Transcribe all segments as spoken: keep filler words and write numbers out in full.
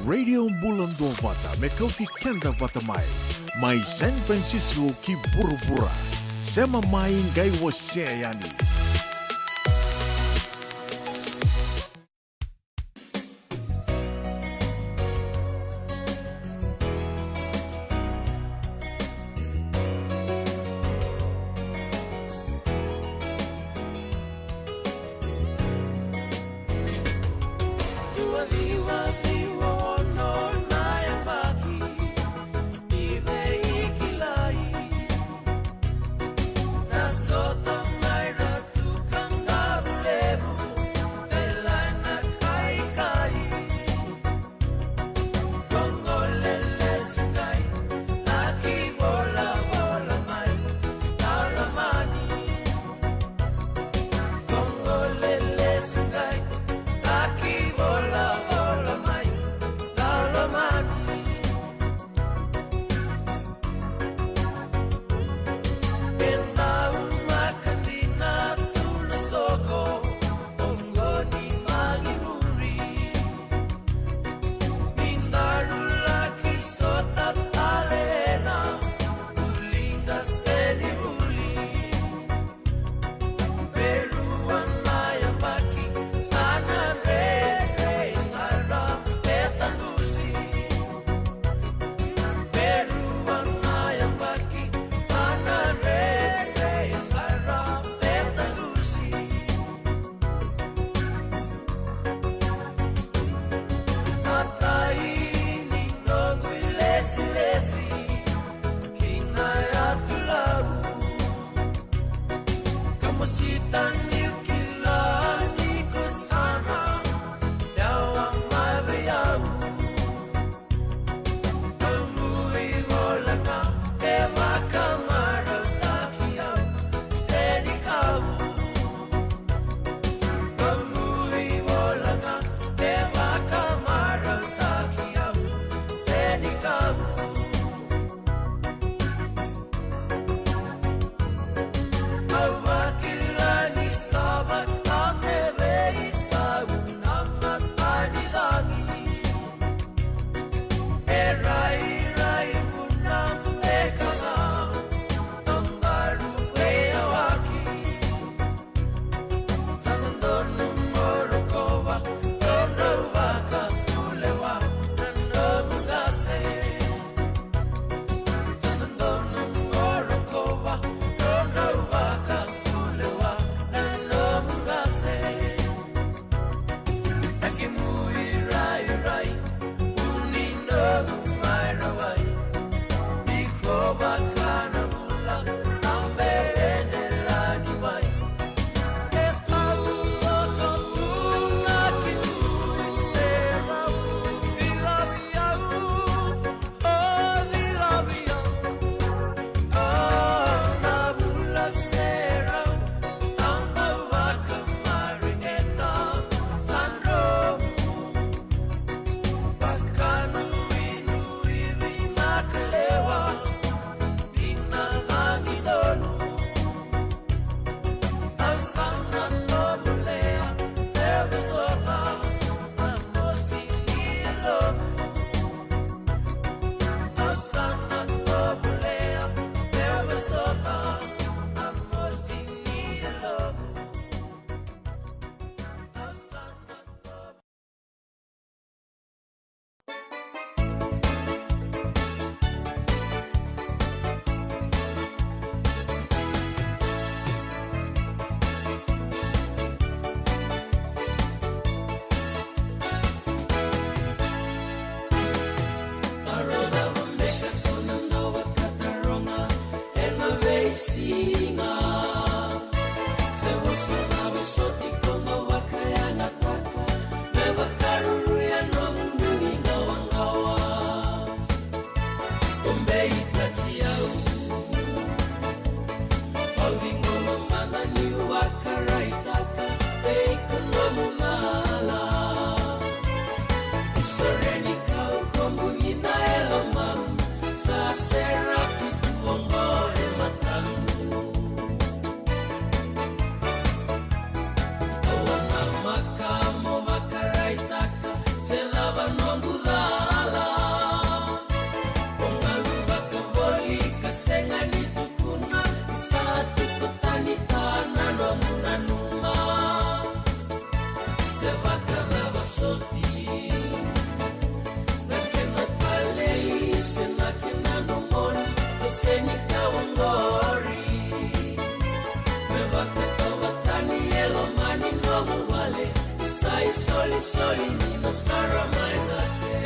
Radio Bula Duavata, me kauti keda vata mai. Mai San Francisco ki vuravura. Sema mai qai wasea yani. Soli ni na sara mai na ke.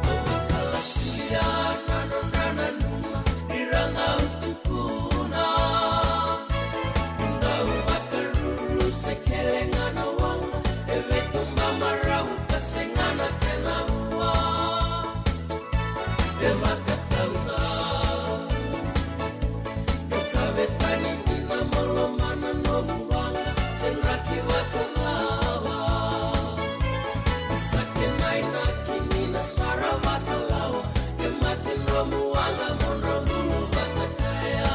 Au vakalakulia na nodra nanuma, ira ga au tukuna. Dau vakaruru se kele ga na waqa, e veituba marau ka sega na kena vua. E vakatauna. Ka kavetani ni na maloma na nomu waqa, se draki vakacava. Sa kena inaki ni na sara vakalawa, e mate dromu waqa mo dromulu vata kaya.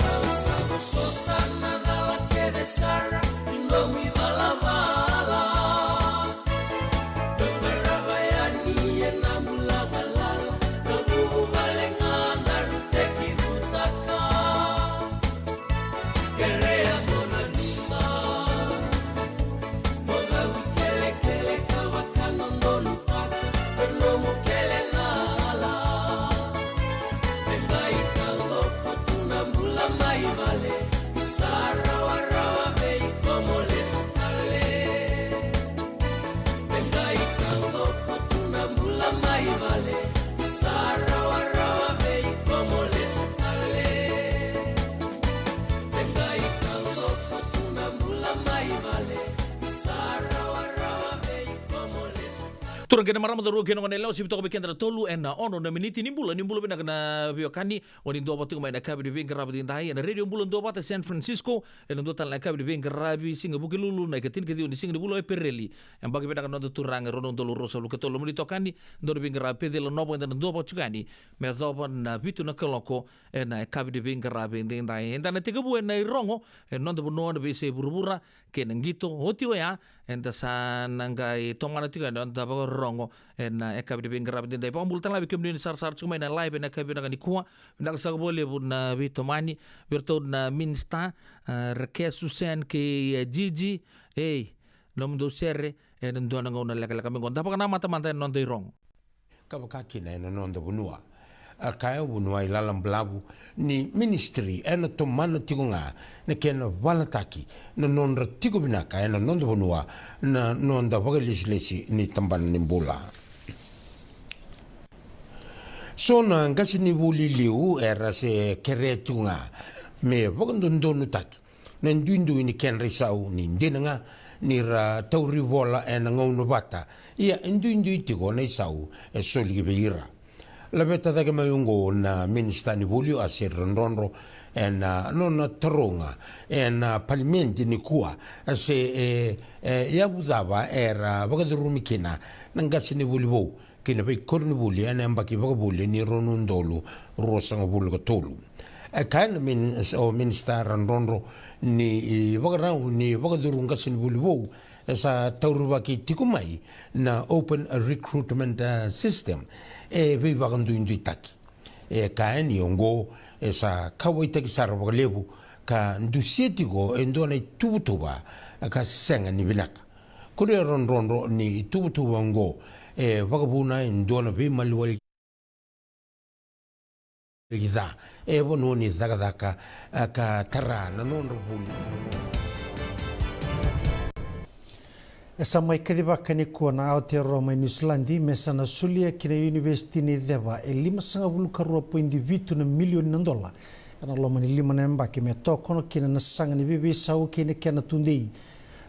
Au sa vosota na cala kece sara ni nomu ivalavala. Ka qarava yani ena bula galala, na vuvale ga daru tekivutaka. Kerea mo nanuma, mo cau ikelekele ka vakadodonutaka na nomu kele cala. Me qai taqoko tu na bula mai vale, ni sa rawarawa vei iko mo lesu tale. Me qai taqoko tu na bula mai vale, ni sa rawarawa vei iko mo lesu tale. Me qai taqoko tu na bula mai vale, ni sa rawarawa vei iko mo lesu tale. Turaga kei na marama, cauravou kei na goneyalewa, sivi toka vei keda na tolu ena ono na miniti. Ni bula, ni bula vinaka na veiwekani. O ni duavata tiko mai na yakavi ni veiqaravi edaidai ena Radio Bula Duavata San Francisco. Ena dua tale na yakavi ni veiqaravi siga Vukelulu, na ikatinikaciwa ni siga ni vula o Epereli. Yabaki vinaka na noda Turaga, rua na udolu ruasagavulu ka tolu. Nomuni itokani, dau ni veiqaravi Peceli Novo, eda na duavata tiko yani me yacova na vitu na kaloko ena yakavi ni veiqaravi edaidai. Eda na tekivu ena irogo ena noda vanua, na veiyasai vuravura kei na qito. Oti oya, eda sa na qai tomana tiko yani na noda vakarorogo ena yakavi ni veiqaravi edaidai. Vakabula tale ga vei kemuni ni sarasara tiko mai na live ena yakavi vinaka nikua. Vinaka saka vakalevu na veitomani vei iratou na minisita, a, Rakesh Hussain kei, a, Gigi. Ei, nomudou sere ena dua na gauna lekaleka mai qo. Da vakanamata mada ena noda irogo. Ka vaka kina ena noda vanua, a, kaya o Vuniwai Lalabalavu ni ministry ena tomana tiko ga na kena valataki na nodra tiko vinaka ena noda vanua na noda vakailesilesi ni tabana ni bula. So na qasenivuli liu era se kerea tiko ga me vakadodonutaki na duidui ni kedra isau, ni dina ga ni ra tauri vola ena gauna vata, ia e duidui tiko na isau e soli ki vei ira. Laveta cake mai oqo na minisita ni vuli, o Aseri Radrodro, ena nona taroga ena palimedi nikua se e, e yavu cava era vakacurumi kina na qasenivuli vou kei na veikoronivuli ena yabaki vakavuli ni rua na udolu ruasagavulu ka tolu. E kaya na minis-, o minisita Radrodro ni ivakarau ni vakacuru qasenivuli vou e sa taurivaki tiko mai na open recruitment, eh, system, e veivakaduiduitaki. E kaya ni oqo e sa kauwaitaki sara vakalevu ka dusia tiko e dua na ituvatuva ka sega ni vinaka. Kuri e Radrodro ni ituvatuva oqo e vakavuna e dua na veimaliwali ca e vanua ni cakacaka, a, ka tara na nodra vuli. E sa mai kacivaka nikua na Aotearoa mai Niusiladi me sa na solia ki na Univesiti ni Ceva e limasagavulu ka rua poidi vitu na milioni na dola ena loma ni lima na yabaki me tokona kina na saga ni veiveisau kei na kena tudei.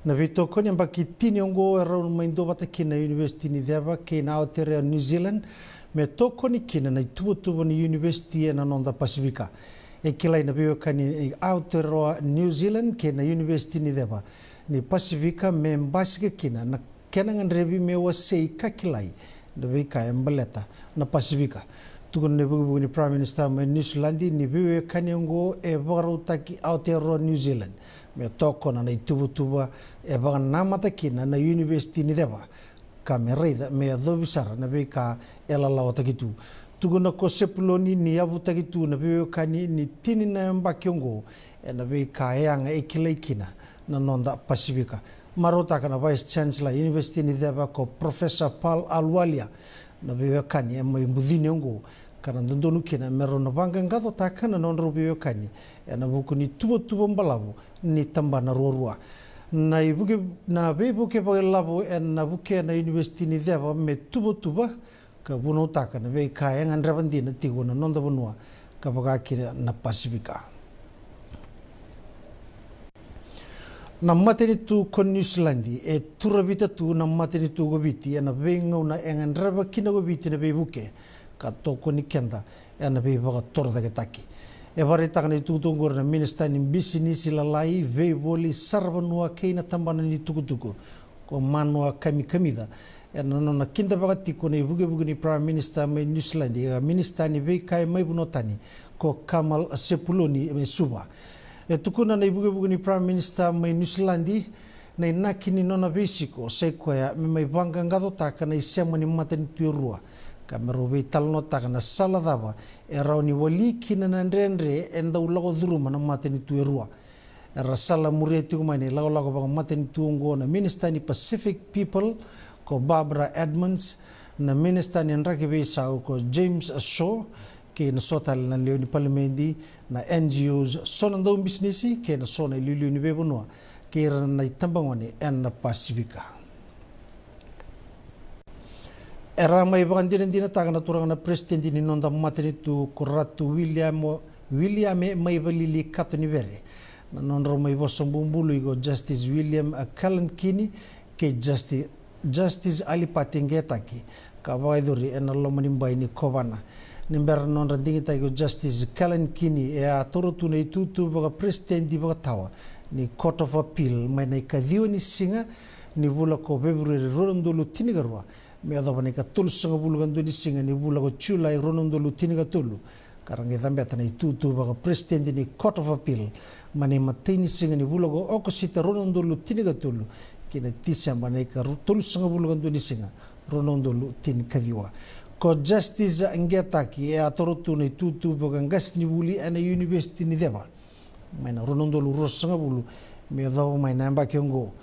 Na veitokoni yabaki tini oqo e rawa ni mai duavata kina na Univesiti ni Ceva kei na Aotearoa New Zealand me tokoni kina na ituvatuva ni univesiti ena noda Pasifika. E kilai na veiwekani ni Aotearoa New Zealand kei na Univesiti ni Ceva ni Pasifika me basika kina na kena gadrevi me wasei ka kilai na veika e baleta na Pasifika. Tukuna na ivukevuke ni Prime Minister mai Niusiladi ni veiwekani oqo e vakarautaki Aotearoa New Zealand me tokona na ituvatuva e vakanamata kina na univesiti ni ceva, ka me raica me yacovi sara na veika e lalawataki tu. Tukuna ko Sepuloni ni yavutaki tu na veiwekani ni tini na yabaki oqo ena veika e yaga e kilai kina na noda Pasifika. Marautaka na Vice Chancellor Univesiti ni Ceva ko Professor Paul Ahluwalia na veiwekani e mai bucini oqo, ka na dodonu kina me rau na vaqaqacotaka na nodrau veiwekani ena vuku ni tuvatuva balavu ni tabana ruarua. Na ivuke, na veivuke vakailavo ena vukea na Univesiti ni Ceva me tuvatuva ka vunautaka na veika e gadreva dina tiko na noda vanua ka vaka kina na Pasifika. Na matanitu ko Niusiladi e turavita tu na matanitu ko Viti ena veigauna e gadreva kina ko Viti na veivuke ka tokoni keda ena veivakatorocaketaki. E vakaraitaka na itukutuku oqori na Minisita ni Bisinisi Lalai, Veivoli, Saravanua kei na Tabana ni Tukutuku ko Manua Kamikamica ena nona kidavaka tiko na ivukevuke ni Prime Minister mai Niusiladi, ka Minisita ni Veika e Mai Vanua Tani ko Carmel Sepuloni mai Suva. E tukuna na ivukevuke ni Prime Minister mai Niusiladi, na inaki ni nona veisiko sa i koya me mai vaqaqacotaka na isema ni matanitu e rua ka me rau veitalanoataka na sala cava e rawa ni wali kina na dredre e dau lako curuma na matanitu e rua. Era sala muria tiko mai na ilakolako vakamatanitu oqo na Minisita ni Pacific People ko Barbara Edmonds, na Minisita ni Draki Veisau ko James Shaw, kei na so tale na lewe ni Palimedi, na N G Os, so na daubisinisi kei na so na iliuliu ni veivanua kei ira na itabagone ena Pasifika. Era mai vakadinadinataka na turaga na Peresitedi ni noda matanitu ko Ratu William, William Maivalili Katonivere na nodrau mai vosa bubului ko Justice William Kalankini kei Justi-, Justice Alipati Qetaki, ka vakayacori ena loma ni bai ni kovana. Ni bera na nodra digitaki ko Justice Kalankini, e a taura tu na itutu vakaperesitedi vakatawa ni Court of Appeal mai na ikaciwa ni siga ni vula ko Feperueri rua na udolu tinikarua me yacova na ikatolusagavulu ka dua ni siga ni vula ko Julai rua na udolu tinikatolu, ka ra qai cabeta na itutu vakaperesitedi ni Court of Appeal mai na imatai ni siga ni vula ko Okosita rua na udolu tinikatolu ki na Tiseba na ikatolusagavulu ka dua ni siga rua na udolu tinikaciwa. Ko Justice Qetaki e a taura tu na itutu vakaqasenivuli ena Univesiti ni Ceva mai na rua na udolu ruasagavulu me yacova mai na yabaki oqo.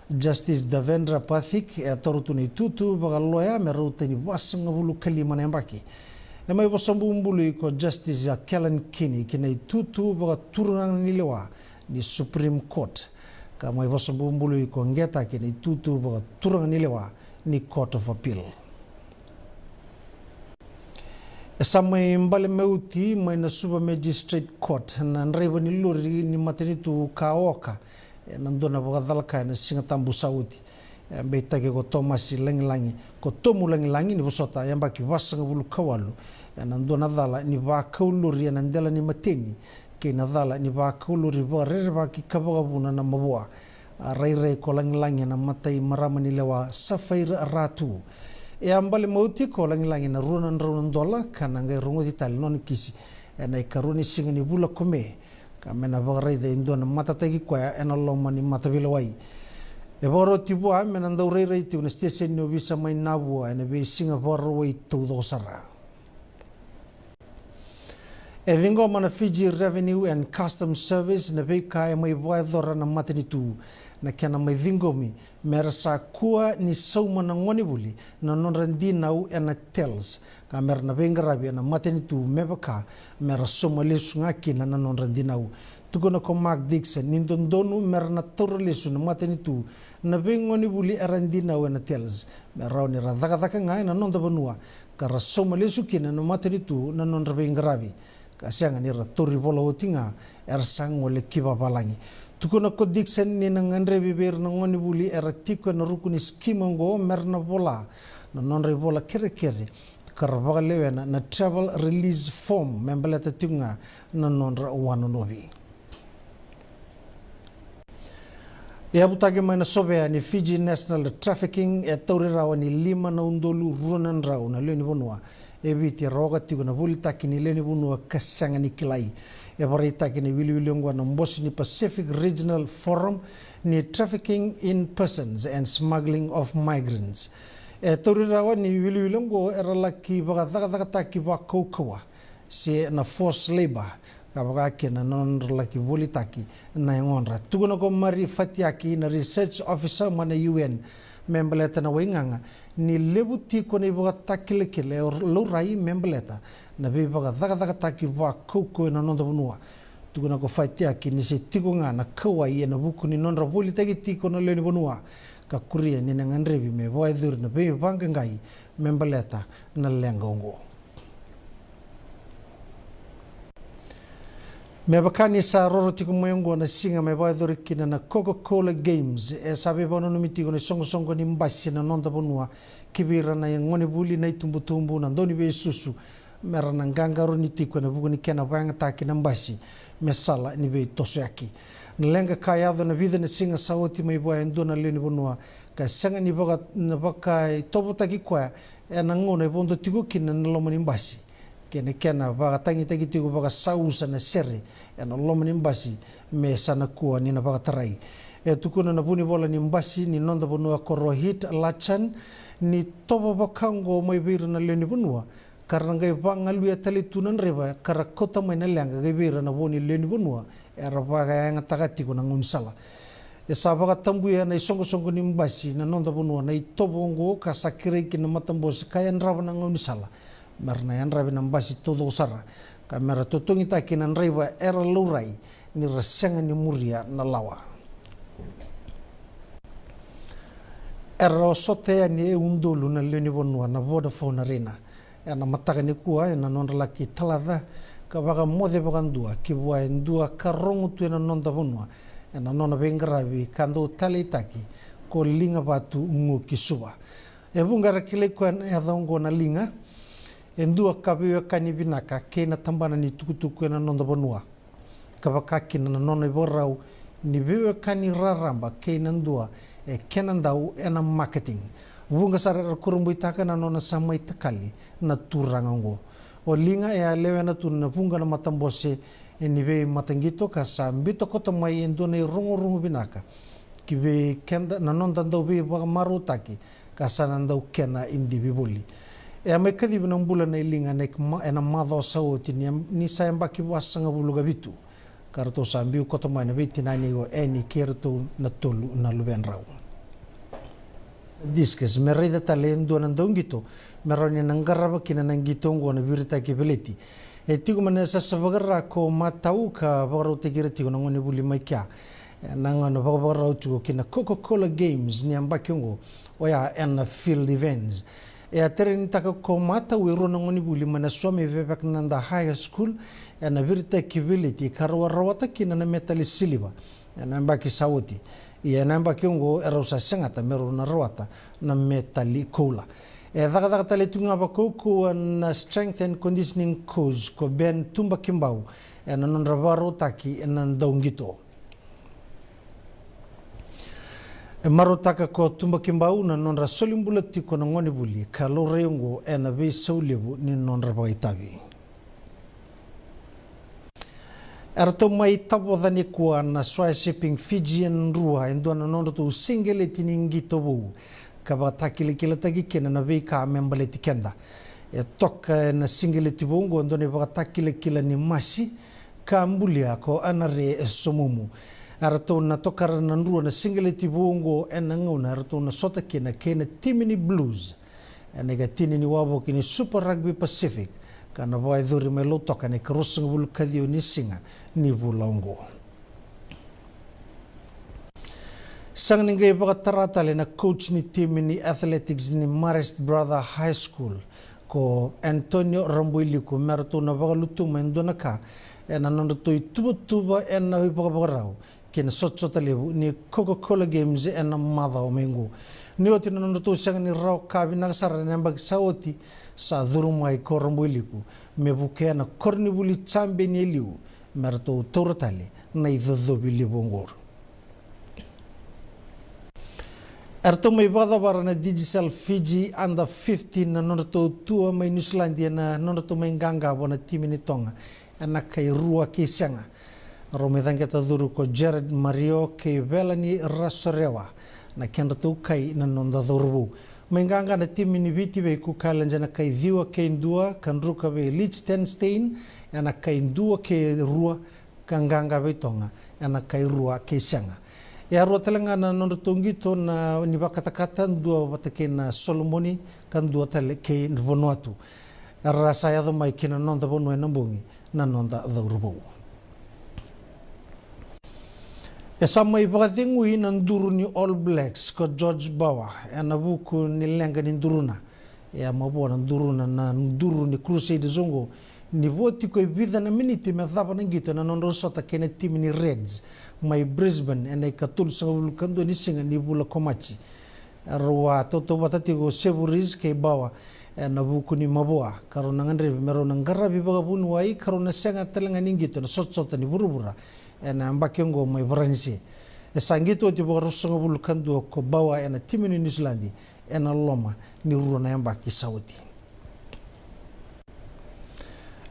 Justice Devendra Pathik e a taura tu na itutu vakaloya me rauta ni vasagavulu ka lima na yabaki. E mai vosa bubului ko Justice Kalankini ki na itutu vakaturaganilewa ni Supreme Court, ka mai vosa bubului ko Qetaki na itutu vakaturaganilewa ni Court of Appeal. E sa mai bale mai oti mai na Suva Magistrate Court na draiva ni lori ni matanitu ka oka ena dua na vakacalaka ena Sigatabu sa oti. E beitaki ko Tomasi Lagilagi, ko Tomu Lagilagi ni vosota, yabaki vasagavulu ka walu, ena dua na cala ni vakau lori ena dela ni mateni kei na cala ni vakau lori vakarerevaki ka vakavuna na mavoa. A rairai ko Lagilagi ena mata i marama ni lewa Safaira Ratu. E a bale mai oti ko Lagilagi ena rua na drau na dola ka na qai rogoci tale na nona kisi ena ikarua ni siga ni vula ko Me, ka me na vakaraica e dua na matataki koya ena loma ni mataveilewai. E vakaroti vua me na dau rairai tiko na siteseni ni ovisa mai Navua ena veisiga Vakarauwai taucoko sara. E ciqoma na Fiji Revenue and Customs Service na veika e mai vakayacora na matanitu, na kena mai ciqomi me ra sa kua ni sauma na gonevuli na nodra dinau ena TELS, ka me ra na veiqaravi ena matanitu me vaka me ra sauma lesu ga kina na nodra dinau. Tukuna ko Mark Dixon ni dodonu me ra na taura lesu na matanitu na veigonevuli era dinau ena TELS, me rawa ni ra cakacaka ga ena noda vanua ka ra sauma lesu kina na matanitu na nodra veiqaravi, ka sega ni ra tauri vola oti ga era sa gole ki vavalagi. Tukuna ko Dixon ni na gadrevi vei ira na gonevuli era tiko ena ruku ni scheme oqo me ra na vola na nodra ivola kerekere ka ra vakalewena na travel release form me baleta tiko ga na nodra wanonovi. E yavutaki mai na sovea ni Fiji National Trafficking, e tauri rawa ni lima na udolu rua na drau na lewe ni vanua e Viti era oka tiko na volitaki ni lewe ni vanua ka sega ni kilai. E vakaraitaki na iwiliwili oqo na bose ni Pacific Regional Forum ni Trafficking in Persons and Smuggling of Migrants. E tauri rawa ni iwiliwili oqo era laki vakacakacakataki vakaukauwa se na forced labour, ka vaka kina na nodra laki volitaki na yagodra. Tukuna ko Mari Fatiaki, na research officer mai na U N me baleta na waigaga, ni levu tiko na ivakatakilakila e laurai me baleta na veivakacakacakataki vakaukauwa ena noda vanua. Tukuna ko Fatiaki ni se tiko ga na kauwai ena vuku ni nodra volitaki tiko na lewe ni vanua, ka kuria ni na gadrevi me vakayacori na veivaqaqai me baleta na leqa oqo. Me vaka ni sa roro tiko mai oqo na siga me vakayacori kina na Coca-Cola Games, e sa veivakananumi tiko na isoqosoqo ni basi na noda vanua ki vei ira na gonevuli, na itubutubu, na dauniveisusu, me ra na qaqarauni tiko ena vuku ni kena vakayagataki na basi me sala ni veitosoyaki. Na leqa ka yaco ena vica na siga sa oti mai vua e dua na lewe ni vanua ka sega ni vaka, na vakaitovotaki koya ena gauna e vodo tiko kina ena loma ni basi, kei na kena vakatagitaki tiko vakasausa na sere ena loma ni basi me sa na kua ni na vakatarai. E tukuna na vunivola ni basi ni noda vanua ko Rohit Lachan ni tovo vaka oqo mai vei ira na lewe ni vanua, ka ra na qai vagaluya tale tu na draiva ka ra kauta mai na leqa ki vei ira na vo ni lewe ni vanua era vakayagataka tiko na gaunisala. E sa vakatabuya na isoqosoqo ni basi na noda vanua na itovo oqo ka sa kerei kina na matabose ka yadrava na gaunisala me ra na yadravi na basi taucoko sara, ka me ra totogitaki na draiva era laurai ni ra sega ni muria na lawa. Era osota yani e udolu na lewe ni vanua na Vodafone Arena ena mataka nikua ena nodra laki talaca ka vakamoce vakadua ki vua e dua ka rogo tu ena noda vanua ena nona veiqaravi ka dau taleitaki, ko Liga Vatu Guki Suva. E vuqa era kilai koya ena yaca oqo na Liga, e dua ka veiwekani vinaka kei na tabana ni tukutuku ena noda vanua, ka vaka kina na nona ivakarau ni veiwekani raraba kei na dua e kena dau ena marketing. Vuqa sara era kurabuitaka na nona sa mai takali na turaga oqo. O Liga e a lewena tu na vuqa na matabose ni veimataqito ka sa biuta koto mai e dua na irogorogo vinaka ki vei keda na noda dau veivakamarautaki ka sa na dau kena idivi voli. E a mai kacivi na bula nei Liga ena macawa sa oti ni, ni sa yabaki vasagavulu ka vitu, ka ratou sa biu koto mai na veitinani o Eni kei iratou na tolu na luvedrau. Discus me raica tale e dua na dauqito me rawa ni na qarava kina na qito oqo na viritaki veleti. E tiko mai na yasayasa vakara ko Matau ka vakarautaki ira tiko na gonevuli mai kea ena gauna vakavakarau tiko ki na Coca-Cola Games ni yabaki oqo, oya ena Field Events. E a terenitaka ko Matau e rua na gonevuli mai na Swami Vivekananda High School ena viritaki veleti ka rau a rawata kina na metali siliva ena yabaki sa oti. Ia ena yabaki oqo e rau sa segata me rau na rawata na metali koula. E cakacaka tale tu ga vakaukauwa na strength and conditioning coach ko Ben Tubakibau ena nodra vakarautaki ena dauqito. E marautaka ko Tubakibau na nodra solibula tiko na gonevuli ka laurai oqo ena veisau levu ni nodra vakaitavi. Eratou mai tavoca nikua na Swire Shipping Fijian Drua e dua na nodratou siqeleti ni qito vou ka vakatakilakilataki kina na veika me baleti keda. E toka ena siqeleti vou oqo e dua na ivakatakilakila ni masi ka bulia ko Anare Somumu. Eratou na tokara na Drua na siqeleti vou oqo ena gauna eratou na sota kina kei na timi ni Blues ena ikatini ni wavoki ni Super Rugby Pacific ka na vakayacori mai Lautoka ena ikaruasagavulu ka ciwa ni siga ni vula oqo. Sega ni qai vakatara tale na coach ni timi ni athletics ni Marist Brother High School ko Antonio Raboiliku me ratou na vakalutuma e dua na ka ena nodratou ituvatuva ena ivakavakarau ki na sotasota levu ni Coca-Cola Games ena macawa mai oqo. Ni oti na nodratou sega ni rawa ka vinaka sara ena yabaki sa oti, sa curu mai ko Raboiliku me vukea na koronivuli jabeni e liu me ratou taura tale na icocovi levu oqo. Eratou mai vakacavara na Digicel Fiji Under fifteen na nodratou tua mai Niusiladi ena nodratou mai qaqa vua na timi ni Toga ena kai rua kei sega. Rau mai caqeta curu ko Jared Mario kei Velani Rasorewa na kedratou kai na noda cauravou. Mai qaqa na timi ni Viti vei Cook Islands ena kai ciwa kei dua, ka druka vei Liechtenstein ena kai dua kei rua, ka qaqa vei Toga ena kai rua kei sega. E a rua tale ga na nodratou qito na ni vakatakata, dua vata kei na Solomoni ka dua tale kei Vanuatu. Era sa yaco mai ki na noda vanua ena bogi na noda cauravou. E sa mai vakacegui na duru ni All Blacks ko George Bower ena vuku ni leqa ni duruna. E a mavoa na duruna na duru ni Crusaders oqo ni vo tiko e vica na miniti me cava na qito ena nodrau sota kei na timi ni Reds mai Brisbane ena ikatolusagavulu ka dua ni siga ni vula ko Maji. Rau a tautauvata tiko o Sevu Reece kei Bower ena vuku ni mavoa, ka rau na gadrevi me rau na qaravi vakavuniwai ka rau na sega tale ga ni qito ena sotasota ni vuravura ena yabaki oqo mai Varanise. E sa qito oti vakaruasagavulu ka dua ko Bower ena timi ni Niusiladi ena loma ni rua na yabaki sa oti.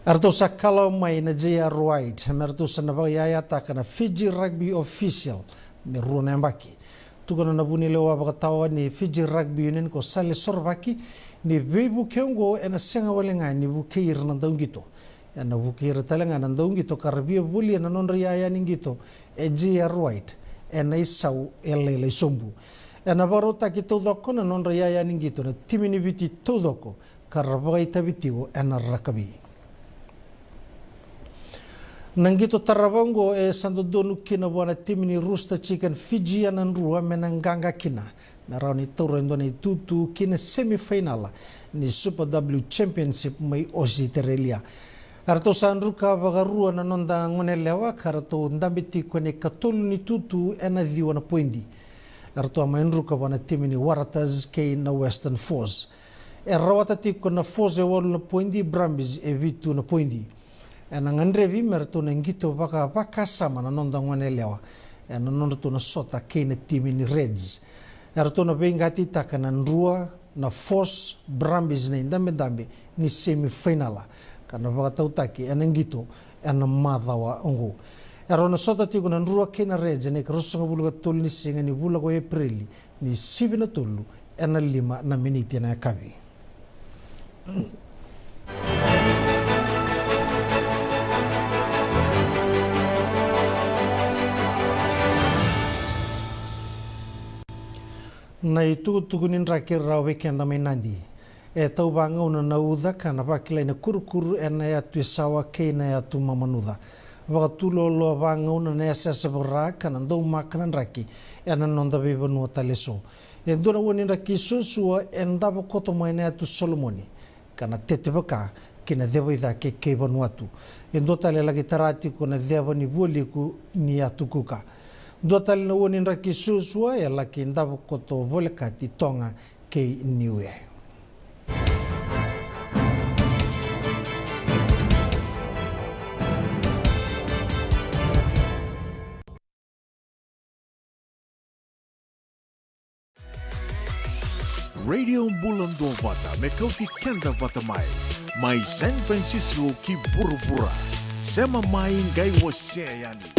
Eratou sa kalawa mai na J R White me ratou sa na vakayayataka na Fiji Rugby Official me rua na yabaki. Tukuna na vunilewa vakatawa ni Fiji Rugby Union ko Sale Sorovaki ni veivuke oqo ena sega wale ga ni vukei ira na dauqito. Ena vukei ira tale ga na dauqito ka ra via volia na nodra iyaya ni qito e J R White ena isau e lailai sobu. Ena vakarautaki taucoko na nodra iyaya ni qito na timi ni Viti taucoko ka ra vakaitavi tiko ena rakavi. Na qito tarava oqo e sa dodonu kina vua na timi ni Rooster Chicken Fiji ena drua me na qaqa kina me rawa ni taura e dua na itutu ki na semifainala ni Super W Championship mai Ositerelia. Eratou sa druka vakarua na noda goneyalewa ka ratou dabe tiko ena ikatolu ni tutu ena ciwa na poidi. Eratou a mai druka vua na timi ni Waratahs kei na Western Force. E rawata tiko na Force e walu na poidi, Brumbies e vitu na poidi. Ena gadrevi me ratou na qito vakavakasama na noda goneyalewa ena nodratou na sota kei na timi ni Reds. Eratou na veiqatitaka na Drua, na Force, Brumbies na idabedabe ni semifainala ka na vakatautaki ena qito ena macawa oqo. Erau na sota tiko na Drua kei na Reds ena ikaruasagavulu ka tolu ni siga ni vula ko Epereli ni sivi na tolu ena lima na miniti ena yakavi. Na itukutuku ni draki rawa vei keda mai Nadi. E tau vagauna na uca ka na vakilai na kurukuru ena yatu Isawa kei na yatu Mamanuca. Vakatu loaloa vagauna na yasayasa vaka-Ra ka na daumaka na draki ena noda veivanua tale eso. E dua na ua ni draki suasua e davo koto mai na yatu Solomoni ka na tete vaka ki na ceva i cake kei Vanuatu. E dua tale e laki tara tiko na ceva ni vualiku ni yatu Kuka. Dua tale na ua ni draki suasua e laki davo koto volekati Toga kei Niue. Radio Bula Duavata me kauti keda vata mai. Mai San Francisco ki vuravura. Sema mai qai wasea yani.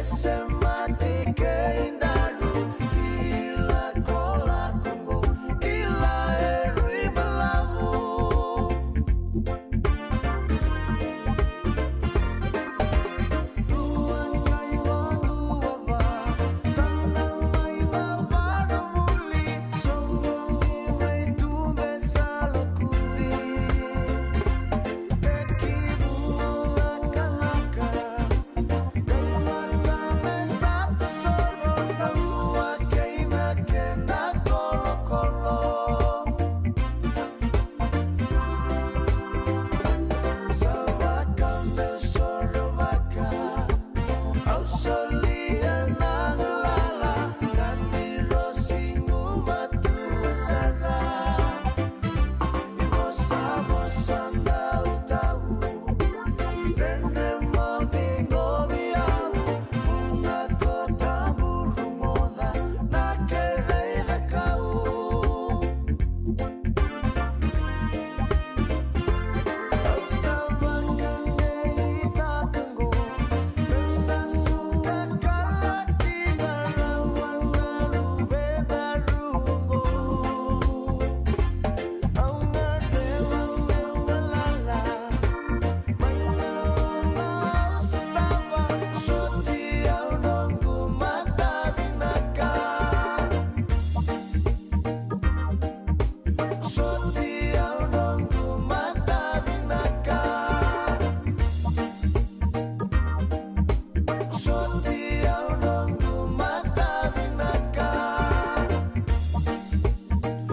Semati kei daru, ilakolako qo, ila e rui balavu. Rua saiva dua va, sa na mai na vanua vuli, soqoni mai tu me sa lakudi. Tekivu lakalaka, tauvata me sa tosoro, na lua kei na kena kolokolo. Sa vaka meu sorovaka, au solia na galala, ka ni rosi gumatua sara. Ni vosavosa dau tau, dredre mo ciqomi au, vuna ko tabu rogoca na kerei cakau. Soti au noqu mata vinaka. Soti au noqu mata vinaka.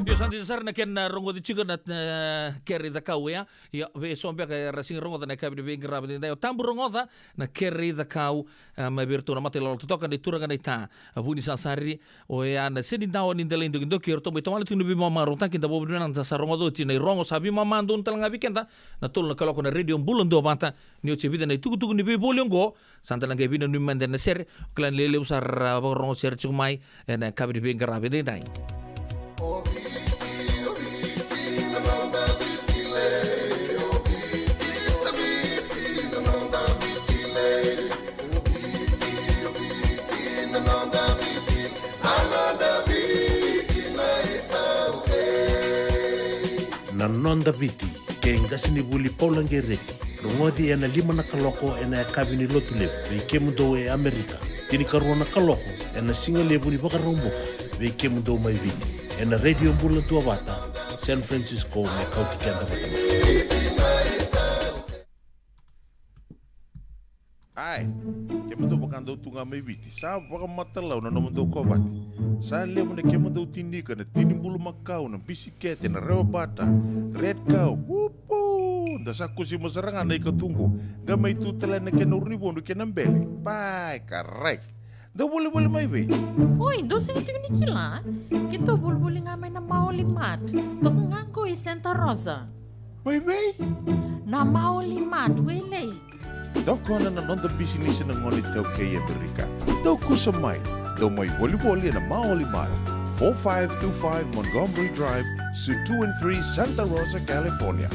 Io, sa dina sara na kena rogoci tiko na, na kere i cakau ya. Ia, vei so beka era sega ni rogoca na yakavi ni veiqaravi edaidai, o tabu rogoca na kere i cakau, a, mai vei iratou na mata ilawalawa totoka, na ituraga na ita, a, Vunisasari, oya na Senidawa ni Delai Dokidoki, eratou mai tomana tiko na veimama, rogotaki, da vakavinavinaka, sa rogoca oti na irogo, sa veimama donu tale ga vei keda na tolu na kaloko na Radio Bula Duavata. Ni oti e vica na itukutuku ni veivoli oqo, sa da na qai veinanumi mada ena sere, o kila ni lelevu sara vakarorogo sere tiko mai ena yakavi ni veiqaravi edaidai. Na Noda Viti, kei qasenivuli Paula Qereti. Rogoci ena lima na kaloko ena yakavi ni Lotulevu vei kemudou e Amerika. Tinikarua na kaloko ena sigalevu ni Vakaraubuka vei kemudou mai Viti, ena Radio Bula Duavata, San Francisco, me kauti keda vata mai. Ai, kemudou vaka dou tu ga mai Viti, sa vakamatalau na nomudou kovate. Sa levu na kemudou tinika, na tini bulumakau, na bisikete, na rewa bata, red cow, upu! Da sa kusima sara ga na ikatuqu, qai mai tu tale na kena urunivodu kei na bele. Pai, karai. Dou volivoli mai vei? Oi, dou sega tiko ni kila? Keitou volivoli ga mai na Maoli Mart. Toka ga qo i Santa Rosa. Mai vei? Na Maoli Mart, Wailei. Tokona na noda bisinisi na gone iTaukei e Amerika. Dou kusa mai, dou mai volivoli ena Maoli Mart, four five two five Montgomery Drive, Suite two and three, Santa Rosa, California.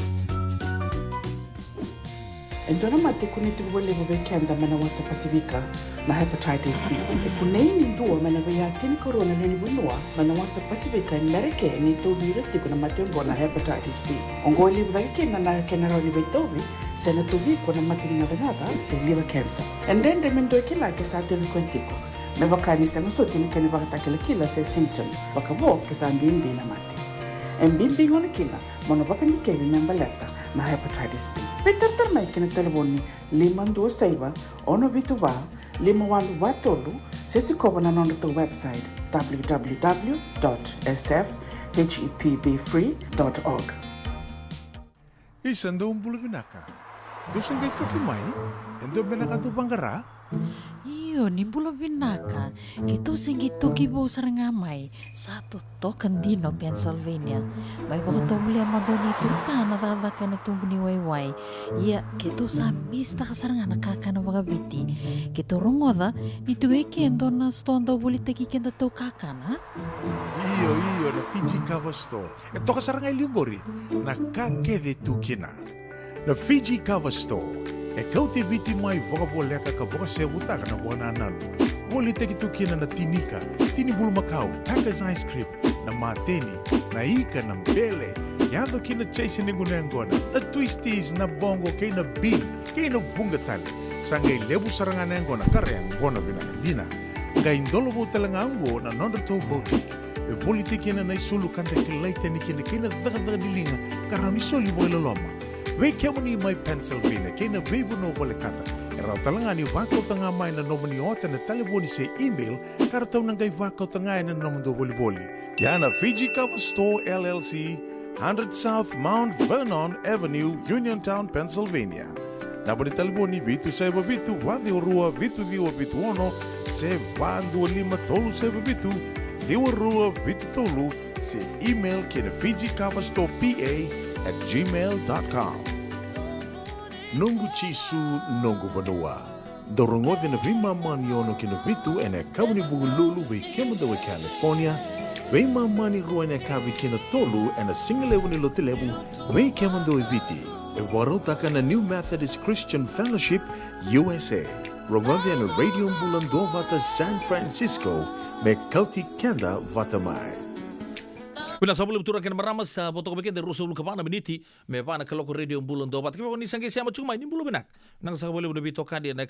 E dua na mate e kunei tiko vakalevu vei keda mai na wasa Pasifika, na hepatitis B. E kunei ni dua mai na veiya tinikarua na lewe ni vanua mai na wasa Pasifika e Merika ni tauvi ira tiko na mate oqo na hepatitis B. Oqo e levu cake kina na kena rawa ni veitauvi, se na tauvi iko na mate ni gacagaca se liver cancer. E dredre me dua e kila ke sa tauvi koya tiko, me vaka ni sega soti na kena ivakatakilakila se symptoms, vakavo ke sa bibi na mate. E bibi gona kina mo na vakadikevi me baleta na hepatitis B. Veitaratara mai ki na talevoni lima dua saiva, ono vitu va, lima walu va tolu, se sikova na nodratou website, w w w dot s f h e p b free dot org. Isa, dou bula vinaka. Dou se qai toki mai? E dua beka na ka dou vaqara? Io, ni bula vinaka. Keitou se qai toki vou sara ga mai. Sa totoka dina o Pennsylvania. Mai vakatovolea mada o Nei Turutana cakacaka ena tubu ni waiwai. Ia, keitou sa misitaka sara ga na kakana vakaviti. Keitou rogoca ni tu e ke e dua na sitoa dau volitaki kedatou kakana. Io, io, na Fiji Kava Store. E toka sara ga e liu qori na ka kece tu kina. Na Fiji Kava Store e kauti Viti mai vakavoleka ka vakasevutaka na vakanananu. Volitaki tu kina na tinika, tini bulumakau, Tucker's ice cream, na mateni, na ika, na bele, yaco kina chase ni guna yaqona, na twisties, na boqo, kei na bean, kei na vuqa tale. Sa qai levu sara ga na yaqona, ka ra yaqona vinaka dina. Qai dolovou tale ga oqo na nodratou boutique. E volitaki kina na isulu ka da kilai tani kina kei na cakacaka ni liga ka rawa ni soli vakailoloma. Vei kemuni mai Pennsylvania kei na veivanua volekata, e rawa tale ga ni vakauta ga mai na nomuni ota na talevoni se email ka ratou na qai vakauta ga ena nomudou volivoli. Ia na Fiji Cover Store L L C, hundred South Mount Vernon Avenue, Uniontown, Pennsylvania. Naba ni talevoni vitu saiva vitu, va ciwa rua, vitu ciwa vitu ono, se va dua lima tolu saiva vitu, ciwa rua vitu tolu, se email ki na Fiji Cover Store P A at gmail dot com. Noqu Jisu, noqu vanua. Dou rogoci na veimama ni ono ki na vitu ena yakavi ni Vukelulu vei kemudou e California, veimama ni rua ena yakavi ki na tolu ena sigalevu ni Lotulevu vei kemudou e Viti. E vakarautaka na New Methodist Christian Fellowship U S A. Rogoci ena Radio Bula Duavata San Francisco me kauti keda vata mai. Vinaka saka vakalevu turaga kei na marama, sa vo toka vei keda e ruasagavulu ka va na miniti me va na kaloko. Radio Bula Duavata, kevaka ni sa qai sema tiko mai, ni bula vinaka. Vinaka saka vakalevu na veitokani ena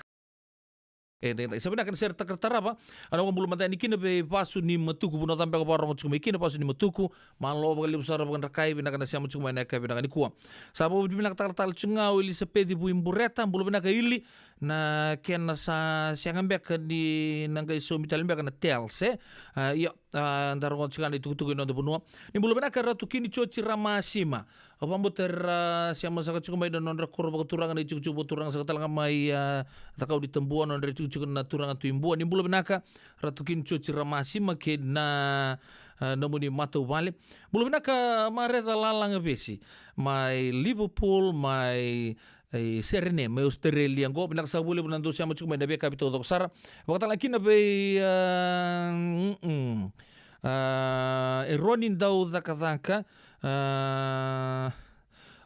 E, e, e, sa vinaka na sere takaratarava. A na vakabula mada yani kina vei Vasu ni Matuku, vanua cava beka vakarogo tiko mai kina Vasu ni Matuku. Malo vakalevu sara vakadrakai, vinaka na sema tiko mai na yakavi vinaka nikua. Sa vakavinavinakataka tale tiko ga o Ilisapeci Vuibureta, bula vinaka Ili, na kena sa sega beka ni na qai saumi tale beka na tels, e? A, io, a, da rogoca tiko ga na itukutuku ni noda vanua. Ni bula vinaka Ratu Kini Joji Ramasima. Au vakabauta era sema saka tiko mai na nodra koro vakaturaga na itikotiko vakaturaga saka tale ga mai, a, Cakaunitabua, nodra itikotiko na turaga Tui Bua. Ni bula vinaka Ratu Kini Joji Ramasima kei na, a, nomuni matavuvale. Bula vinaka Mareca Lalagavesi mai Liverpool, mai, e, Serene, mai Australia qo. Vinaka saka vakalevu na dou sema tiko mai na veiyakavi taucoko sara. Vakatalega kina vei, a, mm, mm. A, Eroni Daucakacaka, a,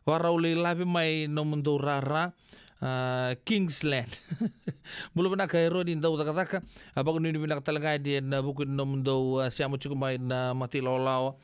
Vakarau lai lave mai nomudou rara, a, Kingsland. Bula vinaka Eroni Daucakacaka, a, vakanuinui vinaka tale ga yani ena vuku ni nomudou, a, sema tiko mai na mata ilawalawa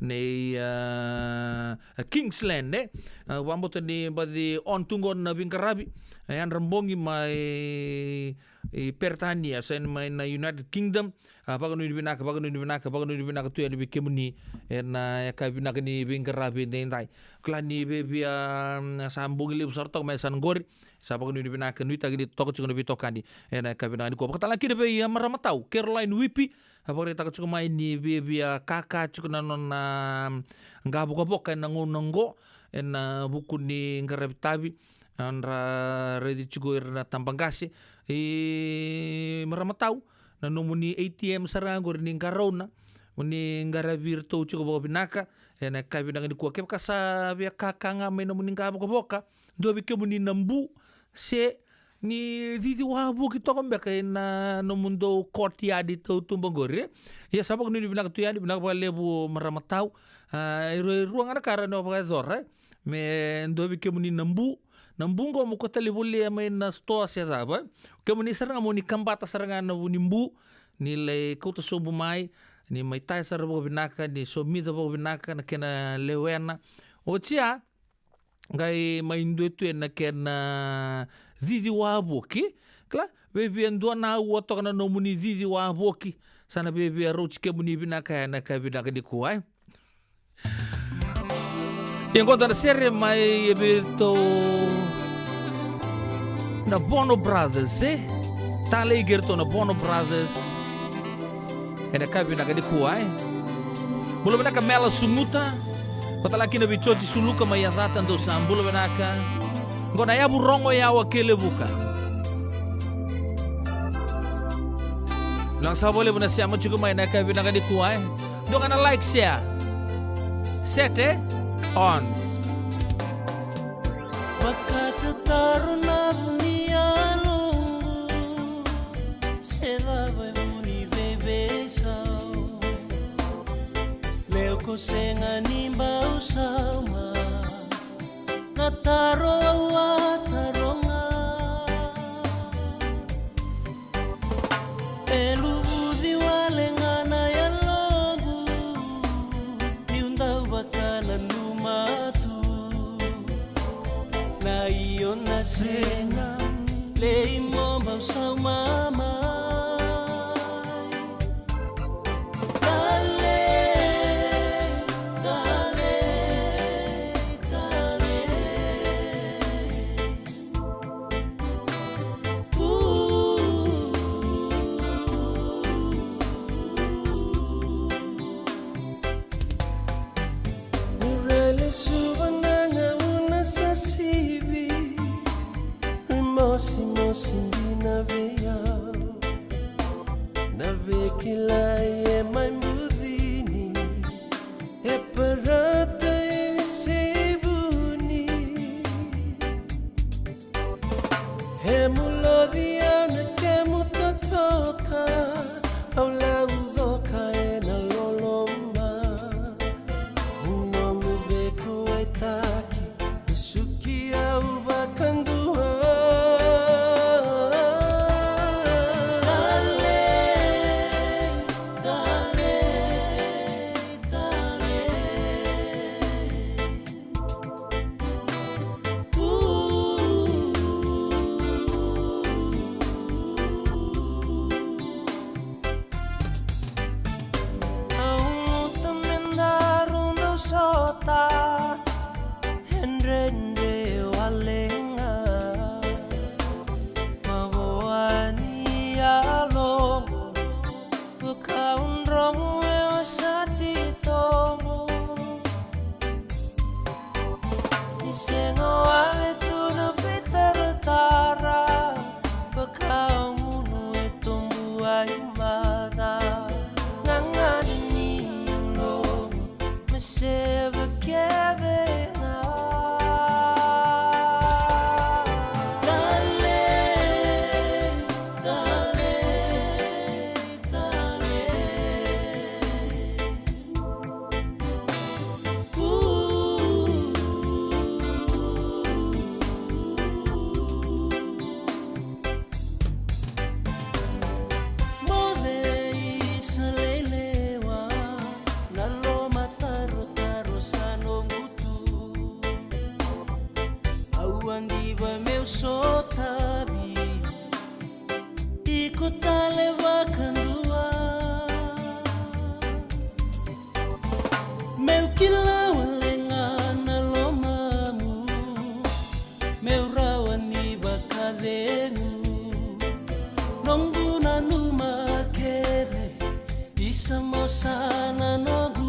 nei, a, Kingsland, e? A, vakabauta ni baci on tu qo na veiqaravi, e, yadra bogi mai, i Peritania, sa mai na United Kingdom, A, vakanuinui vinaka, vakanuinui vinaka, vakanuinui vinaka tu yani vei kemuni ena yakavi vinaka ni veiqaravi edaidai. Kila ni via, via, mm, sa bogi levu sara toka mai sa na qori. Sa vakanuinui vinaka, nuitaki ni toka tiko na veitokani ena yakavi vinaka nikua. Vakatalega kina vei, a, marama tau Caroline Wipi, a vakaraitaka tiko mai ni via, via kaka tiko na nona, mm, qavokavoka ena gauna qo, ena vuku ni qaravi tavi. A, dra raici tiko ira na tabaqase. I marama tau, na nomuni A T M sara ga qori ni qarauna, mo ni qaravi iratou tiko vakavinaka ena yakavi vinaka nikua. Kevaka sa via kaka ga mai nomuni qavokavoka, dua vei kemuni na bu, se ni cici wavoki toka beka ena nomudou courtyard tautuba qori, e? Ia sa vakanuinui vinaka tu yani, vinaka vakalevu marama tau. A, e rua, e rua ga na ka rawa ni o vakayacora, e? Me dua vei kemuni na bu, na bu qo mo kua tale volia mai na sitoa se cava, e? Kemuni sara ga mo ni kabata sara ga na vu ni bu, ni lai kauta sobu mai, ni mai taya sara vakavinaka, ni somica vakavinaka na kena lewena. Oti ya, qai mai dua tu ena kena cici wavoki. Kila, via, via dua na aua toka na nomuni cici wavoki. Sa na via, via rauti kemuni vinaka ena yakavi vinaka nikua, e? Ia qo na sere mai vei iratou na Bono Brothers, e? Talei kei iratou na Bono Brothers ena yakavi vinaka nikua, e? Bula vinaka Mela Sumuta. Vakatalega kina vei Joji Suluka mai Yacata, dou sa bula vinaka. Qo na Yavu Rogo Yawa Kelevuka. Vinaka saka vakalevu na sema tiko mai na yakavi vinaka nikua, e? Dua ga na like, share. Set, e? On. Vakatataro na vu ni yaloqu, se cava e vu ni veiveisau. Lewe ko sega ni bau sauma na taro au a taroga. E Veikilai e mai bucini, e parata e veisei vuni. E muloci au na kemu totoka, au laucoka ena loloma. Nomu veikauwaitaki, suki au vakadua. Talei, talei, talei. Au luta me daru dau sota, e dredre wale ga. Mavoa ni yaloqu, vaka udromu e wasa titobu. Ni sega wale tu na veitaratara, vaka gunu e tobu ai maca. Gagana ni ulomu me seva kece ga. Talei, talei, talei. Moce isa lelewa, na loma tarotaro sa noqu tu. Au a diva meu sotavi iko tale vakadua. Meu kila wale ga na lomamu, meu rawa ni vakacegu. Noqu nanuma kece, isa mo sa na noqu.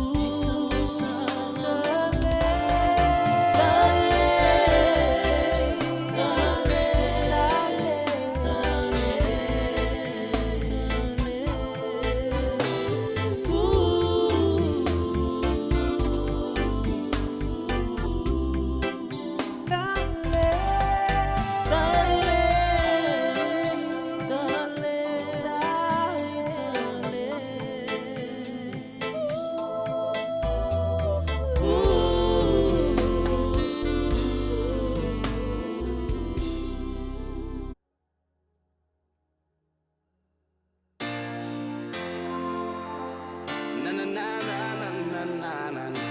Na, na, na.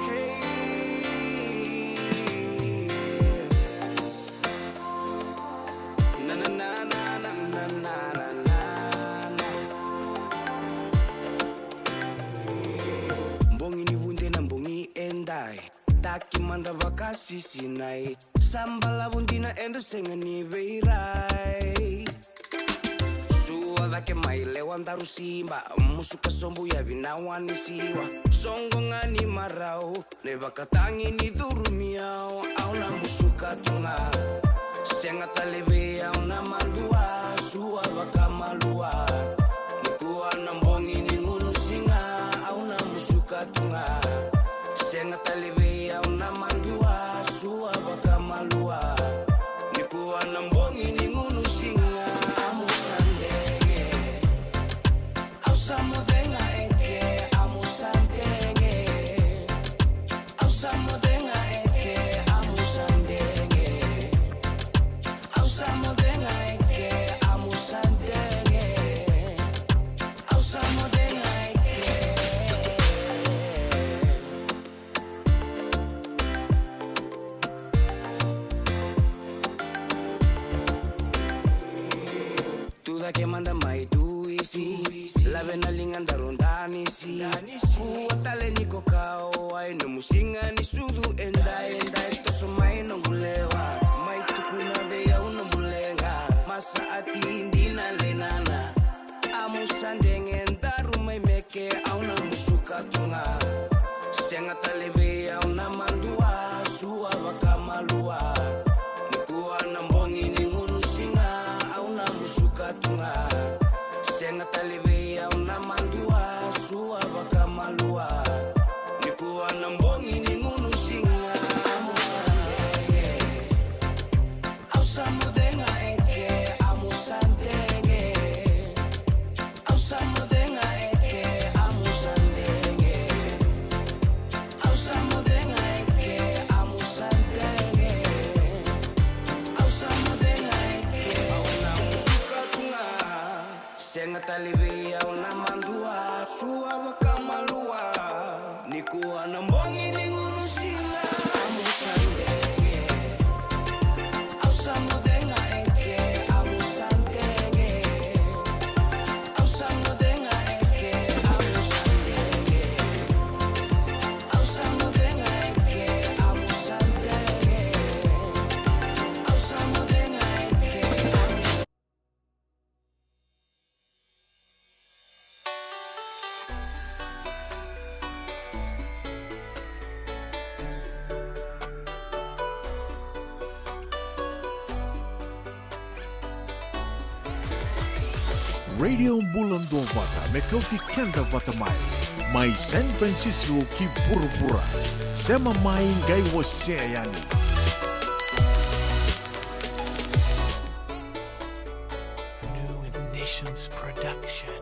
Hey. Na, na, na. Bogi ni vude na bogi edai. Taki mada vakasisinai. Sa balavu dina eda sega ni veirai. Sua cake mai lewa daru siba. Musuka sobu yavi na wa ni siwa. Soqo ga ni marau. Na ivakatagi ni curumi au. Au na musuka tu ga. Sega tale vei au na madua. Sua vakamalua. Nikua na bogi ni gunu siga. Au na musuka tu ga. Sega tale vei au na madua, sua vakamalua. Nikua na bogi ni gunu siga, amu sa dege. Au sa moce ga eke, amu sa dege. Au sa moce ga eke, amu sa dege. Au sa moce ga eke, amu sa dege. Au sa moce ga eke. Tu cake mada mai tu isi. Lave na liga daru danisi. Kua tale ni ko kau ai nomu siga ni sucu edai, edai toso mai noqu lewa. Mai tukuna vei au nomu leqa. Masa ati dina lenana. Amu sa dege daru mai meke au na musuka tu ga. Sega tale vei au na madua sua vakamalua. Nikua na bogi ni gunu siga au na musuka tu ga. Sega Tali vei au na madua, sua vakamalua. Nikua na bogi ni gunu siga, amu sa dege. Au sa moce ga eke, amu sa dege. Au sa moce ga eke, amu sa dege. Au sa moce ga eke, amu sa dege. Au sa moce ga eke, au na musuka tu ga. Sega tale vei au na madua, sua vakamalua. Nikua na bogi ni gunu siga, amu sa dege. Au sa moce ga eke, amu sa dege. Au sa moce ga eke, amu sa dege. Au sa moce ga eke, amu sa dege. Au sa moce ga eke, amu sa Radio Bula Duavata, me kauti keda vata mai. Mai San Francisco ki vuravura. Sema mai qai wasea yani. New Ignitions Production.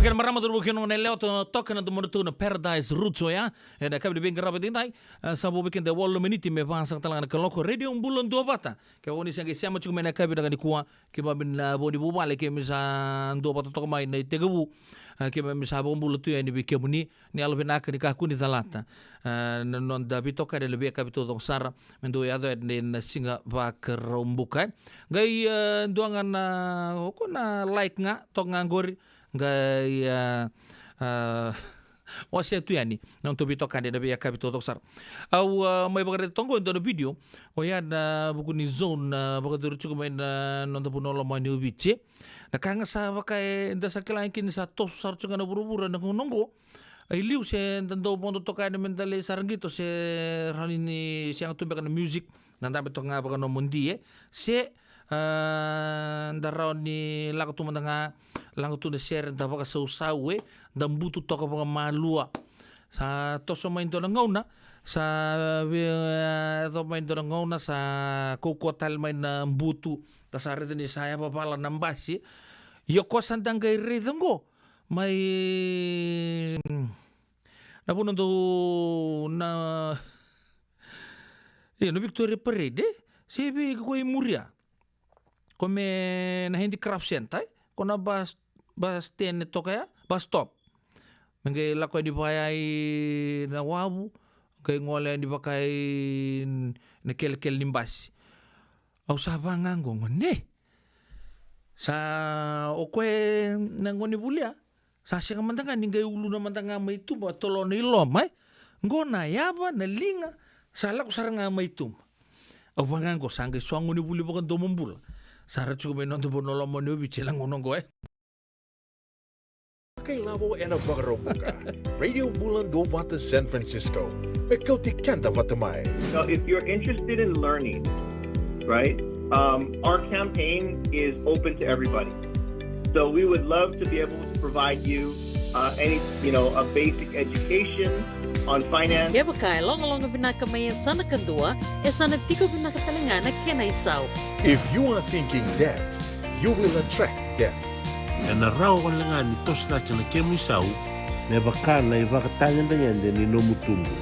Kena marama, cauravou kei na goneyalewa, totoka na domodratou na Paradise Roots oya. Ena yakavi ni veiqaravi edaidai, e, sa vo vei keda e walu na miniti me va saka tale ga na kaloko. Radio Bula Duavata. Ke o ni se qai sema tiko mai ena yakavi vinaka nikua, keimami na vo ni vuvale, keimami sa duavata toka mai na itekivu. E, keimami sa vakabula tu yani vei kemuni, ni yalovinaka ni kakua ni calata, e, na noda veitokani ena veiyakavi taucoko sara, me dau yaco yani ena siga Vakaraubuka, e. Qai, e, dua ga na, o koya na like ga toka ga qori, qai, e, e, wasea tu yani na nodatou veitokani ena veiyakavi taucoko sara. Au, e, mai vakaraica toka qo e dua na video, oya ena vuku ni zone, e, vakacuru tiko mai na noda vanua lomani o Viti. Na ka ga sa vaka eda sa kila kina ni sa toso sara tiko ga na vuravura ena gauna oqo. E liu se da dau vodo toka yani me da lai sara qito, se rawa ni sega tu beka na music, na dabe toka ga vakanomodi, e. Se, e, da rawa ni lako tu mada ga, lako tu na sere, da vakasausau, e, da butu toka vakamalua. Sa toso mai dua na gauna, sa vei, e, yaco mai dua na gauna, sa kaukauwa tale mai na butu, da sa raica ni sa yavavala na basi. Ia o koya sa da qai raica oqo mai na vanua dau na, io, na Victoria Parade, e? Se vei ko i muria. Ko me na Handicraft Centre, e? Ko na bus, bus stand e toka ya, bus stop. Me qai lako yani vaya i na wavu, qai gole yani vaka i na kelekele ni basi. Au sa vaqo, gone. Sa o koya na gone vuli ya. Sa sega mada ga ni qai uluna mada ga mai tuba, tolona i loma, e. Qo na yava, na liga, sa lako sara ga mai tuba. Au vaqo, sa qai so a gone vuli vakadomobula. Sa ra tiko mai noda vanua lomani o Viti ena gauna oqo, e. Vakailavo ena Vakaraubuka. Radio Bula Duavata San Francisco. Me kauti keda vata mai. Now, if you're interested in learning, right, um, our campaign is open to everybody. So we would love to be able to provide you, uh, any, you know, a basic education on finance. Kevaka e logaloga vinaka mai e sa na kadua, e sa na tiko vinaka tale ga na kena isau. If you are thinking debt, you will attract debt. Ena rawa wale ga ni toso cake na kemu isau me vaka na ivakatagedegede ni nomu tubu.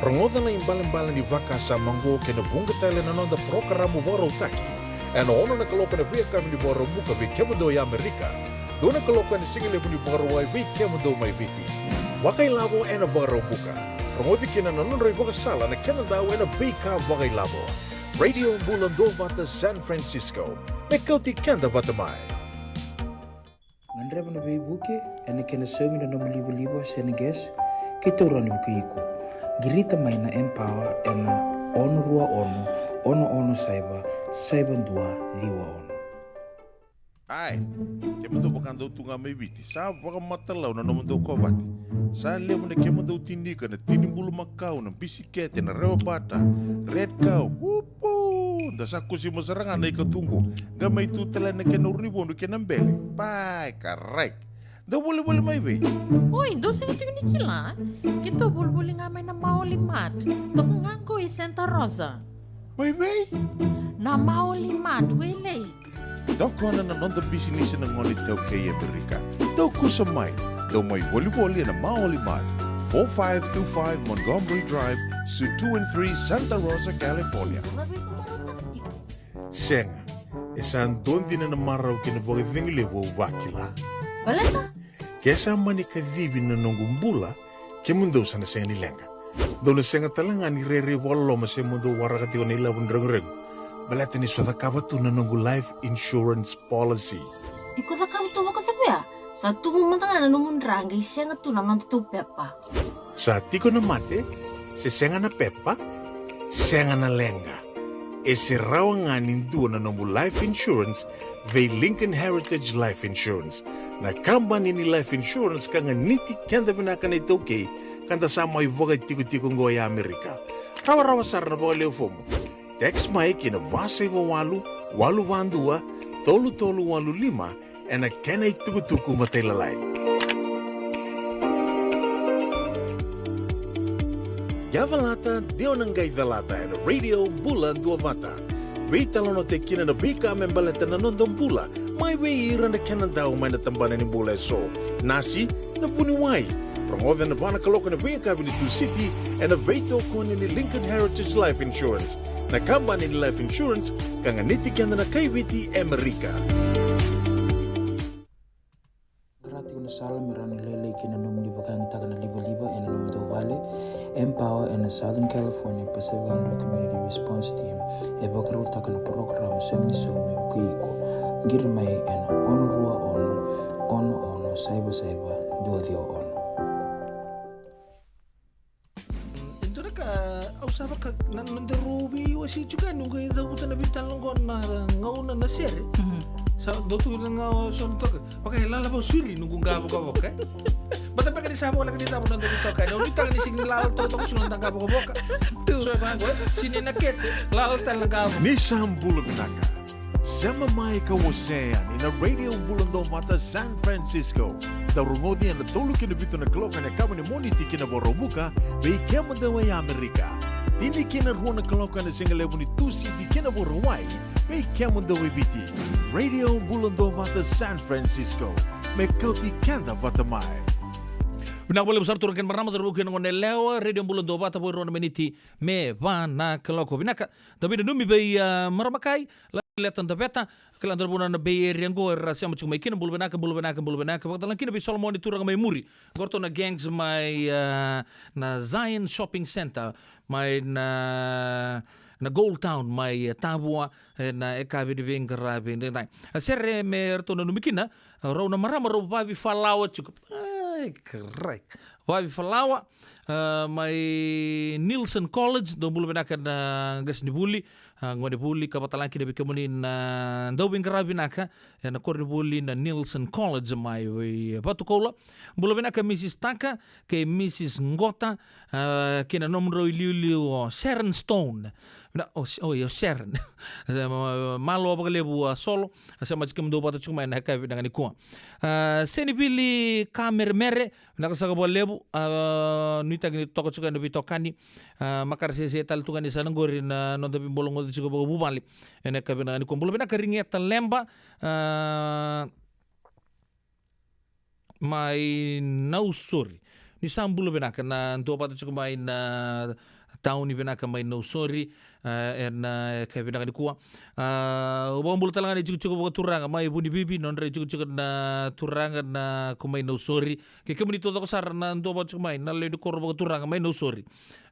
Rogoca na ibalebale ni vakasama oqo kei na vuqa tale na noda parokaramu vakarautaki ena ono na kaloko ena veiyakavi ni Vakaraubuka vei kemudou e Amerika, dua na kaloko ena sigalevu ni Vakarauwai vei kemudou mai Viti. Vakailavo ena Vakaraubuka. Rogoci kina na nodra ivakasala na kenadau ena veika vakailavo. Radio Bula Duavata San Francisco. Me kauti keda vata mai. Gadreva na veivuke ena kena saumi na nomu livaliva se na gas, keitou rawa ni vukei iko. Qirita mai na Empower ena ono rua ono, ono ono saiva, saiva dua, ciwa ono. Ai, kemudou vaka dau tu ga mai Viti, sa vakamatalau na nomudou kovate. Sa levu na kemudou tinika na tini bulumakau, na bisikete, na rewa bata, red cow, upu! Da sa kusima sara ga na ikatuqu. Qai mai tu tale na kena urunivodu kei na bele. Pai, karai. Dou volivoli mai vei? Oi, dou sega tiko ni kila. Keitou volivoli ga mai na Maoli Mart. Toka ga qo i Santa Rosa. Mai vei? Na Maoli Mart, Wailei. Tokona na noda bisinisi na gone iTaukei e Amerika. Dou kusa mai. Dou mai volivoli ena Maoli Mart, four five two five Montgomery Drive, Suite two and three, Santa Rosa, California. Sega, e sa dua dina na marau kei na vakacegu levu au vakila. Baleta? Ke sa mani kacivi na noqu bula, kemudou sa na sega ni leqa. Dou na sega tale ga ni rairai vakaloloma se mo dou waraka tiko na ilavo ni reguregu. Baleta ni sa cakava tu na noqu life insurance policy. Iko cakava tu vakacava ya? Sa tubu mada ga na nomu dra qai sega tu na nodatou pepa. Sa tiko na mate, se sega na pepa, sega na leqa. E se rawa ga ni dua na nomu life insurance vei Lincoln Heritage Life Insurance. Na kabani ni life insurance ka ganiti keda vinaka na iTaukei, ka da sa mai vakatikotiko oqo e Amerika. Rawarawa sara na vakalewe fomu. Text mai ki na va saiva walu, walu va dua, tolu tolu walu lima, ena kena itukutuku matailalai. Yavalata, de o na qai calata ena Radio Bula Duavata. Veitalanoataki kina na veika me baleta na noda bula, Mai vei ira na kena dau mai na tabana ni bula eso, nasi, na vuniwai. Rogoca ena va na kaloko ena veiyakavi ni Tusiti ena veitokoni ni Lincoln Heritage Life Insurance, na kabani ni life insurance ka ganiti keda na kaiviti Amerika. Qara tiko na sala me rawa ni lailai kina na nomuni vakayagataka na livaliva ena nomudou vale. Empower ena Southern California Pacific Islander Community Response Team e vakarautaka na porokaramu Sema ni Saumi me vukei iko. Qiri mai ena ono rua ono, ono ono saiva saiva, dua ciwa ono. E dua na ka au sa vaka na noda rau veiwasei tiko yani, noqu e cavuta na veitalanoa qo na gauna na sere. Mhm. Sa dau tu na gauna so na toka. Vaka e lala vau suri noqu qavokavoka, e. Bata beka ni sa voleka ni cava na noda veitokani. Au nuitaka ni sega ni lala totoka suru na noda qavokavoka. Tu. So e vaqo, e. Sini na kete, lala tale na qavo. Ni sa bula vinaka. Sema mai ka wasea yani na Radio Bula Dovata San Francisco. Dau rogoci ena tolu ki na vitu na kaloko ena yakavi ni Moniti ki na Vakaraubuka, vei kemudou e Amerika. Tini ki na rua na kaloko ena sigalevu ni Tusiti ki na Vakarauwai, vei kemudou e Viti. Radio Bula Dovata San Francisco, me kauti keda vata mai. Vinaka vakalevu sara turaga kei na marama, cauravou kei na goneyalewa, Radio Bula Dovata, vo e rua na miniti me va na kaloko. Vinaka, da veinanumi vei, a, marama kai, la Leta Daveta, kila da na vuna na Bay Area qo era sema tiko mai kina, bula vinaka, bula vinaka, bula vinaka. Vakatalega kina vei Solomoni turaga mai muri. Qo ratou na gangs mai, a, na Zion Shopping Center, mai na, na Gold Town, mai, e, Tavua, ena yakavi ni veiqaravi edaidai. A sere me ratou nanumi kina, a, rau na marama rau vavifalawa tiko. Ai, karai. Vavifalawa, a, mai Nielsen College, dou bula vinaka na qasenivuli, a, gonevuli, ka vakatalega kina vei kemuni na dauveiqaravi vinaka ena koronivuli na Nielsen College mai Vatukoula. Bula vinaka Mrs Taka kei Mrs Qota, a, kei na nomudrau iliuliu o Sharon Stone. Na, o, o, o Sharon. Malo vakalevu a Solo, a sema tiko kemudou vata tiko mai na yakavi vinaka nikua. A, Senivili Kameremere, vinaka saka vakalevu, a, nuitaki ni toka tiko ena veitokani, a, makare sese tale tu ga ni sa na qori na noda veibologocotaki tiko vakavuvale. Ena yakavi vinaka nikua, bula vinaka Rigeta Leba, a, mai Nausori. Ni sa bula vinaka na duavata tiko mai na tauni vinaka mai Nausori, a, ena, e, yakavi vinaka nikua. A, au vakabula talega na itikotiko vakaturaga mai Vunivivi, nodra itikotiko na turaga na ko mai Nausori. Kei kemuni taucoko sara na duavata tiko mai na lewe ni koro vakaturaga mai Nausori.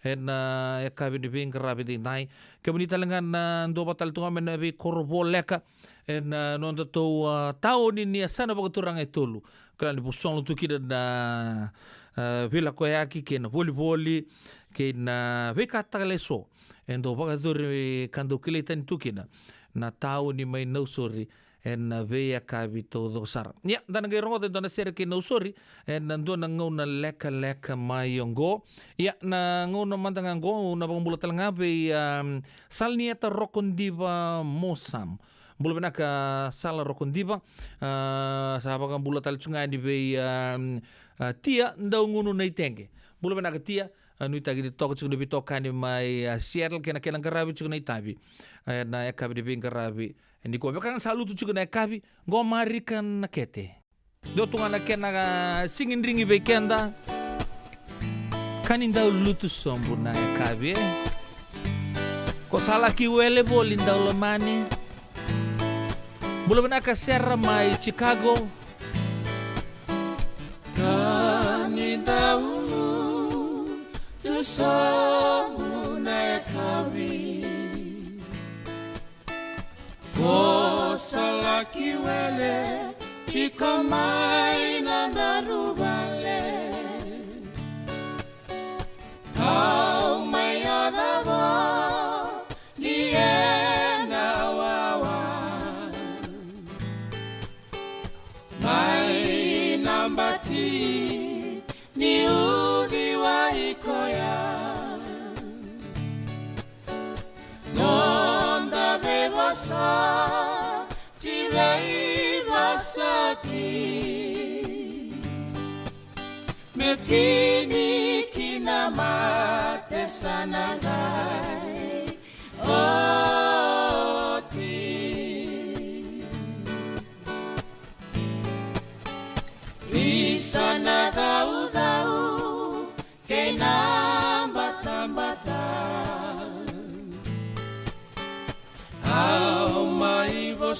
Ena, e, yakavi ni veiqaravi edaidai. Kemuni talega na duavata tale tu ga mai na veikoro voleka. Ena, a, nodatou, a, tauni ni yasana vakaturaga e tolu. Kila ni vosolo tu kina na, a, veilakoyaki kei na volivoli kei na veika tale eso. E dau vakayacori ka dau kilai tani tu kina na tauni mai Nausori ena veiyakavi taucoko sara. Ia, da na qai rogoca e dua na sere kei Nausori ena dua na gauna lekaleka mai oqo. Ia, na gauna mada ga oqo, au na vakabula talega vei, a, Salanieta Rokodiva Mosam. Bula vinaka Sala Rokodiva, a, sa vakabula tale tu ga yani vei, a, a, Tia Daugunu Naiteqe. Bula vinaka Tia, a, nuitaki ni toka tiko na veitokani mai, a, Seattle kei na kena qaravi tiko na itavi. A, ena yakavi ni veiqaravi. Nikua vaka ga sa lutu tiko na yakavi, qo Marika Nakete. Dua tu ga na kena, a, sigidrigi vei keda. Ka ni dau lutu sobu na yakavi, e. Ko sa laki wele voli dau lomani. Bula vinaka Sera mai Chicago. Ka ni dau lutu sobu na yakavi. Ko sa laki wele tiko mai na daru vale. Kau mai yaco vo ni ena wawa. Mai na bati ni uciwai koya. Noda veivosoti, veivosoti. Me tini kina mate sa na qai oti.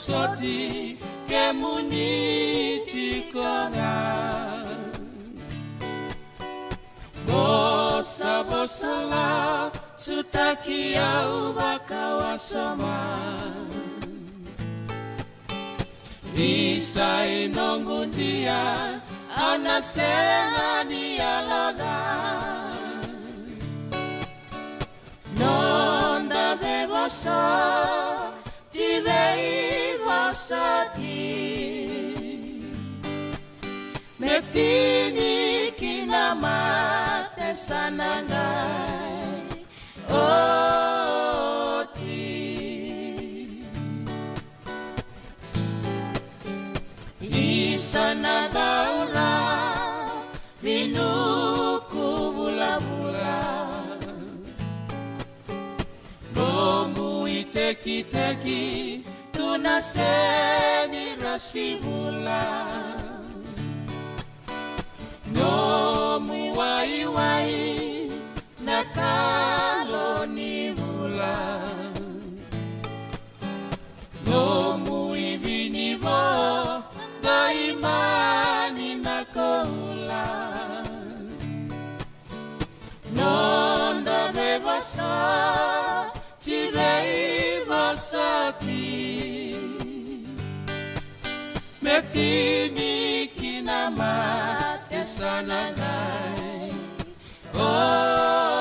Soti kemuni tiko ga. Vosa vosa la sutaki au vakawasoma. Isa i noqu dia, au na sega ni yaloca. Noda veivosoti veivosoti. Me tini ki na mate sa na qai oti. Isa na daura vinuku vulavula. Nomu itekiteki tu na seni rasivula. Nomu waiwai na kalo ni vula. Nomu ivinivo daimani na koula. Noda veivosoti veivosoti. Me tini ki na mate sa na qai oti.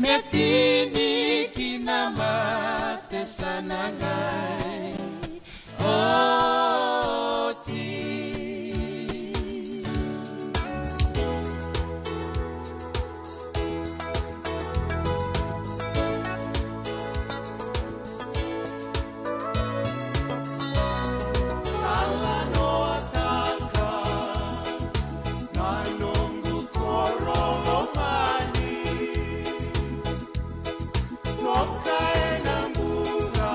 Me tini ki na mate sa na qai oti. Talanoataka na noqu koro lomani. Toka ena bula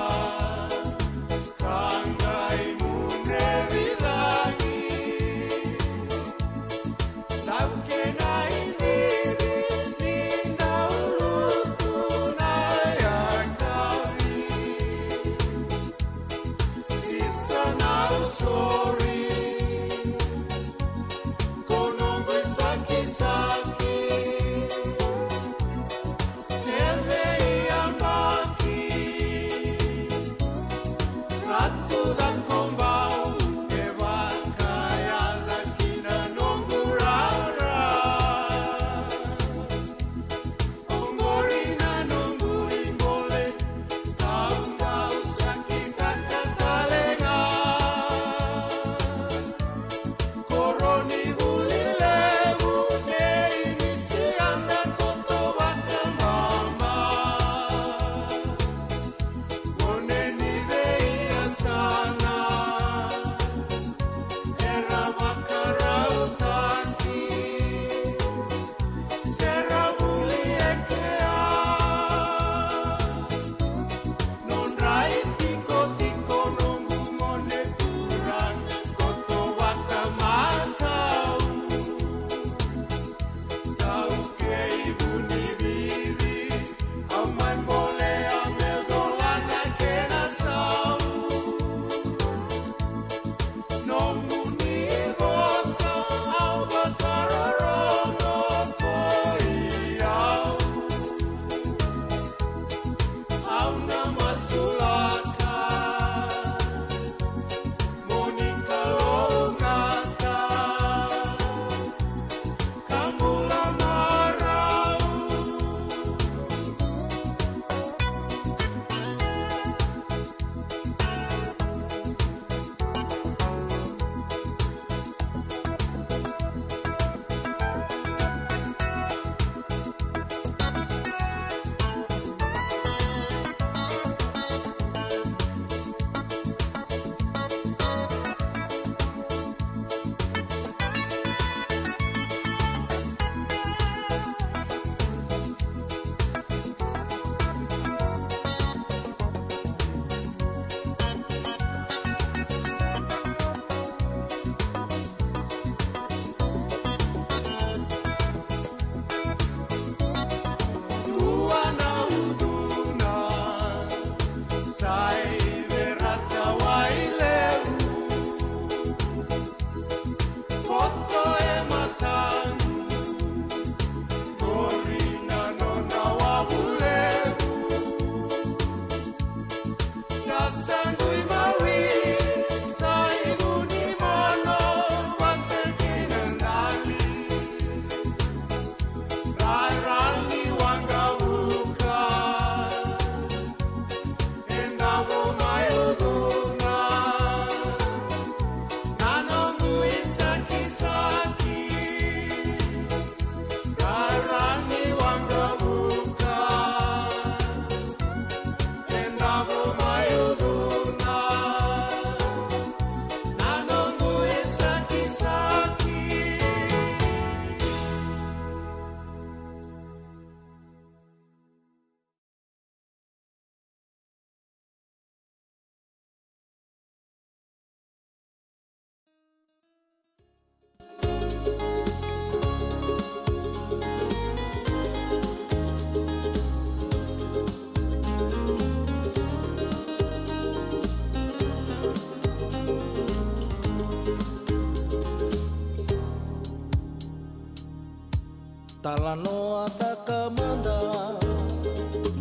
Talanoataka mada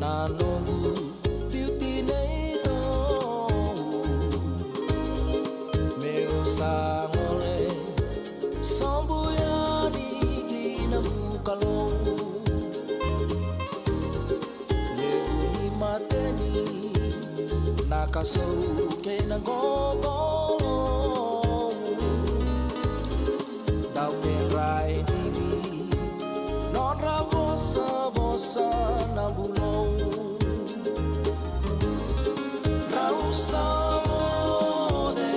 na noqu biuti nei Tou. Meu sa gole sobu yani ki na bukalou. Levu ni mateni na kasou kei na qoqolou. Dau kedra e dili nodra vosavosa na bulou. Rau sa moce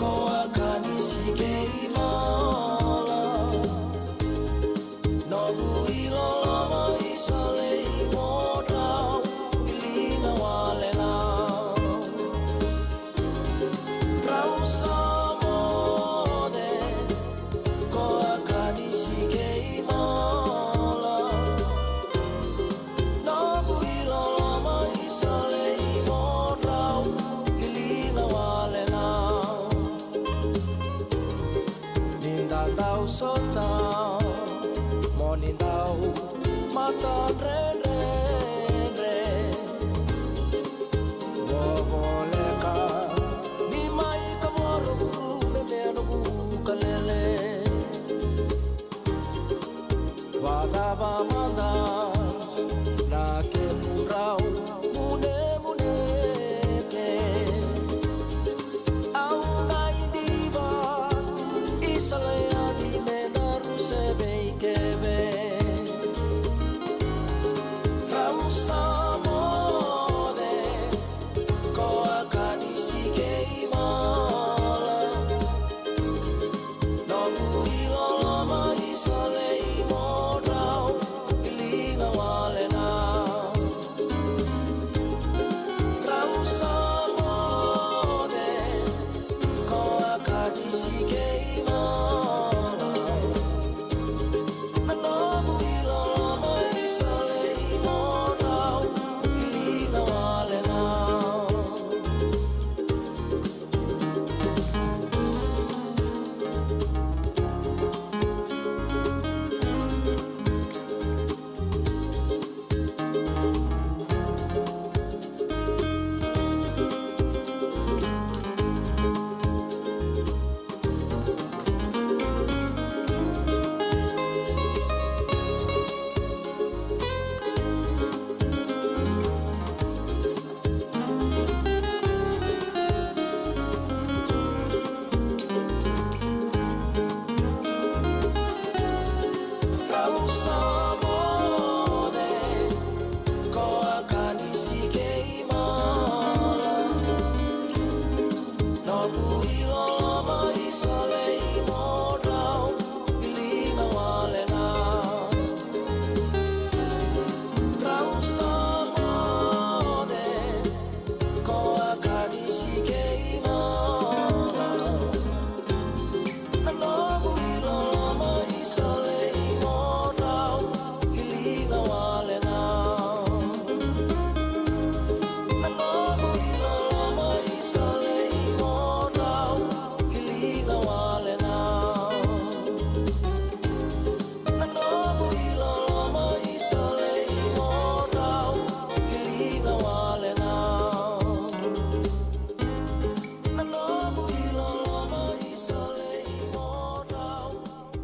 ko Akanisi kei Mala. Noqu iloloma i Salei mo drau i liga wale ga. Rau sa moce ko Akanisi kei Mala. Noqu iloloma i Salei mo drau i liga wale ga. Ni da dau sota mo ni dau matadredredre. Vovoleka ni mai ka voro vuru me mea noqu kalele. Vacava mada na kemudrau munemunete. Au na idiva i Salei yani me daru se veikeve. Rau sa moce ko Akanisi kei Mala. Noqu iloloma i Salei mo drau i liga wale ga. Rau sa moce ko Akanisi kei Mala. Na noqu iloloma i Salei mo drau i liga wale ga. Rau sa moce ko Akanisi kei Mala. Noqu iloloma i Salei mo drau i liga wale ga. Rau sa moce ko Akanisi kei Mala. Na noqu iloloma i Salei mo drau i liga wale ga. Na noqu iloloma i Salei mo drau i liga wale ga. Na noqu iloloma i Salei mo drau i liga wale ga. Na noqu iloloma i Salei mo drau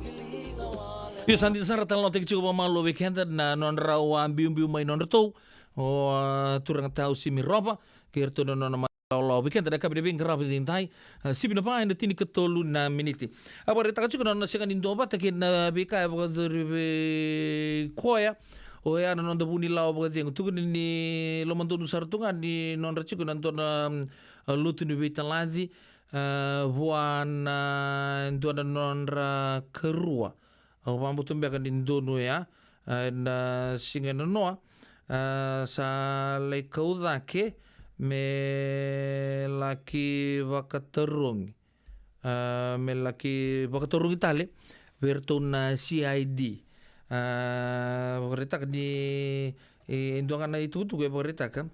i liga wale ga. Io, sa dina sara, talanoataki tiko vakamalua vei keda na nodrau a biubiu mai nodratou o, a, turaga Tau Simi Rova kei iratou na nona lawalawa vei keda na yakavi ni veiqaravi edaidai. A, sivi na va ena tinikatolu na miniti. A vakaraitaka tiko na nona sega ni duavata kei na veika e vakayacori vei koya. Oya na noda vunilawa vakacegu, tukuni ni lomadonu sara tu ga ni nodra tiko na dua na, mm, a, lotu ni veitalaci, a, vua na dua na nodra karua. Au vakabauta beka ni donu oya, a, ena siga e nanoa, a, sa lai kau cake me laki vakatarogi, a, me laki vakatarogi tale vei iratou na C I D. A, vakaraitaka ni, e, e dua ga na itukutuku e vakaraitaka,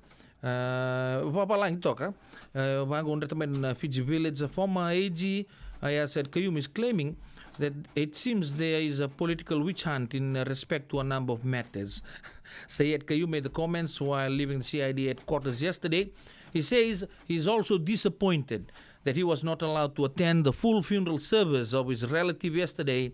a, vakavalagi toka, a, vaqo dreta mai na Fiji Village, a former A G, Aiyaz Sayed-Khaiyum is claiming that it seems there is a political witch hunt in respect to a number of matters. Sayed-Khaiyum made the comments while leaving the C I D headquarters yesterday. He says he is also disappointed that he was not allowed to attend the full funeral service of his relative yesterday,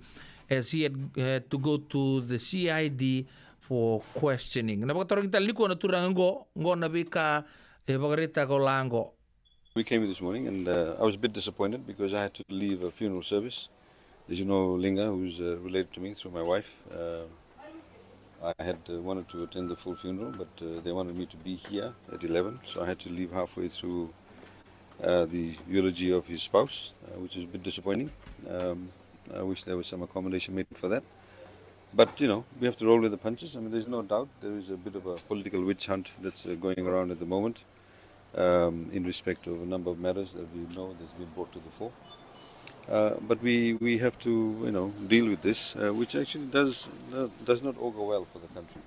as he had, had to go to the C I D for questioning. Na vakatarogi tale nikua na turaga qo, qo na veika e vakaraitaka o la qo. We came this morning and, uh, I was a bit disappointed because I had to leave a funeral service. As you know, Linga, who's, uh, related to me through my wife, uh, I had, uh, wanted to attend the full funeral, but, uh, they wanted me to be here at eleven, so I had to leave halfway through, uh, the eulogy of his spouse, uh, which is a bit disappointing. Um, I wish there was some accommodation made for that. But, you know, we have to roll with the punches. I mean, there's no doubt there is a bit of a political witch hunt that's, uh, going around at the moment, um, in respect of a number of matters that we know that's been brought to the fore. Uh, but we, we have to, you know, deal with this, uh, which actually does, uh, does not augur well for the country.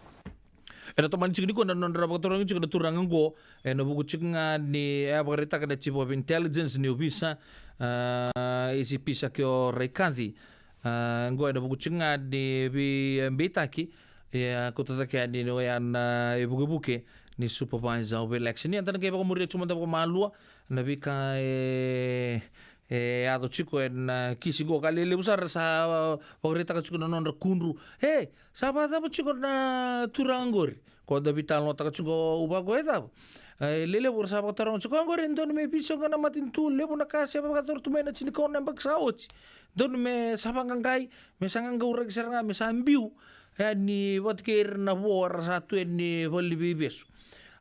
Ena tomani tiko nikua na nodra vakatarogi tiko na turaga qo, ena vuku tiko ga ni e vakaraitaka na Chief of Intelligence ni ovisa, uh, A C P Sakio Raikaci. Uh, qo ena vuku tiko ga ni veibeitaki, e, a, kauta cake yani ni oya na ivukevuke ni Supervisor of Election. Ia da na qai vakamuria tiko mada vakamalua na veika e, e yaco tiko ena kisi qo, ka lelevu sara sa vakaraitaka tiko na nodra kudru. E, sa vakacava tiko na turaga qori? Ko da veitalanoataka tiko qo, au vaqo e cava? E, lelevu era sa vakataroga tiko qori, e dodonu me veisau ga na matanitu, levu na ka se vakayacori tu mai na tinikaono na yabaki sa oti. Dodonu me sa vaqaqai, me sa qaqauraki sara ga, me sa biu yani vata kei ira na vo era sa tu yani valeniveivesu.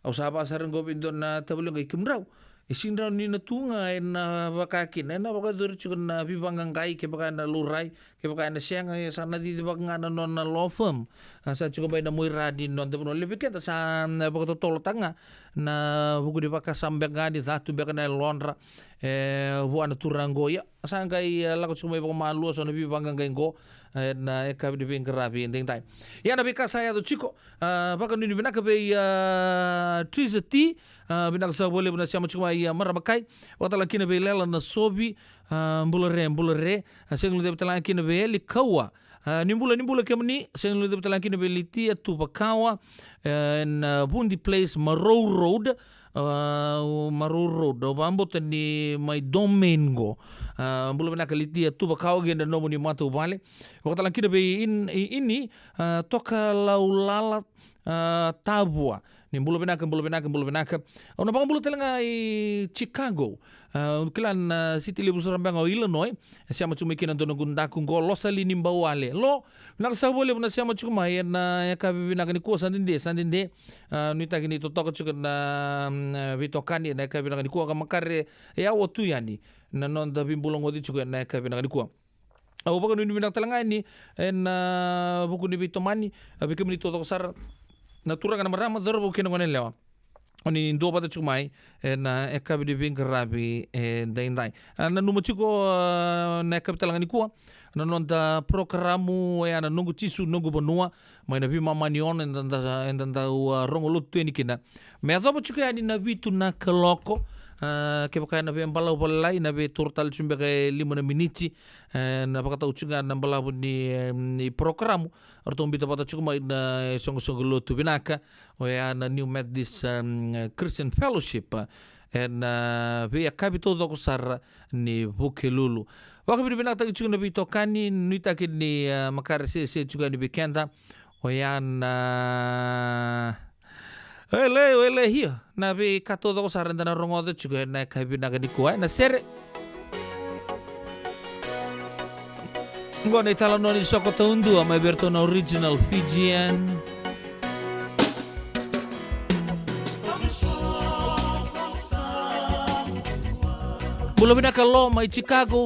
Au sa vaka sara qo vei dua na tavalequ i kemudrau. E sega ni rawa ni na tu ga ena vaka kina, ena vakayacori tiko na veivaqaqai, kevaka ena laurai, kevaka ena sega, e sa na cicivaka ga na nona law firm. A, sa tiko mai na muaira ni noda vanua. Levu vei keda sa, mm, vakatotolotaka ga na vuku ni vakasama beka ga ni catu beka na yalodra, e, vua na turaga qo. Ia, sa qai, e, lako tiko mai vakamalua so na veivaqaqai qo, e, ena yakavi ni veiqaravi edaidai. Ia na veika sa yaco tiko, a, vakanuinui vinaka vei, a, Triza T, a, vinaka saka vakalevu na sema tiko mai, a, Marama Kai. Vakatalega kina vei Lela Nasovi, a, bula re, bula re. A, sega ni guilecavi talega kina vei Eli Kaua. A, ni bula, ni bula kemuni, sega ni guilecavi talega kina vei Litia Tuvakawa, e, ena, a, Vudi Place, Marou Road, a, Marou Road, au vakabauta ni mai Domain qo. A, bula vinaka Litia Tuvakawa kei na nomuni matavuvale. Vakatalega kina vei In-, I-, Ini, a, Tokalaulala, a, Tavua. Ni bula vinaka, bula vinaka, bula vinaka. Au na vakabula talega i Chicago. A, au kila na siti levu sara beka o Illinois. E sema tiko mai kina dua na noqu daku qo, Losali ni Bauale. Lo, vinaka saka vakalevu na sema tiko mai ena yakavi vinaka nikua, sa dede, sa dede. A, nuitaki ni totoka tiko na, mm, veitokani ena yakavi vinaka nikua, ka makare e aua tu yani na noda veibulagoci tiko ena yakavi vinaka nikua. Au vakanuinui vinaka talega yani ena, a, vuku ni veitomani, a, vei kemuni taucoko sara, na turaga, na marama, cauravou kei na goneyalewa. O ni duavata tiko mai ena, a, yakavi ni veiqaravi edaidai. A, nanuma tiko, a, na yakavi talega nikua na noda porokaramu, oya na Noqu Jisu, Noqu Vanua, mai na veimama ni ono eda, eda, eda dau, a, rogo lotu tu yani kina. Me yacova tiko yani na vitu na kaloko, a, kevaka ena veibalavu vakalailai, na veitoro tale tiko beka e lima na miniti, e, na vakatau tiko ga na balavu ni, e, ni porokaramu. Ratou biuta vata tiko mai na, e, soqosoqo lotu vinaka, oya na New Methodist, em, Christian Fellowship, e, ena, a, veiyakavi taucoko sara ni Vukelulu. Vakavinavinakataki tiko na veitokani, nuitaki ni, a, makare sese tiko yani vei keda. Oya na, a, Ele, ele, io. Na veika taucoko sara eda na rogoca tiko ena yakavi vinaka nikua, e, na sere. Qo na italanoa ni soko taudua mai vei iratou na Original Fijian. Bula vinaka Lo mai Chicago.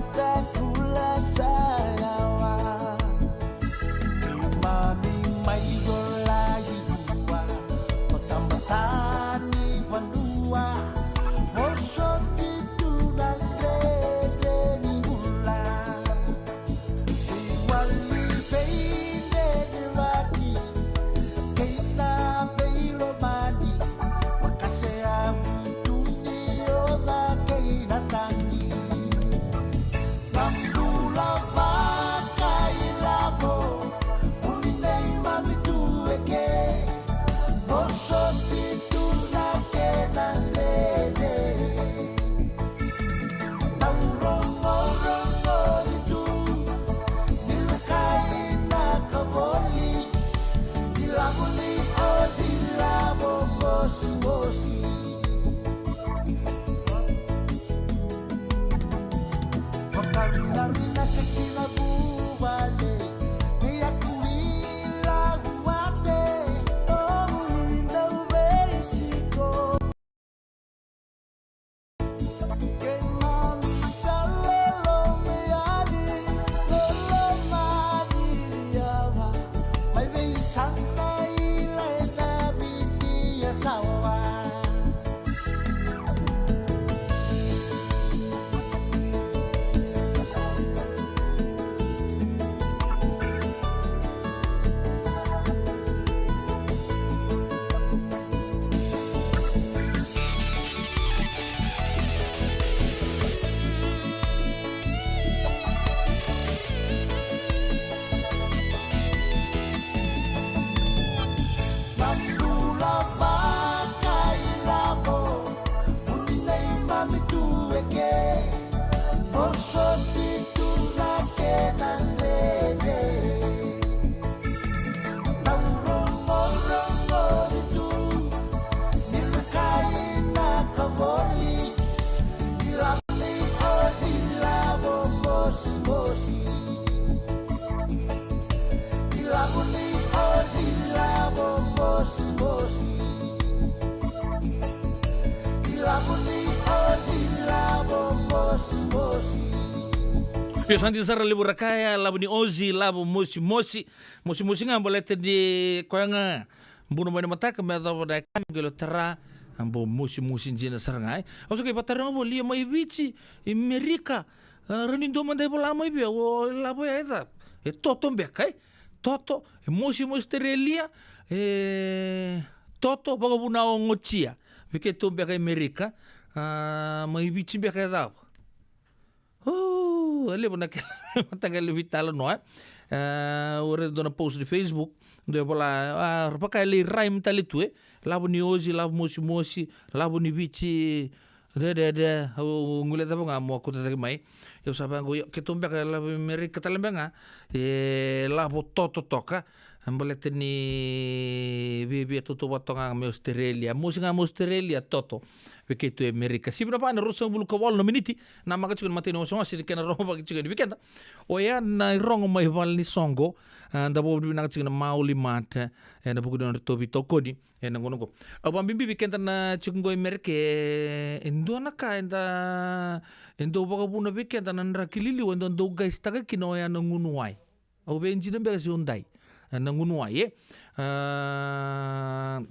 Takula sa yawa. Keimami mai colai dua, o tabata ni vanua, vosoti tu na dredre ni bula. Seiwali veidredrevaki kei na veilomani, vakasea vutu ni oca kei na tagi. Na bula vakailavo, vuni neimami tu eke, vosoti tu na kena dredre. Au rogorogo vitu, ni lakai na kavoli, ni lavo ni osi, lavo mosimosi. Vakavinavinaka ki na vuvale, ni a kui lagu vate, o ui dau veisiko. Io, sa dina sara, levu ra kaya, lavo ni osi, lavo mosimosi. Mosimosi ga baleta ni koya ga buna mai na mataka me yacova na yakavi qai lo tara, a bo mosimosi dina sara ga, e. Au sa qai vakataroga voli, ia mai Viti, i Merika, a, rawa ni dua mada e vola mai vei au, o lavo ya e cava? E toto beka, e? Toto, e mosi mai Ositerelia, e toto, vakavuna ogotia. Vei keitou beka i Merika, a, mai Viti beka e cava? O, e levu na kena mataqali veitalanoa, e. A, au raica dua na post ni Facebook, dua e vola, a, vaka e lai rhyme tale tu, e. Lavo ni osi, lavo mosimosi, lavo ni Viti, de, de, de, au guilecava ga mo kauta cake mai. Au sa vaqo, io, keitou beka e lavo i Merika tale beka ga, e lavo toto toka. Baleta ni viavia tautauvata toka ga mai Ositerelia. Mosi ga mai Ositerelia, toto. Vei keitou e Merika. Sivi na va na ruasagavulu ka walu na miniti. Namaka tiko na imatai ni wasewase ni kena rogo vaka tiko yani vei keda. Oya na irogo mai vale ni soqo. A, da vakavinavinaka tiko na Maoli Mart, e, ena vuku ni nodratou veitokoni ena gauna oqo. Au vakabibi vei keda na tiko qo i Merika, e, e dua na ka eda, e dau vakavuna vei keda na draki liliwa, e dau, dau qaisitaka kina, oya na gunu wai. Au via dina beka se au dai, e, na gunu wai, e. A,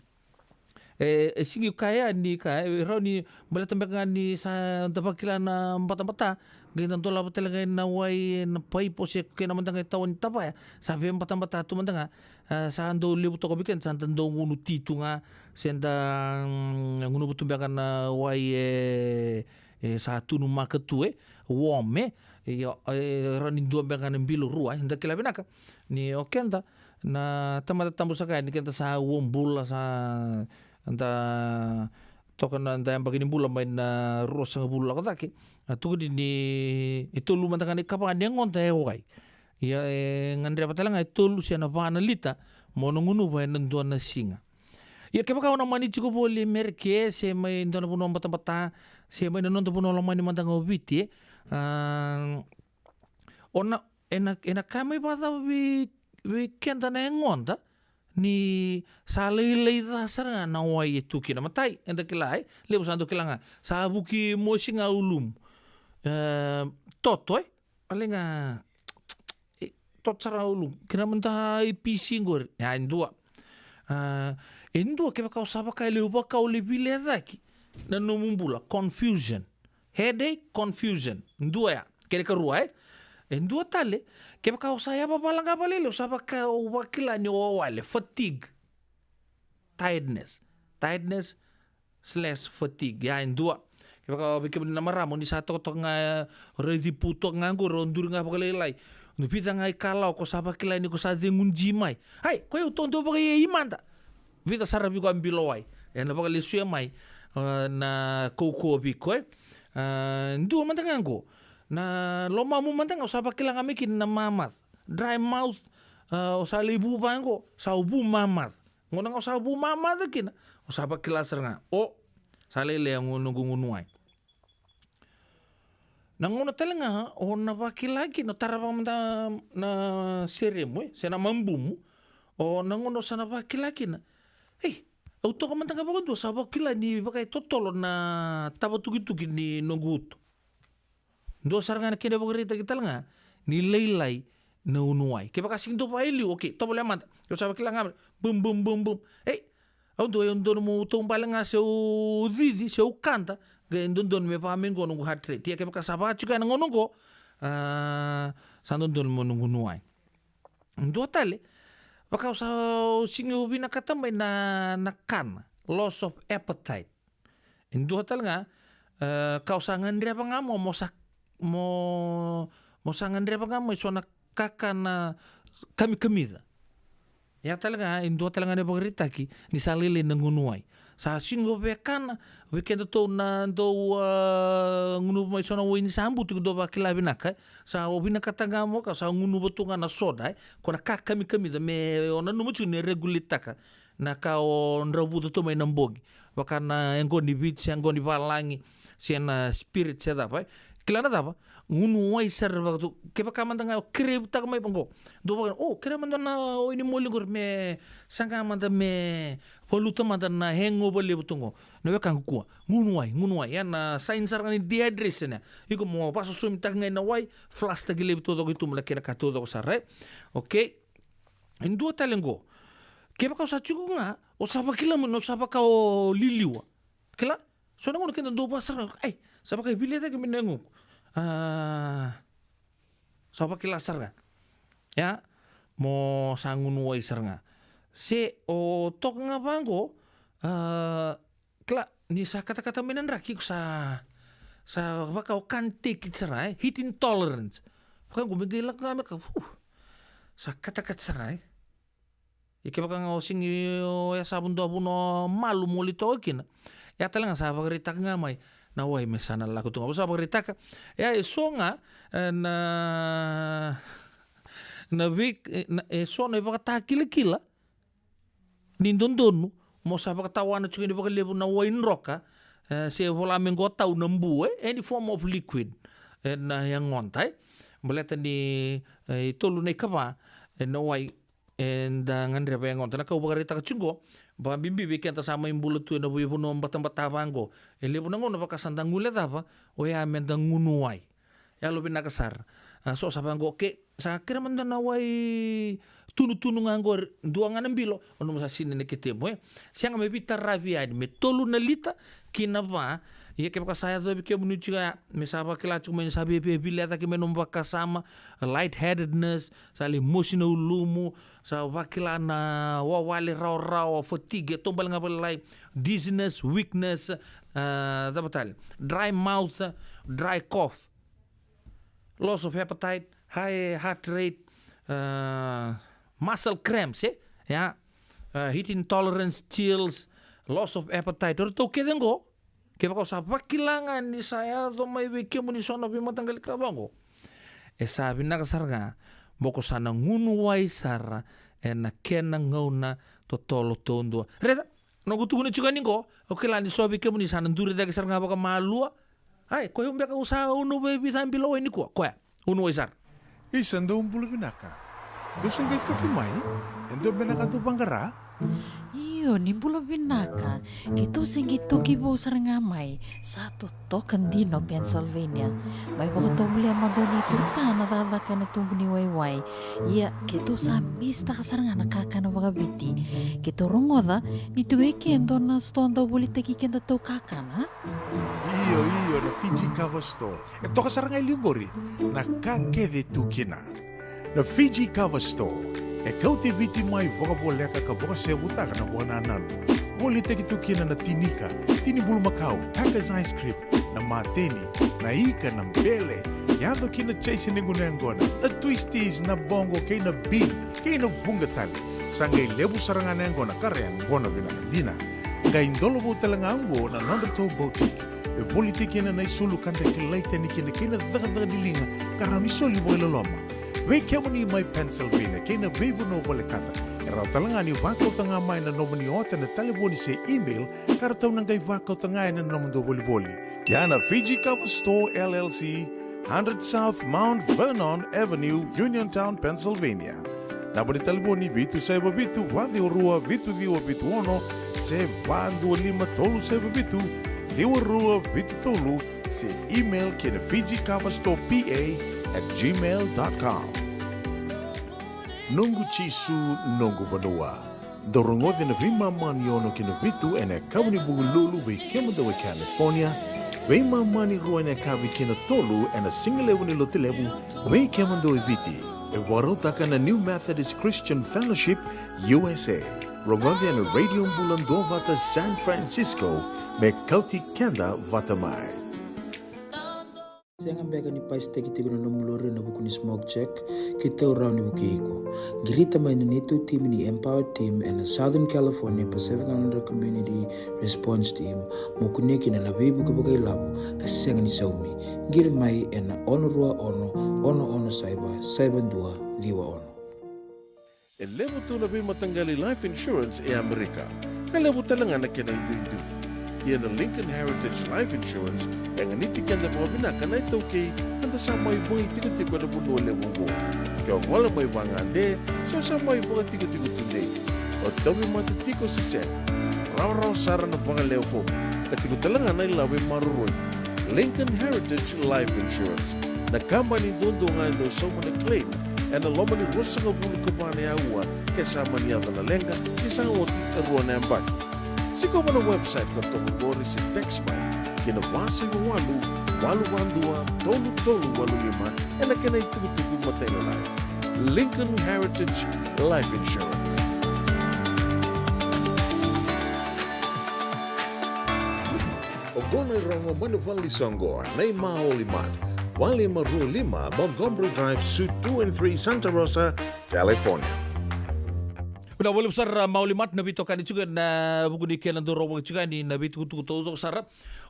e, e sega ni kaya ni ka, e, rawa ni baleta beka ga ni sa da vakila na batabata, qai da dolava tale ga na wai ena paipo se kena mada ga e tawa ni tavaya, sa veibatabata tu mada ga. A, sa dau levu toka vei keda, sa da dau gunu ti tu ga, se da, mm, gunuva tu beka na wai, e, e sa tunumaka tu, e, warm, e. Io, e, rawa ni dua beka na bilo rua, e, da kila vinaka ni o keda na tamata tabu saka yani, keda sa uabula, sa da toka na, da yabaki ni bula mai na ruasagavulu lako cake. A, tukuni ni e tolu mada ga na ikava ni yagoda e wai. Ia, e gadreva tale ga e tolu se na va na lita mo na gunuva ena dua na siga. Ia kevaka o na mani tiko voli e Merika, se mai dua na vanua batabata, se mai na noda vanua lomani mada ga o Viti, e, a, o na, ena, ena kaya mai vakacava vei, vei keda na yagoda ni sa lailai ca sara ga na wai e tu kina? Matai, eda kila, e, levu sa dau kila ga, sa vuki mosi ga ulumu. E, toto, e? Aleqa, e, toto sara ulu. Kena mada i P C qori. Ya, e dua. A, e dua kevaka o sa vaka e levu vaka o le vilecaki na nomu bula. Confusion. Headache, confusion. Dua ya. Kena karua, e? E dua tale, kevaka o sa yavavala ga vakalailai, o sa vaka o vakila ni o wale. Fatigue. Tiredness. Tiredness slash fatigue. Ya, e dua. Kevaka o vei kemuni na marama, ni sa tokatoka ga, e, raici pu toka ga qori, o duri ga vakalailai. Ni vica ga i kalawa, ko sa vakila ni ko sa cegu ji mai. Ai, ko yau toka dau vakaiei mada. Vica sara vei ko a bilo wai. E na vakalesuya mai, e, na kaukauwa vei ko, e. E, dua mada ga qo. Na lomamu mada ga, o sa vakila ga mai kina na mamaca. Dry mouth, e, o sa lai vu vaqo, sa vu mamaca. Gauna ga o sa vu mamaca kina, o sa vakila sara ga. O, sa lailai a gu-, noqu gunu wai. Na gauna tale ga, o na vakila kina, o tarava mada na seremu, e, se na mabumu, o na gauna o sa na vakila kina. Ei, au toka mada ga vakadua, sa vakila ni vakaitotolo na tava tukituki ni noqu uto. Dua sara ga na kena vakaraitaki tale ga ni lailai na gunu wai. Kevaka sigi dua vaka e liu, okay, tovolea mada. Au sa vakila ga, bum, bum, bum, bum. Ei, au dua, au dua mo taubale ga se au cici, se au kada, qai dodonu me vaka me qo noqu heart rate. Ia kevaka sa vaka tiko ya na gauna qo, a, sa dodonu mo noqu gunu wai. Dua tale, vaka au sa, au sigi au vinakata mai na, na kana, loss of appetite. E dua tale ga, e, ka o sa gadreva ga mo, mo sa, mo, mo sa gadreva ga mai so na kakana kamikamica. Ia tale ga, e dua tale ga na ivakaraitaki ni sa lailai na gunu wai. Sa sigi o vekana, vei kedatou na dau, a, gunuva mai so na wai ni sa butu, ke dau vakila vinaka, e. Sa o vinakata ga mo ka, sa gunuva tu ga na soda, e. Ko na ka kamikamica, me o nanuma tiko ni regulate-taka na ka o dravuta tu mai na bogi. Vaka na yaqona ni Viti, se yaqona ni valagi, se na spirit, se cava, e. Kila na cava? Gunu wai sara vaka tu. Kevaka mada ga o crave-taka mai vaqo. Dua vaka, o, kerea mada na wai ni moli qori me saga mada me valuta mada na hangover levu tu qo. Na wekaqu kua. Gunu wai, gunu wai. Ya na sign sara ga ni dehydration ya. Iko mo vasosomitaka ga na wai, flush-taki laivi taucoko i tuba na kena ka taucoko sara, e. Okay. E dua tale qo. Kevaka o sa tiko ga, o sa vakila mo ni o sa vaka o liliwa. Kila? So na gauna keda dau vaka sara ga, ai, sa vaka e vilecaki mai na yagoqu. A, sa vakila sara ga. Ia, mo sa gunu wai sara ga. Se o toka ga vaqo, a, kila, ni sa katakata mai na draki, iko sa, sa vaka o can't take it sara, e? Heat intolerance. Vaka qo me qai lako ga me ka, fu, sa katakata sara, e? Ia kevaka ga o sigi o yasava dua vanua malu mo li toka kina. Ia tale ga sa vakaraitaka ga mai na wai me sa na lako tu ga. Sa vakaraitaka. Ia e so ga, e, na, na vei, e, na, e so na ivakatakilakila ni dodonu mo sa vakatawana tiko ni vakalevu na wai droka, e, se vola me qo tau na bu, e, any form of liquid, e, na yagoda, e. Baleta ni, e, i tolu na ikava, e, na wai, eda gadreva yagoda. Na ka au vakaraitaka tiko qo, vakabibi vei keda sa mai bula tu ena veivanua batabata vaqo. E levu na gauna vaka sa da guilecava, oya me da gunu wai. Yalovinaka sara. A, so sa vaqo, ke, sa kere mada na wai tunutunu ga qori, dua ga na bilo, o nomu sa sinai na ketemu, e. Sega me veitaravi yani, me tolu na lita, ki na va, ia kevaka sa yacovi kemuni tiko ya, me sa vakila tiko mai ni sa veivilecaki mai nomu vakasama, lightheadedness, sa lai mosi na ulumu, sa vakila na wawale rawarawa, fatigue, e taubale ga vakalailai, dizziness, weakness, a, cava tale, dry mouth, dry cough, loss of appetite, high heart rate, a, muscle cramps, e? Ia, a, heat intolerance, chills, loss of appetite. O ratou kece qo, kevaka o sa vakila ga ni sa yaco mai vei kemuni so na veimataqali ka vaqo, e sa vinaka sara ga mo ko sa na gunu wai sara ena kena gauna totolo taudua. Raica, noqu tukuna tiko yani qo, au kila ni so vei kemuni sa na duri cake sara ga vakamalua. Ai, koya beka au sa unu vei vica bilo wai nikua, koya unu wai sara. Isa, dou bula vinaka. Dou se qai toki mai? E dua beka na ka dou vaqara? Io, ni bula vinaka. Keitou se qai toki vou sara ga mai. Sa totoka dina o Pennsylvania. Mai vakatovolea mada o Nei Turta na cakacaka ena tubu ni waiwai. Ia, keitou sa misitaka sara ga na kakana vakaviti. Keitou rogoca ni tu e ke dua na sitoa dau volitaki kedatou kakana. Io, io, na Fiji Kava Store. E toka sara ga e liu qori na ka kece tu kina. Na Fiji Kava Store e kauti Viti mai vakavoleka ka vakasevutaka na vakanananu. Volitaki tu kina na tinika, tini bulumakau, Taka's ice cream, na mateni, na ika, na bele, yaco kina chase ni guna yaqona, na twisties, na bongo, kei na bean, kei na vuqa tale. Sa qai levu sara ga na yaqona ka ra yaqona vinaka dina. Qai dolovou tale ga oqo na nodratou boutique. E volitaki kina na isulu ka da kilai tani kina kei na cakacaka ni liga ka rawa ni soli vakailoloma. Vei kemuni mai Pennsylvania kei na veivanua volekata, e rawa tale ga ni vakauta ga mai na nomuni ota ena talevoni se email ka ratou na qai vakauta ga ena nomudou volivoli. Ia na Fiji Kava Store L L C, hundred South Mount Vernon Avenue, Uniontown, Pennsylvania. Naba ni talevoni vitu saiva vitu, va ciwa rua, vitu ciwa vitu ono, se va dua lima tolu saiva vitu, ciwa rua vitu tolu, se email ki na Fiji Kava Store P A at gmail dot com. Noqu Jisu, noqu vanua. Dou rogoca na veimama ni ono ki na vitu ena yakavi ni Vukelulu vei kemudou e California, veimama ni rua ena yakavi ki na tolu ena sigalevu ni Lotulevu vei kemudou e Viti. E vakarautaka na New Methodist Christian Fellowship U S A. Rogoca ena Radio Bula Duavata San Francisco me kauti keda vata mai. Sega beka ni pasitaki tiko na nomu lori ena vuku ni smoke check? Keitou rawa ni vukei iko. Qirita mai na neitou timi ni Empower Team ena Southern California Pacific Islander Community Response Team mo kunea kina na veivuke vakailavo ka sega ni saumi. Qiri mai ena ono rua ono, ono ono saiva, saiva dua ciwa ono. E levu tu na veimataqali life insurance e Amerika, ka levu tale ga na kena iduidui. Ia na Lincoln Heritage Life Insurance e ganiti keda vakavinaka na iTaukei ka da sa mai vagaitikotiko ena vanua levu oqo. Ke o gole mai vagade se o sa mai vakatikotiko tudei, o tauvimate tiko se sega, rawarawa sara na vakalewe fomu ka tiko tale ga na ilavo e maroroi. Lincoln Heritage Life Insurance, na kabani duadua ga e dau sauma na claim ena loma ni ruasagavulu ka va na aua ke sa mani yaco na leqa ni sa oti e rua na yabaki. Sikova na website ka toka qori se text mai ki na va saiva walu, walu va dua, tolu tolu walu lima ena kena itukutuku matailalai. Lincoln Heritage Life Insurance. Oqo na irogo mai na vale ni soqo, na iMaoli Mart, walu lima rua lima Montgomery Drive, Suite two and three, Santa Rosa, California. Vinaka vakalevu sara Maoli Mart na veitokani tiko ena vuku ni kena dau rawaki tiko yani na veitukutuku taucoko sara.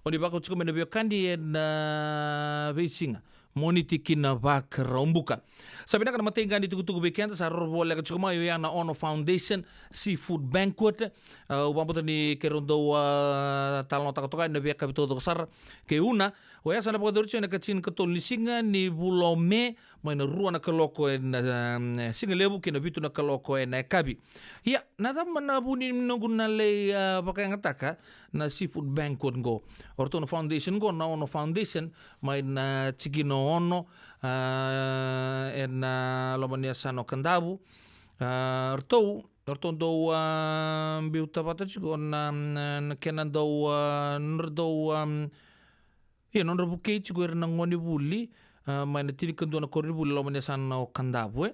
O ni vakau tiko mai na veiwekani ena veisiga Moniti ki na Vakaraubuka. Sa vinaka na mataqali itukutuku vei keda sa roro voleka tiko mai, oya na Ono Foundation Seafood Banquet. Au vakabauta ni keirau dau, a, talanoataka toka ena veiyakavi taucoko sara. Ke una, oya sa na vakayacori tiko ena ikatinikatolu ni siga ni vula o Me, mai na rua na kaloko ena, um, sigalevu kei na vitu na kaloko ena yakavi. Ia, na cava na vu ni noqu na lai, a, vakayagataka na Seafood Banquet qo? O ratou na foundation qo, na Ono Foundation, mai na tikina o Ono, a, ena loma ni yasana o Kadavu. A, ratou, ratou dau, a, biuta vata tiko na, na, na kena dau, a, nodra dau, a, ia nodra vukei tiko ira na gonevuli, a, mai na tinikadua na koronivuli loma ni yasana o Kadavu, e.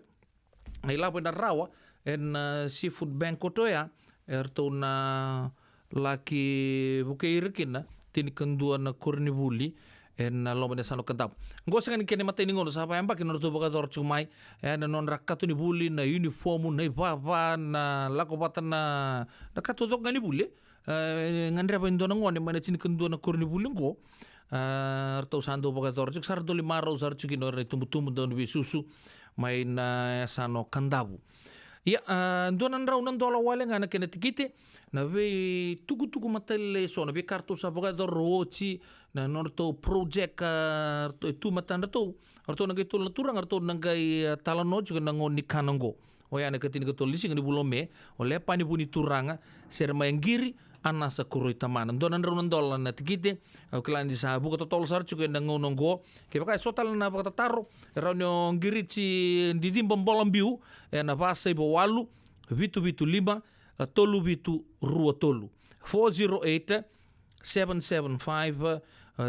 Na ilavo ena rawa ena, a, Seafood Banquet oya, e ratou na laki vukei ira kina tinikadua na koronivuli ena loma ni yasana o Kadavu. Qo sega ni kena imatai ni gauna, sa vayabaki na nodratou vakayacora tiko mai, e, na nodra katonivuli, na uniform, na ivava, na lako vata na, na ka taucoko ga ni vuli, e. E gadreva e dua na gone mai na tinikadua na koronivuli qo, a, ratou sa dau vakayacora tiko, sa ra dau lai marau sara tiko kina o ira na itubutubu dau ni veisusu mai na yasana o Kadavu. Ia, a, dua na drau na dola wale ga na kena tikite. Na veitukutuku matailalai eso, na veika ratou sa vakayacora oti, na nodratou project, a, ratou, e tu matadratou, ratou na qai tolu na turaga ratou na qai, a, talanoa tiko ena gauna ni kana oqo. Oya na ikatinikatolu ni siga ni vula o Me, o Lepani Vunituraga, sere mai Qiri, Anasa Koroi Tamana. Dua na drau na dola na tikite, au kila ni sa vuka totolo sara tiko ena gauna oqo. Kevaka e so tale na vakatataro, e rawa ni o qiriti Diciba Bolabiu, ena va saiva walu, vitu vitu lima, tolu vitu rua tolu. Four zero eight, seven seven five,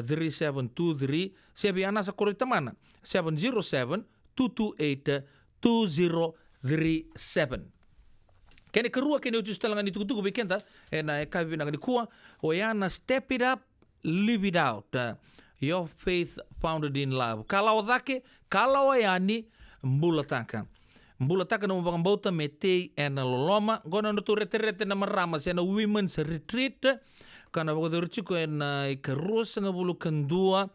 three seven two three, se vei Anasa Koroi Tamana, seven zero seven, two two eight, two zero three seven. Kena ikarua, kena iotioti tale ga ni tukutuku vei keda ena yakavi vinaka nikua, oya na Step It Up, Live It Out. Uh, your faith founded in love. Kalawa cake, kalawa yani, bulataka. Bulataka na nomu vakabauta me tei ena loloma. Qo na nodratou reterete na marama se na Women's Retreat. Ka na vakayacori tiko ena ikaruasagavulu ka dua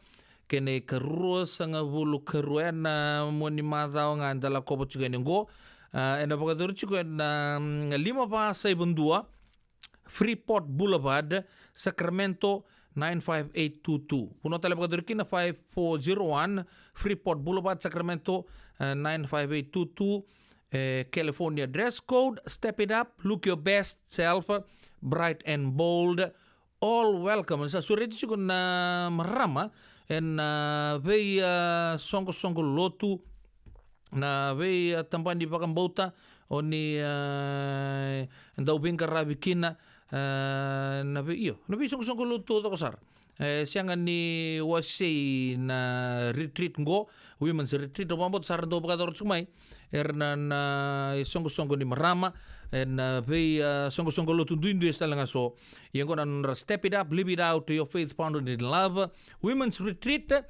kei na ikaruasagavulu ka rua, ena mua ni macawa ga eda lakova tiko yani oqo. Ah, ena vakayacori tiko ena, mm, lima va saiva dua, Freeport Boulevard, Sacramento, nine five eight two two. Vanua tale vakayacori kina, five four zero one Freeport Boulevard, Sacramento, eh, nine five eight two two, eh, California. Dress code, step it up, look your best self, bright and bold, all welcome. Sa sureti tiko na marama ena vei, ah, soqosoqo lotu, na vei, ah, tabana ni vakabauta o ni, ah, dau veiqaravi kina, ah, na vei, io, na vei soqosoqo lotu taucoko sara. E sega ni wasei na retreat qo, Women's Retreat, au vakabauta sa ra dau vakayacora tiko mai era na, na isoqosoqo ni marama ena vei, ah, soqosoqo lotu duidui e sa tale ga so. Ia qo na nodra Step It Up, Live It Out, Your Faith Founded in Love, Women's Retreat,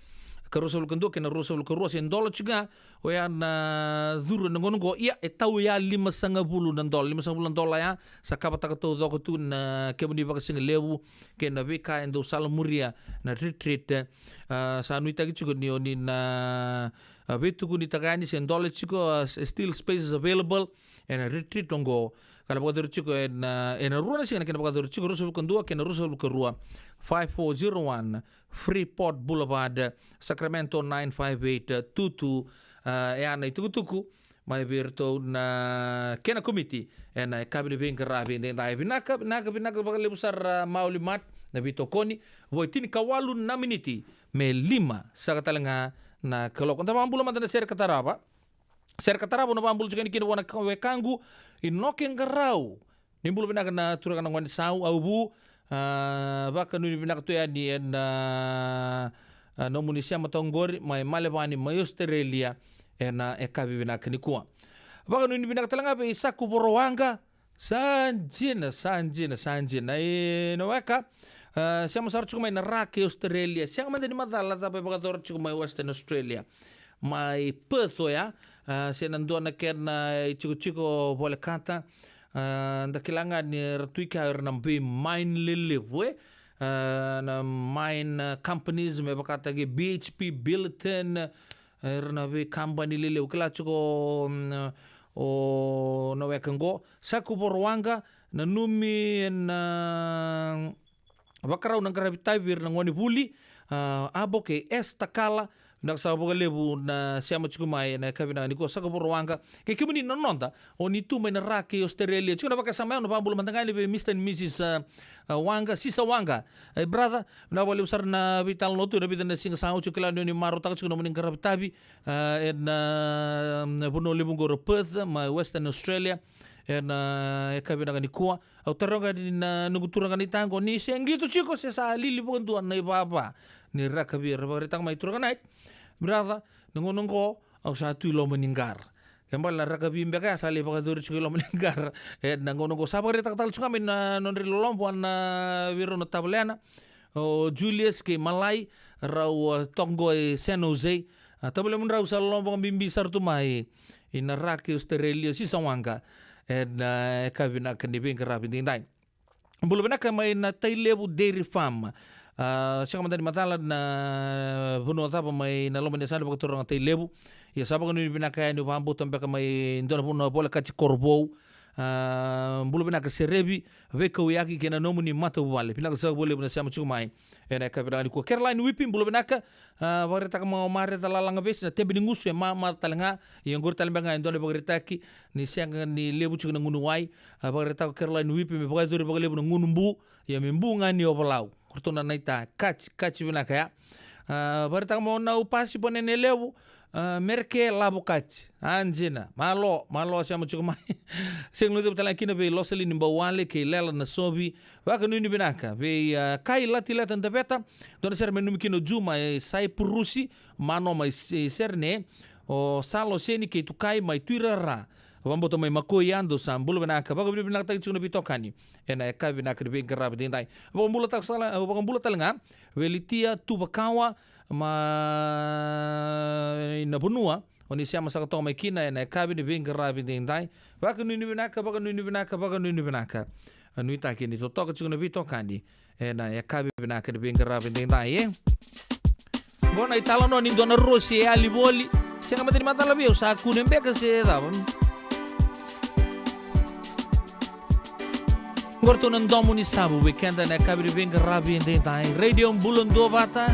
ka ruasagavulu ka dua kei na ruasagavulu ka rua, se dola tiko ga oya na curu ena gauna qo. Ia, e tau ya limasagavulu na dola, limasagavulu na dola ya, sa kavataka taucoko tu na kemu ni vakasigalevu kei na veika e dau salamuria na retreat. Ah, sa nuitaki tiko ni o ni na, ah, veitukunitaka yani se dola tiko, ah, s-, still spaces available ena retreat oqo. Ka na vakayacori tiko ena, ena rua na siga na kena vakayacori tiko, ruasagavulu ka dua kei na ruasagavulu ka rua, five four zero one Freeport Boulevard, Sacramento, nine five eight two two. Ah, e a na itukutuku mai vei iratou na kena komiti ena yakavi ni veiqaravi edaidai. Vinaka, vinaka, vinaka vakalevu sara, Mauli Mat, na veitokoni. Vo e tinikawalu na miniti me lima saka tale ga na kaloko. Da vakabula mada na sere ka tarava. Sere ka tarava au na vakabula tiko yani kina vua na ka-, wekaqu Inoke Qarau. Ni bula vinaka na turaga na gone sau, au vu, ah, vakanuinui vinaka tu yani ena, ah, nomuni sema toka qori mai Malevani mai Australia ena yakavi vinaka nikua. Vakanuinui vinaka tale ga vei Saku Vorowaqa, sa dina, sa dina, sa dina. E, na weka, ah, sema sara tiko mai na Ra kei Australia. Sega mada ni macala cava e vakayacora tiko mai Western Australia. Mai Perth oya, ah, se na dua na kena itikotiko volekata, ah, da kila ga ni ra tu i kea era na vei mine lelevu, e? Ah, na mine, ah, companies me vakataki B H P Billiton, eh, era na vei kabani lelevu. Kila tiko, mm, o na weka qo, Saku Vorowaqa, nanumi ena, ah, vakarau na qaravi tavi vei ira na gone vuli, ah, Abo kei Esther Kala. Vinaka saka vakalevu na sema tiko mai ena yakavi vinaka nikua, Saku Vorowaqa. Kei kemuni na noda, o ni tu mai na Ra kei Australia, tiko na vakasama, au na vakabula mada ga yani vei Mister and Missus, ah, ah, Waqa, Sisa Waqa. Eh, brother, vinaka vakalevu sara na veitalanoa tu ena vica na siga sa oti, au kila ni o ni marautaka tiko na nomuni qaravi tavi, ah, ena, ah, vanua levu qori o Perth mai Western Australia. Ena, ah, yakavi vinaka nikua. Au taroga ni na noqu turaga na itaqo ni se qito tiko se sa lili vakadua na ivava ni rakavi. Era vakaraitaka mai, turaga na, brother, na gauna oqo au sa tu i loma ni qara. Ke bale na rakavi beka ya sa lai vakayacori tiko i loma ni qara. Ena gauna oqo sa vakaraitaka tale tiko ga mai na nodra iloloma vua na, vei rau na tavalena, o Julius kei Malai, rau, ah, toka qo e San Jose. Ah, tavalemudrau sa loloma vakabibi sara tu mai i na Ra kei Australia, Sisa Waqa. Ena, ah, yakavi vinaka ni veiqaravi edaidai. Bula vinaka mai na Tailevu Dairy Farm. Ah, sega mada ni macala na vanua cava mai na loma ni yasana vakaturaga Tailevu. Ia sa vakanuinui vinaka yani, au vakabauta beka mai dua na vanua volekati Korovou. A, bula vinaka Serevi, Veikauyaki kei na nomuni matavuvale. Vinaka saka vakalevu na sema tiko mai ena yakavi vinaka nikua. Caroline Wipi, bula vinaka. A, vakaraitaka mai o Mareta Lalagavesi na tebe ni gusu e mama tale ga. Ia oqori tale beka ga e dua na ivakaraitaki ni sega ni levu tiko na gunu wai. A, vakaraitaka o Caroline Wipi me vakayacori vakalevu na gunu bu. Ia me bu ga ni o Valau. Ko ratou na naita, kati, kati vinaka ya. A, vakaraitaka mai o Nau Pasi Ponene Levu, a, Mereke Lavo Kati. A, dina. Malo, malo sema tiko mai. Sega ni levu tale ga kina vei Losalini Bauwale kei Lela Nasovi. Vakanuinui vinaka vei, a, Kai Latileta Daveta. Dua na sere me nanumi kina o Juma e Saipurusi, Mano mai Se-, Serene. O Salo Seni kei Tukai mai Tuirara. Vakabauta mai Makoi, dou sa bula vinaka, vakavinavinakataki tiko na veitokani ena yakavi vinaka ni veiqaravi daidai. Vakabulataka sala, vakabula tale ga vei Litia Tuvakawa mai Navanua, o ni sema saka toka mai kina ena yakavi ni veiqaravi daidai. Vakanuinui vinaka, vakanuinui vinaka, vakanuinui vinaka. A, nuitaki ni totoka tiko na veitokani ena yakavi vinaka ni veiqaravi daidai, e. Qo na italanoa ni dua na rosi e yali voli. Sega mada ni macala vei au, sa kune beka se cava. Qo ratou na Domo ni Savu vei keda ena yakavi ni veiqaravi daidai. Radio Bula Duavata.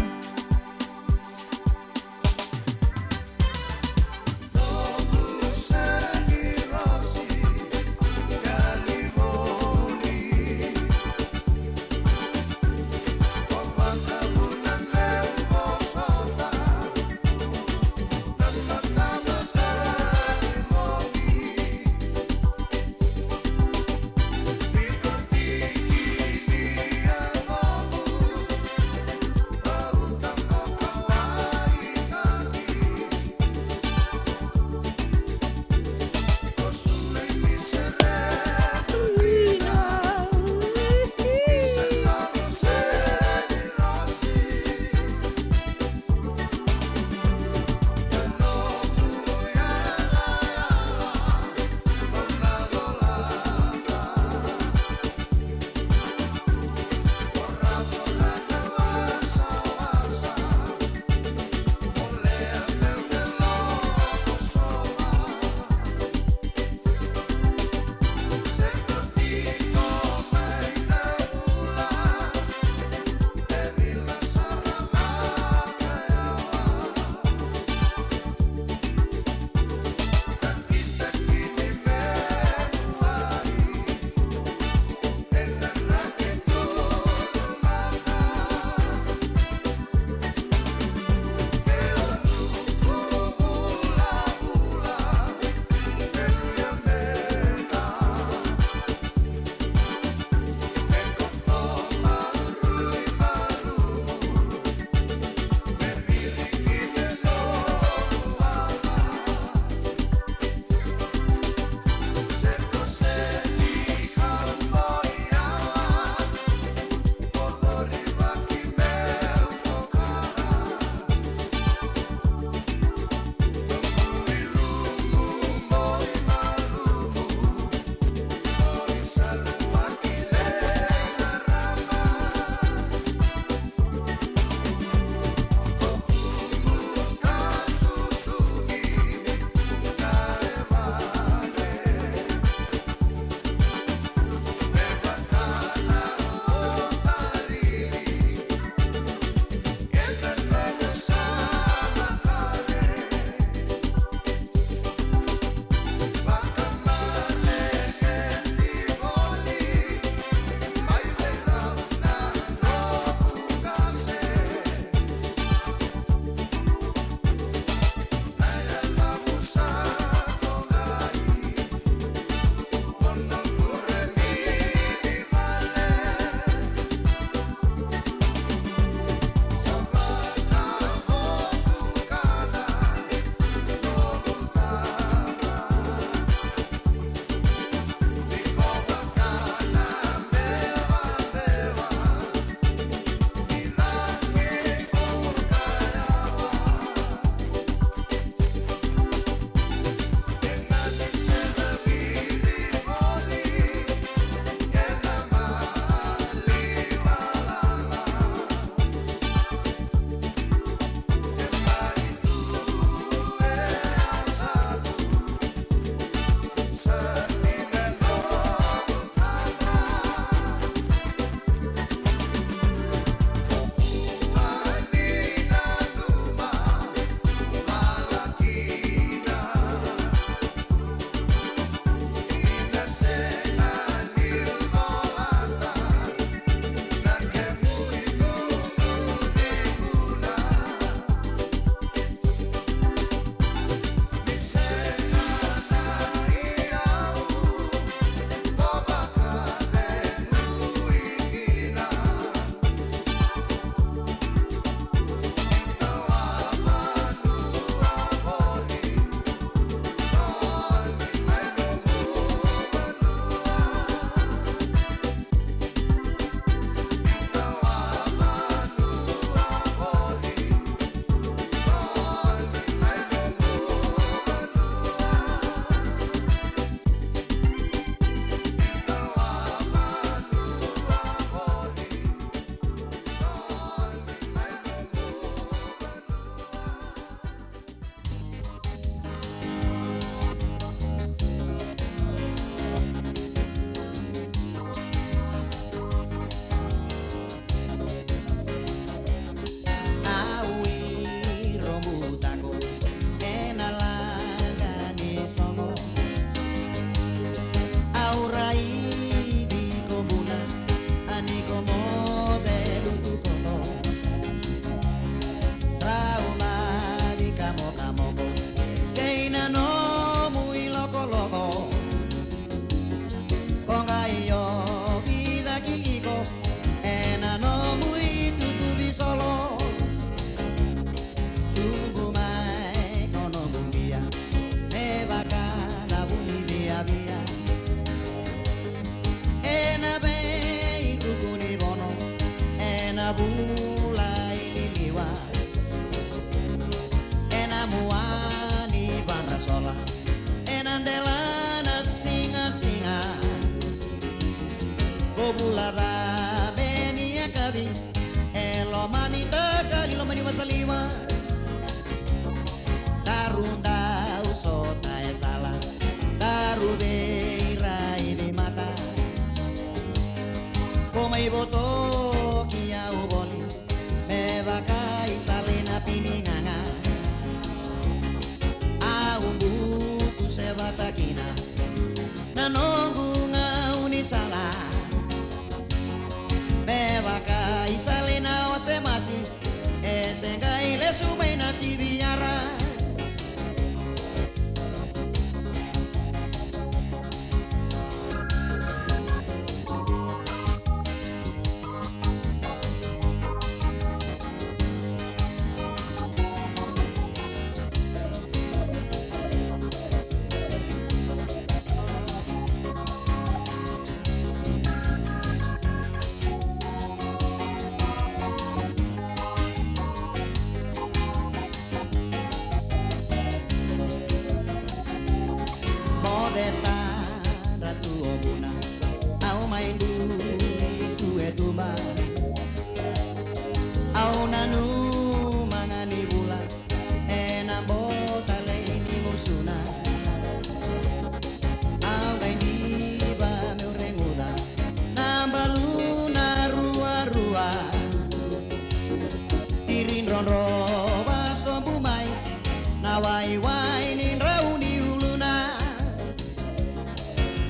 Waiwai ni drau ni uluna,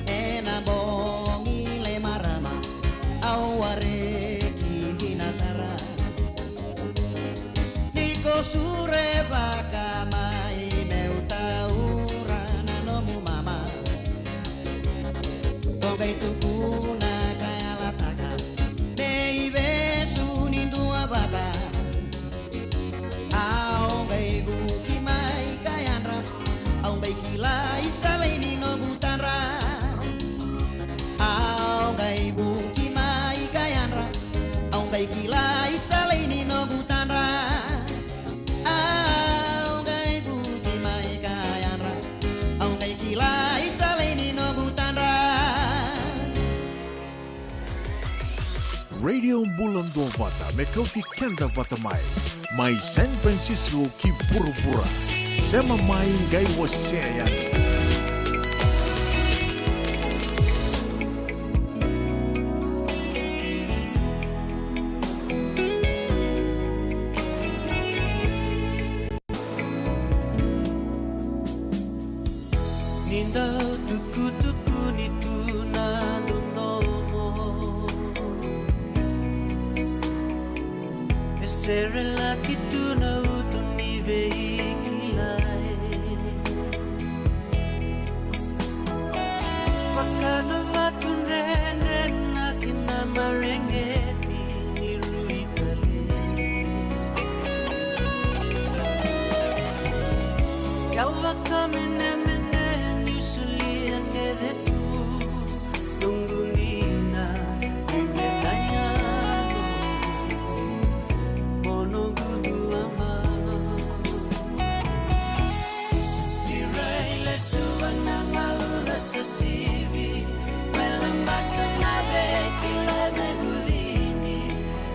ena bogi lai marama, au a reki dina sara. Ni ko surevaka mai meu taura na nomu mama. Ko qai tukuna ka yalataka me ivesu ni dua vata. Au qai vuki mai ka yadra, au qai kilai sa lai ni noqu tadra. Au qai vuki mai ka yadra, au qai kilai sa lai ni noqu tadra. Au qai vuki mai ka yadra, au qai kilai sa lai ni noqu tadra. Radio Bula Duavata, me kauti keda vata mai. Mai San Francisco ki vuravura. Sema mai qai wasea yani. Ni dau tukutukuni tu na dodomo, e serelaki tu na uto ni veikilai. Vaka na vatu dredre na kena mareqeti ni rui tale. Kau vakamenemene niu solia kece tu noqu dina, ni me na yaco mo noqu duama. Ni rai lesu vana gauna sa sivi, me labasa na vei kilai me bucini.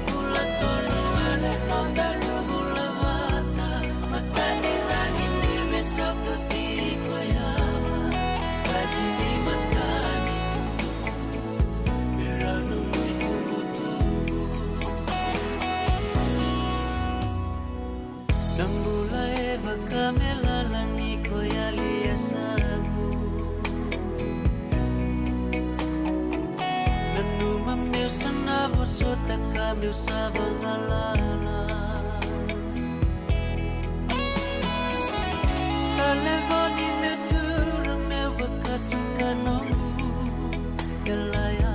Bula tolu ga na nodaru bula vata, matani cagi ni veisautu tiko yawa, vadi ni matanitu, me rau nomu itubutubu. Na bula e vaka me lala ni ko yali e sagu. Nanuma meu sa na vosota ka meu sa vagalala. Talevoni meu tura meu vakasuka noqu yalaya.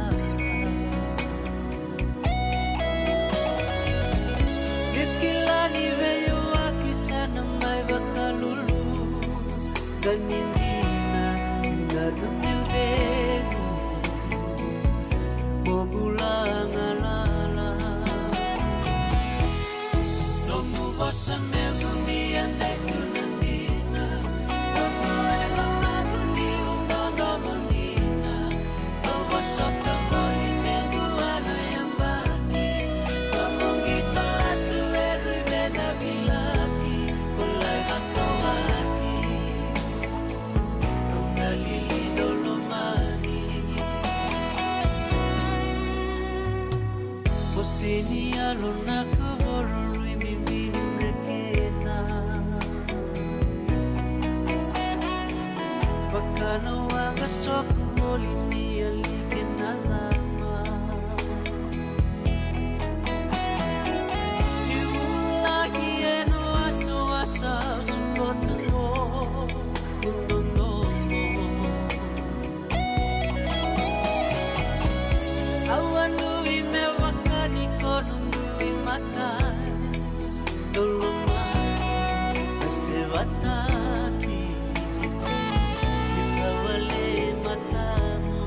Ke kila ni veiwaki sa na mai vakalulu, ka ni dina na ka meu cegu, mo bula galala. Nomu vosa meu gumia dei tu na dina, nomu e lomaqu niu dodomo dina. Au vosota voli me dua na yabaki, ka mo qito lasu e rui vecavilaki, ko lai vakawati, au galili dau lomani. Vosa ni yalo na kavoro rui bibi ni breketa. Vaka na waqa soko voli ni yali kena cama. Ni vulagi ena wasawasa au sukota mo dodomo. Au a dui me vaka ni ko dui mata. Dau lomani, na sevataki, ni kawale matamu.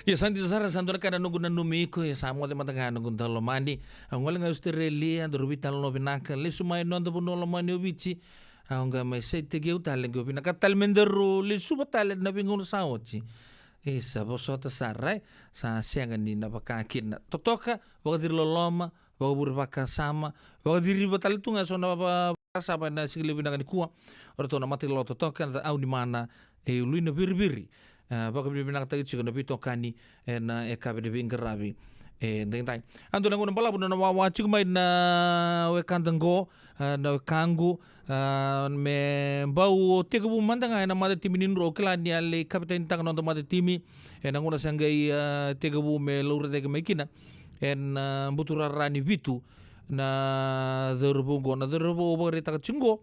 Ia sa dina sara, sa dua na ka na noqu nanumi iko, ia sa moce mada ga noqu daulomani. Au gole ga i Australia, daru veitalanoa vinaka, lesu mai noda vanua lomani o Viti. Au qai mai saitaki au tale qo, vinaka tale me daru lesuva tale na veigauna sa oti. Isa, vosota sara, e? Sa sega ni na vaka kina. Totoka, vakaciri loloma, vakavure vakasama, vakaciriva tale tu ga eso na va-, vakasama ena siga levu vinaka nikua. O ratou na matailoa totoka, na Au ni Mana, e Ului na Viriviri. E, vakavinavinakataki tiko na veitokani ena, e, yakavi ni veiqaravi edaidai. A dua na gauna balavu na nona wawa tiko mai na wekada qo, e, na wekaqu, e, me bau tekivu mada ga ena matatimi ni Drua. Au kila ni a lai kavetanitaka na noda matatimi ena gauna sa qai, e, tekivu me laurai cake mai kina ena, e, buturara ni vitu na cauravou qo. Na cauravou au vakaraitaka tiko qo,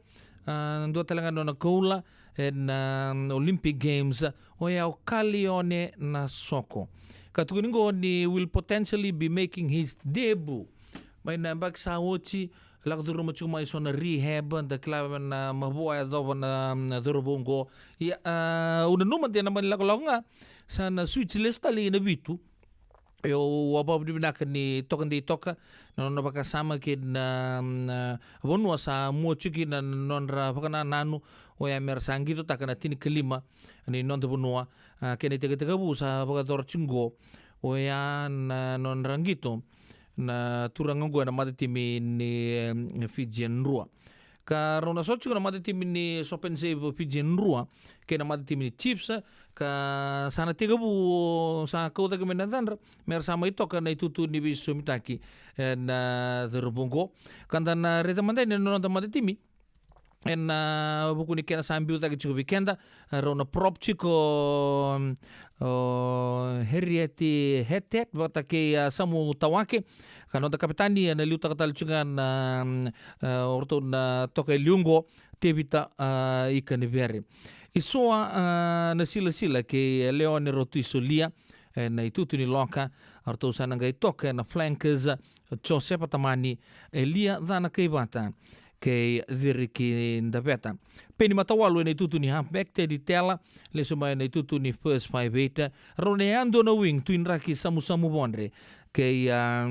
a, dua tale ga na nona koula ena, a, Olympic Games, oya o Kalione Nasoko. Ka tukuni qo ni will potentially be making his debut mai na yabaki sa oti, lako curuma tiko mai eso na rehab, da kila na mavoa e yacova na, na cauravou qo. Ia, a, au nanuma de na mani lakolako ga, sa na switch lesu tale ina vitu. Io, au vakavinavinaka ni toka dei toka na nona vakasama kei na, na vanua sa mua tiko kina na nodra vakanananu, oya mera sa qitotaka na tinikalima ni noda vanua, a, kei na itekitekivu sa vakayacora tiko qo, oya na nodra qito na turaga qo ena matatimi ni, em, Fijian Drua. Ka rau na sota tiko na matatimi ni Sopensave Fijian Drua kei na matatimi ni Chiefs, ka sa na tekivu, sa kau cake mai na yacadra, mera sa mai toka na itutu ni veisosomitaki ena cauravou qo. Ka da na raica mada yani na noda matatimi ena vuku ni kena sa biu cake tiko vei keda, rau na prop tiko, mm, o Harriet Hetet vata kei, a, Samu Tawake. Ka noda kapitani ena liutaka tale tiko ga na, mm, a, o ratou na toka e liu qo, Tevita, a, Ikanivere. Isoa, a, Nasilasila kei Leone Rotuisolia ena itutu ni loka. O ratou sa na qai toka ena flankers, Josefa Tamani, Elia Cana Kaivata kei Ciriki Daveta. Peni Matawalu ena itutu ni halfback, Teddy Tela lesu mai ena itutu ni first five eight. Rau na yadua na wing, Tuidraki Samusamu Vodre kei, a,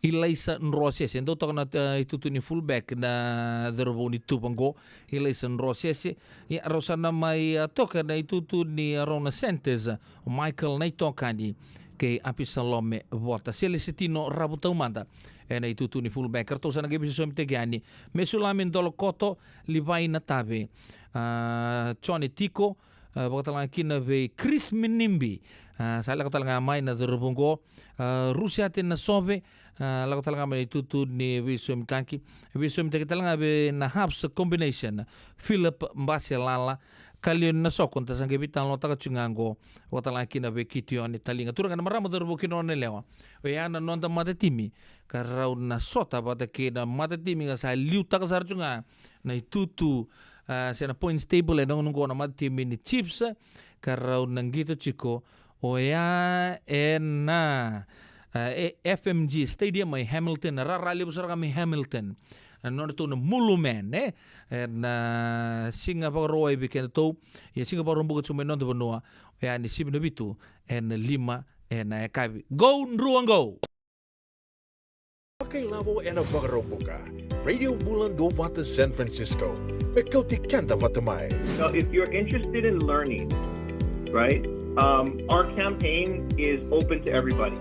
Ilaisa Drosese. Dau toka na, a, itutu ni fullback na cauravou ni Tuva qo, Ilaisa Drosese. Ia rau sa na mai, a, toka na itutu ni, a, rau na centres, o Michael Naitokani kei Apisalome Vota. Selesetino Ravu Taumada ena itutu ni fullback. Ratou sa na qai veisosomitaki yani. Mesulami Dolokoto, Livai Natave, a, Johnny Tiko, a, vakatalega kina vei Chris Minimbi, a, sa lako talega mai na cauravou qo, a, Rusiate Nasove, a, lako talega mai na itutu ni veisosomitaki. Veisosomitaki talega vei na halves combination, Philip Baselala, Kalione Nasoko, da sa qai veitalanoataka tiko ga qo, vakatalega kina vei Kitione Taliga. Turaga, na marama, cauravou kei na nona yalewa, oya na noda matatimi ka rau na sota vata kei na matatimi ka sa liutaka sara tiko ga na itutu, a, se na points table ena gauna qo na matatimi ni Chiefs, ka rau na qito tiko oya ena, a, e, F M G Stadium mai Hamilton, rara levu sara ga mai Hamilton. Na nodratou na Mulu Man, e? Ena siga Vakarauwai vei kedatou, ia siga Vakaraubuka tiko mai noda vanua, oya ni sivi na vitu ena lima ena yakavi. Go Drua go! Vakailavo ena Vakaraubuka. Radio Bula Duavata San Francisco. Me kauti keda vata mai. So if you're interested in learning, right, um, our campaign is open to everybody.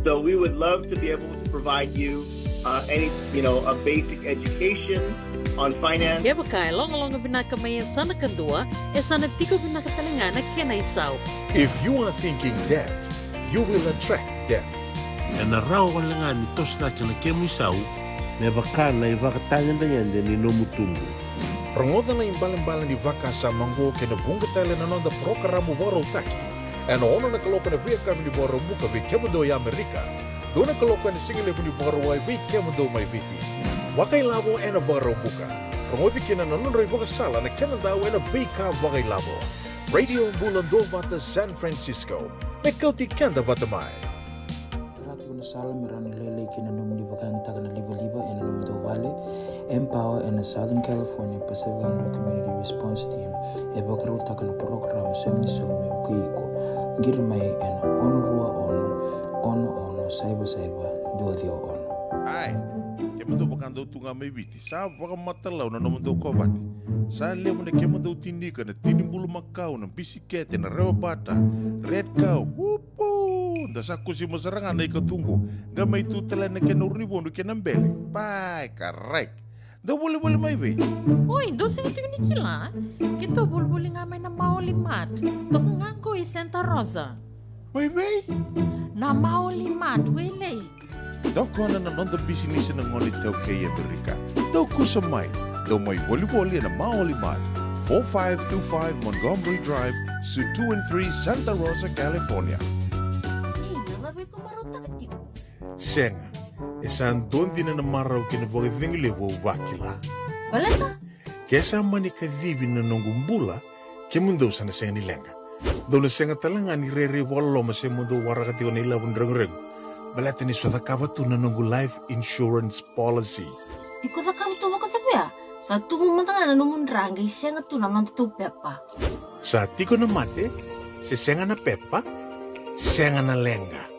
So we would love to be able to provide you, uh, any, you know, a basic education on finance. Kevaka e logaloga vinaka mai yasana kadua, e sa na tiko vinaka tale ga na kena isau. If you are thinking debt, you will attract debt. Ena rawa wale ga ni toso cake na kemu isau me vaka na ivakatagedegede ni nomu tubu. Rogoca na ibalebale ni vakasama oqo kei na vuqa tale na noda parokaramu vakarautaki ena ono na kaloko ena veiyakavi ni Vakaraubuka vei kemudou e Amerika, dua na kaloko ena sigalevu ni Vakarauwai vei kemudou mai Viti. Vakailavo ena Vakaraubuka. Rogoci kina na nodra ivakasala na kenadau ena veika vakailavo. Radio Bula Duavata San Francisco. Me kauti keda vata mai. Tara tiko na sala me rawa ni lailai kina na nomuni vakayagataka na livaliva ena nomudou vale. Empower ena Southern California Pacific Islander Community Response Team e vakarautaka na parokaramu Sega ni Sauma me vukei iko. Qiri mai ena ono rua ono, ono ono saiva saiva, dua ciwa ono. Ai, kemudou vakadau tu ga mai Viti, sa vakamatalau na nomudou kovate. Sa levu na kemudou tinika na tini bulumakau, na bisikete, na rewa bata, red cow, upu! Da sa kusima sara ga na ikatuqu, qai mai tu tale na kena urunivodu kei na bele. Pai, karai. Dou volivoli mai vei? Oi, dou sega tiko ni kila? Keitou volivoli ga mai na Maoli Mart. Toka ga qo i Santa Rosa. Mai vei? Na Maoli Mart, Wailei. Tokona na noda bisinisi na gone iTaukei e Amerika. Dou kusa mai. Dou mai volivoli ena Maoli Mart, four five two five Montgomery Drive, Suite two and three, Santa Rosa, California. Ei, na cava iko marautaka tiko? Sega. E sa dua dina na marau kei na vakacegu levu au vakila. Baleta? Ke sa mani kacivi na noqu bula, kemudou sa na sega ni leqa. Dou na sega tale ga ni rairai vakaloloma se mo dou waraka tiko na ilavo ni reguregu. Baleta ni sa cakava tu na noqu life insurance policy. Iko cakava tu vakacavia? Sa tubu mada ga na nomu dra qai sega tu na nodatou pepa. Sa tiko na mate, se sega na pepa, sega na leqa.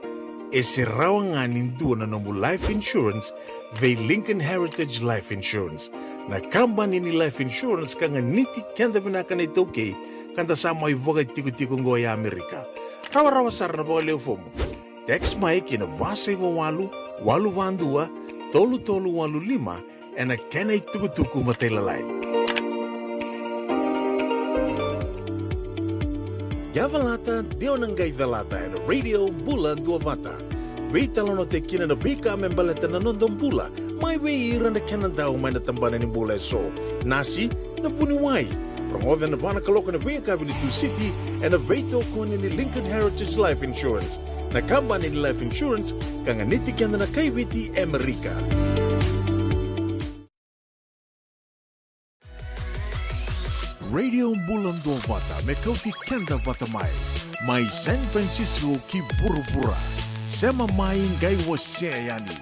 E se rawa ga ni dua na nomu life insurance vei Lincoln Heritage Life Insurance, na kabani ni life insurance ka ganiti keda vinaka na iTaukei, ka da sa mai vakatikotiko qo e Amerika. Rawarawa sara na vakalewe fomu. Text mai ki na va saiva walu, walu va dua, tolu tolu walu lima, ena kena itukutuku matailalai. Ia calata, de o na qai calata ena Radio Bula Duavata. Veitalanoataki kina na veika me baleta na noda bula, mai vei ira na kena dau mai na tabana ni bula eso. Nasi, na vuniwai. Rogoca ena va na kaloko ena veiyakavi ni Tusiti, ena veitokoni ni Lincoln Heritage Life Insurance, na kabani ni life insurance ka ganiti keda na kai Viti e Amerika. Radio Bula Duavata me kauti keda vata mai, mai San Francisco ki vuravura. Sema mai, qai wasea yani.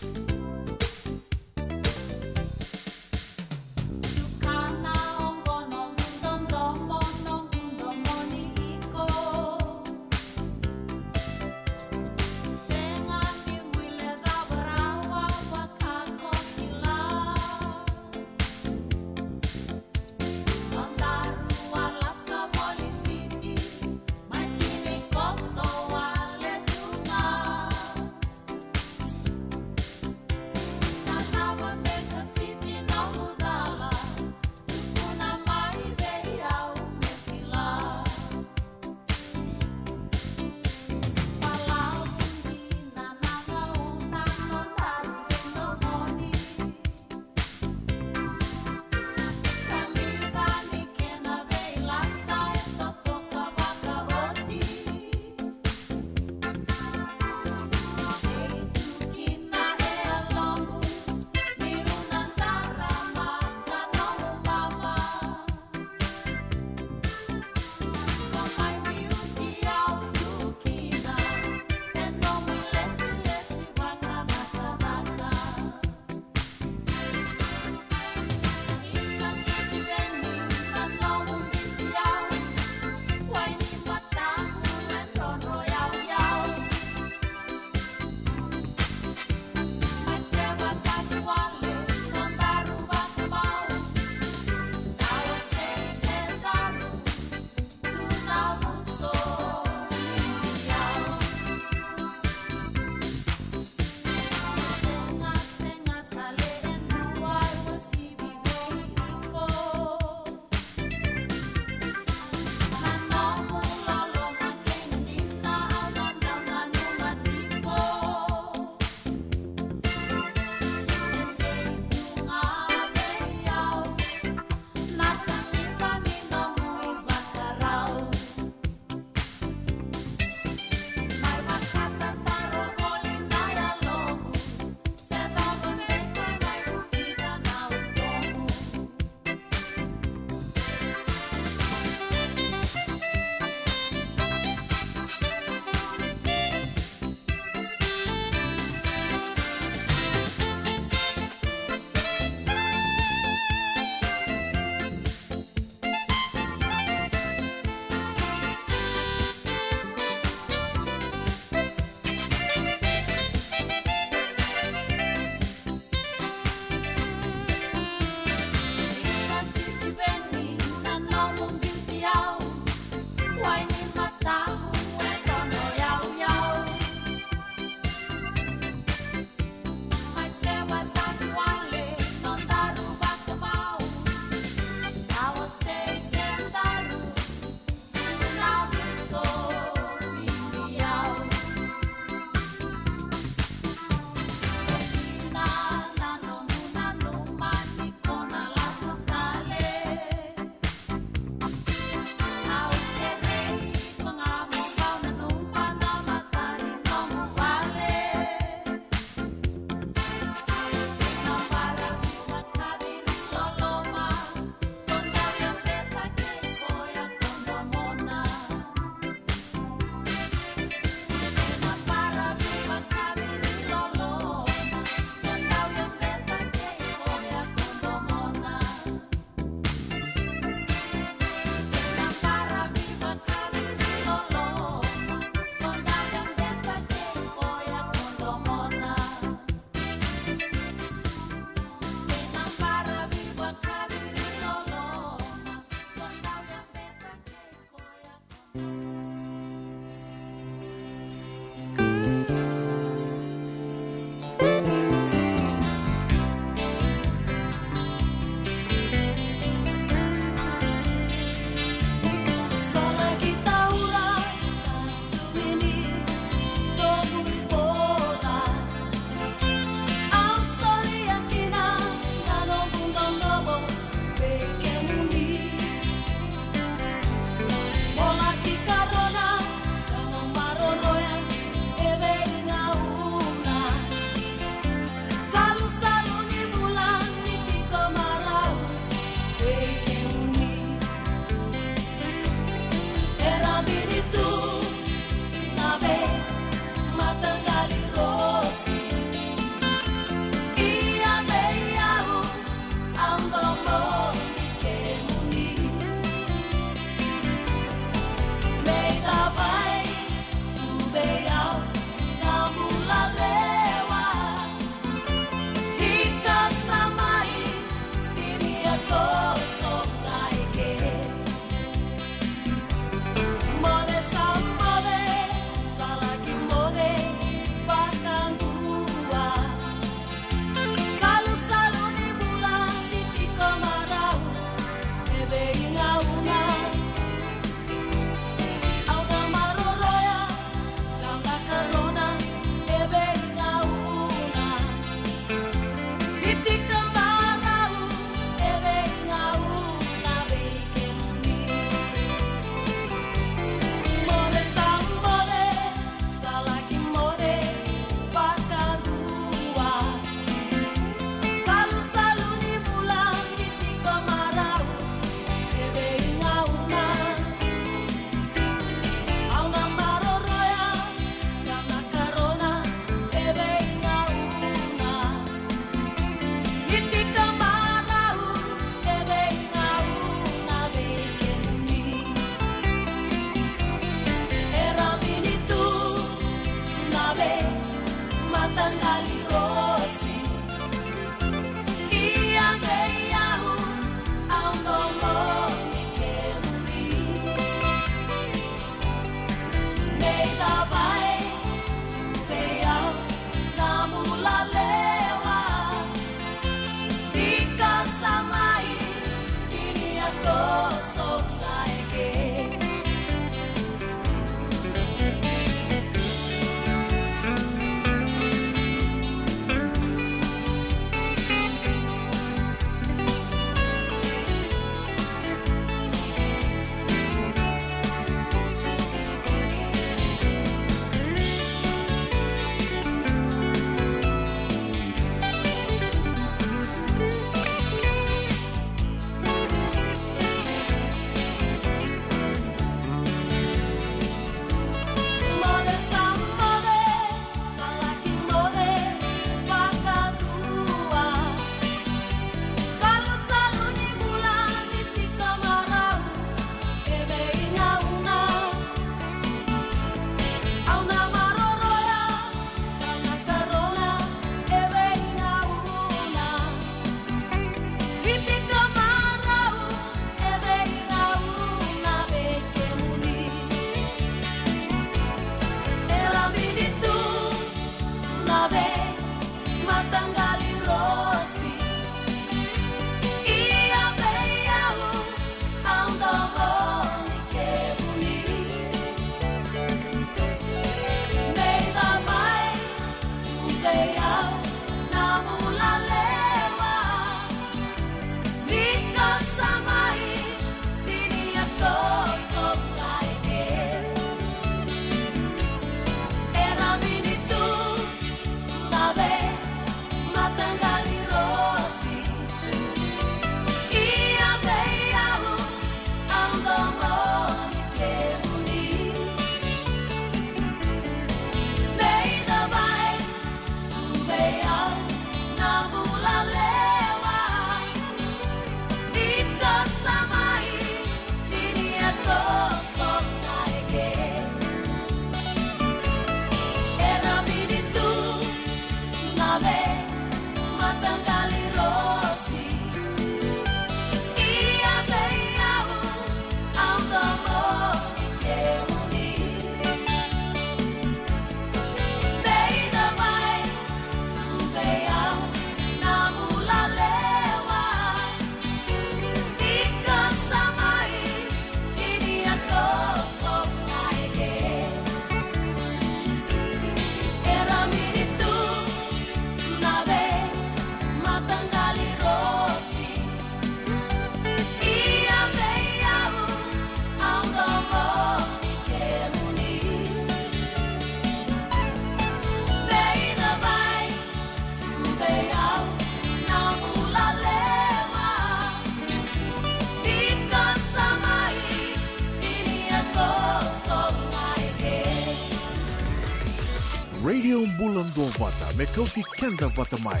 bula duavata me kauti keda vata mai.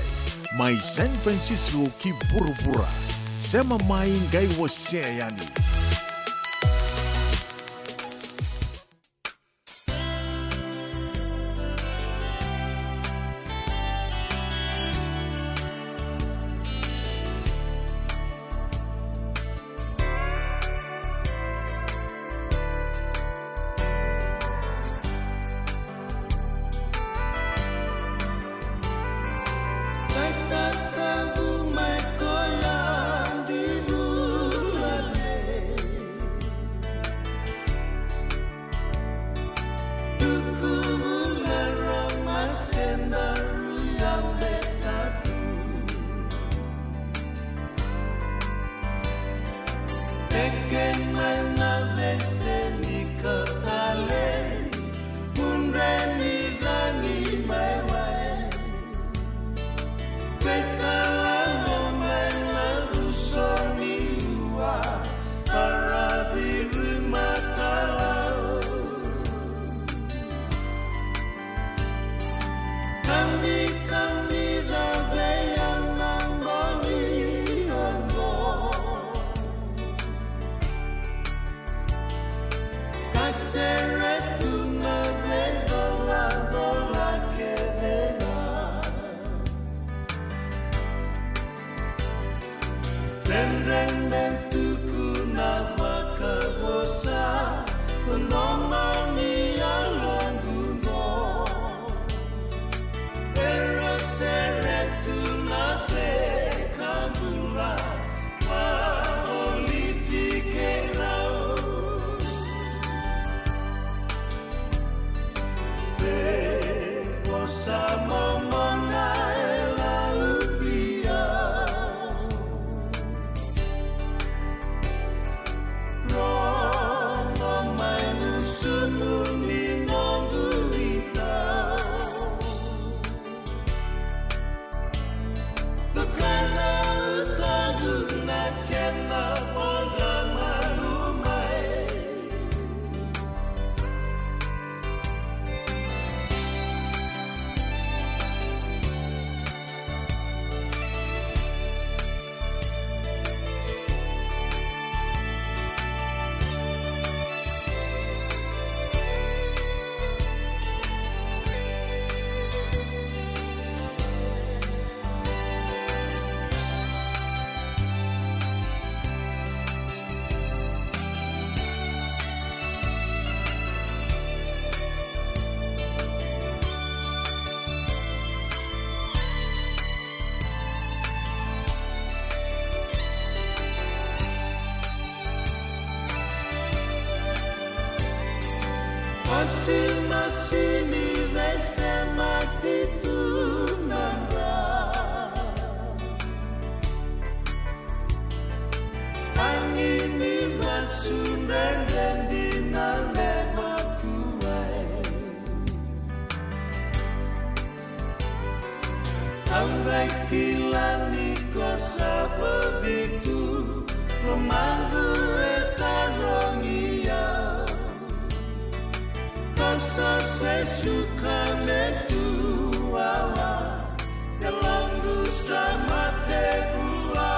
Mai San Francisco ki vuravura. Sema mai qai wasea yani. Dredre me tukuna vakavosa, na nomuni yaloqu qo. Era sere tu na veka bula, vavoliti keirau. Vosa momona e lautia. Rogo mai na sumu ni noqu ita. Tukana utogu na kena voqa malu mai. Masimasini veisemati tu na dra. Tagi ni vasu dredre dina me vakuai. Au qai kila ni ko sa bogi tu, lomaqu e tarogi au. Ko sa se suka me tu wawa, yaloqu sa mate vua.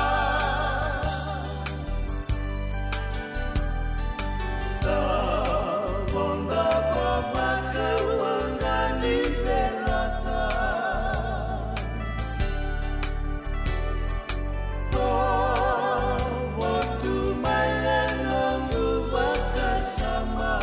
Tavoda vavaka waqa ni verata. Tovo tu mai e noqu vakasama.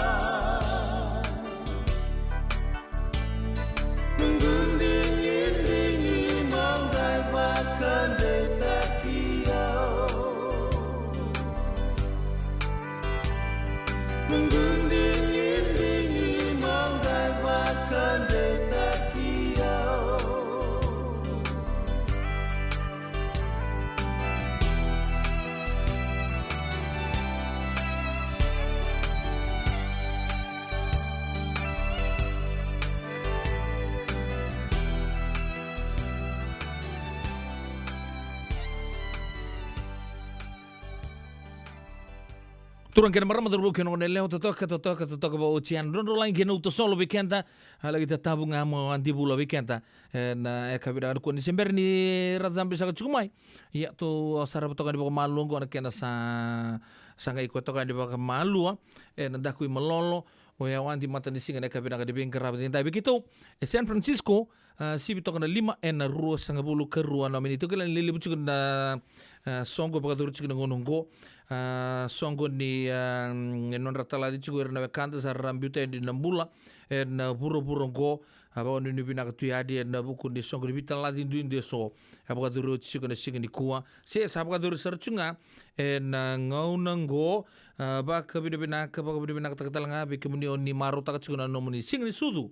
Turaga kei na marama, cauravou kei na goneyalewa, totoka, totoka, totoka vakaoti yani. Drodro lagi kei na uto solo vei keda, a, laki tatavu ga mo a di vula vei keda. E, na, e ka vinaka nikua ni se bera ni ra cabe saka tiko mai. Ia, tou sarava toka ni vakamalua oqo na kena sa, sa qai koya toka ni vakamalua. E, na daku i malolo, o ya wadi matanisiga na ka vinaka ni veiqaravi ni dai vei keitou. E San Francisco, a, sivi toka na lima ena ruasagavulu ka rua na miniti. Tou kila ni lelevu tiko na, a, soqo vakacuru tiko na gauna oqo. A, soqo ni, a, mm, e nodra talaci tiko ira na wekada sa ra biuta yani na bula ena vuravura oqo. A, vakanuinui vinaka tu yani ena vuku ni soqo ni veitalaci duidui eso. A, vakacuru oti tiko na siga nikua. Se sa vakacuru sara tiko ga ena gauna oqo. A, vakavinavinaka, vakavinavinakataka tale ga vei kemuni o ni marautaka tiko na nomuni siga ni sucu.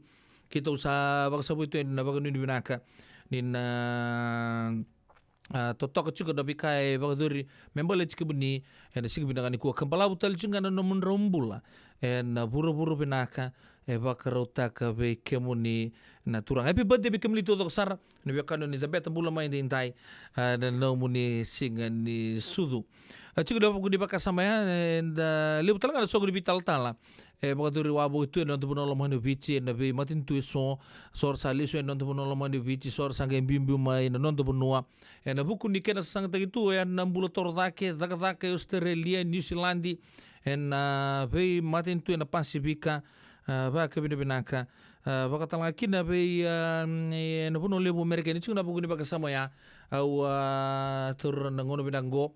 Keitou sa vakasavui tu ena vakanuinui vinaka ni na, a, totoka tiko na veika e vakacuri me baleti kemuni ena siga vinaka nikua. Ka balavu tale tiko ga na nomudrau bula ena vuravura vinaka e vakarautaka vei kemuni na Turaga. Happy birthday vei kemuni taucoko sara. Ni veiwekani o ni cabeta bula mai edaidai, a, na nomuni siga ni sucu. A, tiko na vuku ni vakasama ya, eda levu tale ga na soqo ni veitalatala e vakacuri wavoki tu ena noda vanua lomani o Viti, ena veimatanitu eso, so ra sa lesu ena noda vanua lomani o Viti, so ra sa qai biubiu mai na noda vanua. Ena vuku ni kena sasagataki tu ena bula toro cake, cakacaka e Australia, New Zealand, ena veimatanitu ena Pasifika, a, vakavinavinaka. A, vakatalega kina vei, a, ena vanua levu Amerika, ni tiko na vuku ni vakasama ya, au, a, taura na gauna vinaka oqo.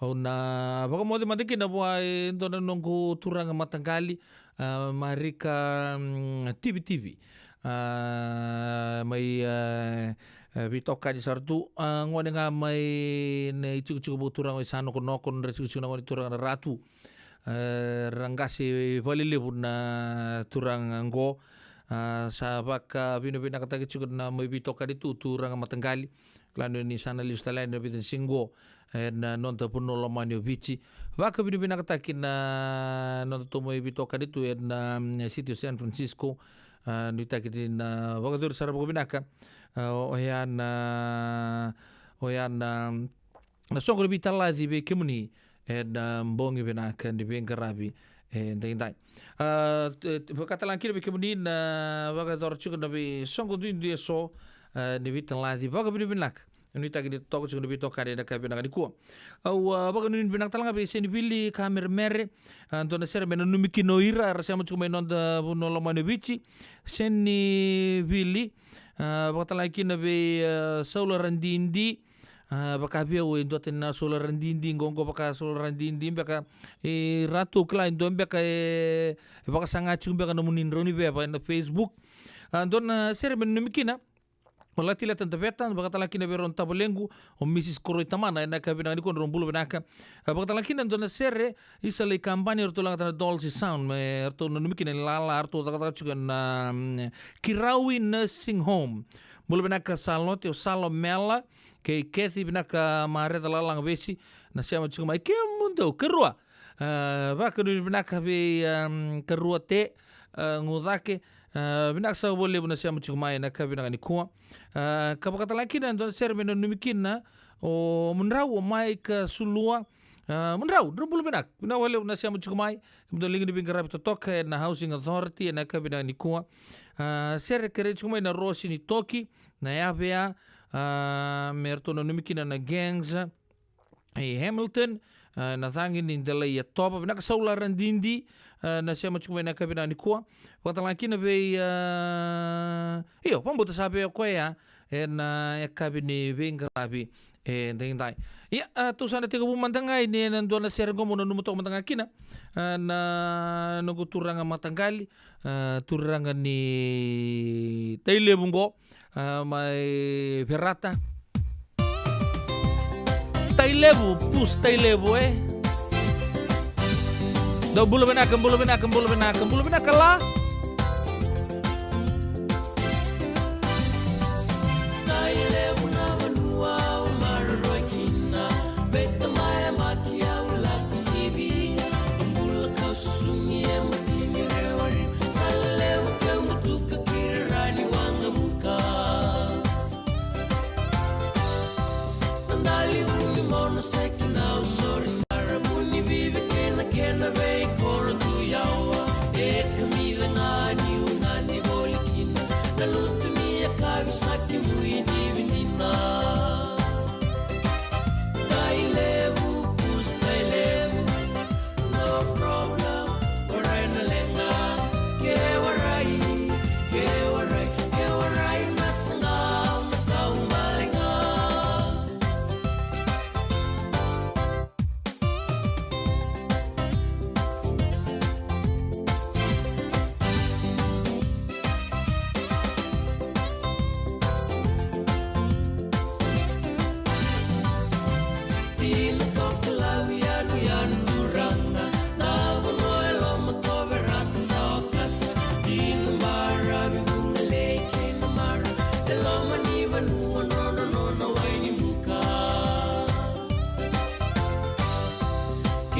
Au na vakamoce mada kina vua e dua na noqu turaga mataqali, a, Marika, mm, Tivitivi. A, mai, a, a, veitokani sara tu, a, gone ga mai na itikotiko vakaturaga o Isanokonoko, nodra itikotiko na gone turaga na Ratu. E, ra qase vakalevu na turaga oqo. A, sa vakavinavinakataki tiko na mai veitokani tu, turaga mataqali. Kila ni sa na lesu tale yani na vica ni siga oqo ena noda vanua lomani o Viti. Vakavinavinakataki na noda tou mai veitokani tu ena, mm, city o San Francisco. A, nuitaki ni na vakacuri sara vakavinaka. A, oya na, oya na, na soqo ni veitalaci vei kemuni ena bogi vinaka ni veiqaravi edaidai. A, t-, t-, vakatalega kina vei kemuni na vakayacora tiko na veisoqo duidui eso, a, ni veitalaci, vakavinavinaka. Nuitaki ni totoka tiko na veitokani ena ka vinaka nikua. Au, a, vakanuinui vinaka talega vei Senivili Kameremere, a, dua na sere me nanumi kina o ira era sema tiko mai noda vanua lomani o Viti. Senivili, a, vakatalega kina vei, a, Saula Radidi, a, vaka vei au e duatani na Saula Radidi, qoqo vaka Saula Radidi beka, e, ratou kila e dua beka e, e vakasaga tiko beka nomuni drau ni veva ena Facebook. A, dua na sere me nanumi kina o Latileta Daveta, vakatalega kina vei rau na tavalequ, o Mrs Koroi Tamana, ena ka vinaka nikua, drau bula vinaka. A, vakatalega kina dua na sere, Isa Lei Kabani, eratou lagata na Dolce Sound, me ratou nanumi kina ni lala, eratou cakacaka tiko na, mm, Kirawi Nursing Home. Bula vinaka Salote, o Salo Mela, kei Kathy vinaka Mareta Lalagavesi, na sema tiko mai, kemudou karua. A, vakanuinui vinaka vei, um, karua te, a, Gucake, a, vinaka saka vakalevu na sema tiko mai ena ka vinaka nikua. A, ka vakatalega kina e dua na sere me nanumi kina o mudrau o Maika Sulua. A, mudrau, drau bula vinaka. Vinaka vakalevu na sema tiko mai. Kemudou liga ni veiqaravi totoka ena Housing Authority ena ka vinaka nikua. A, sere kerei tiko mai na Rosi ni Toki, na Yavea, a, me ratou nanumi kina na Gangs, e Hamilton, a, na cagi ni Delai Yatova, vinaka Saula Radidi, a, na sema tiko mai ena yakavi vinaka nikua. Vakatalega kina vei, a, io, vakabauta sa vei o koya ena yakavi ni veiqaravi edaidai. Ia, a, tou sa na tekivu mada ga yani ena dua na sere qo meu nanuma toka mada ga kina, a, na noqu turaga mataqali, a, turaga ni Tailevu qo, a, mai Verata. Tailevu, pus Tailevu, e. Dou bula vinaka, bula vinaka, bula vinaka, bula vinaka la. Tailevu na vanua au maroroya kina, vei tamai yabaki au lako sivia, bula kau susugi e matini rewari, sa levu keu mutuka kira rani waqavuka. Dali vuni mono seki na usori sara vuni vivi kena kena vei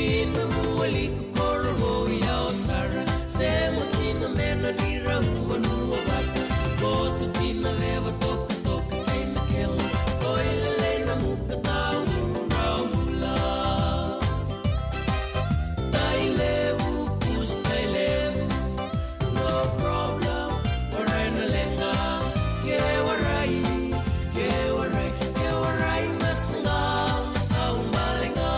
Ina mualiku koro vou yawa sara, sema kina mena ni rau vanua vata. Koto kina leva tokatoka kei na kela. Oi lelei na muka tau drau bula. Tai levu, pusi tai levu. No problem, warai na leqa. Ke warai, ke warai, ke warai na saqa, na kau bale ga.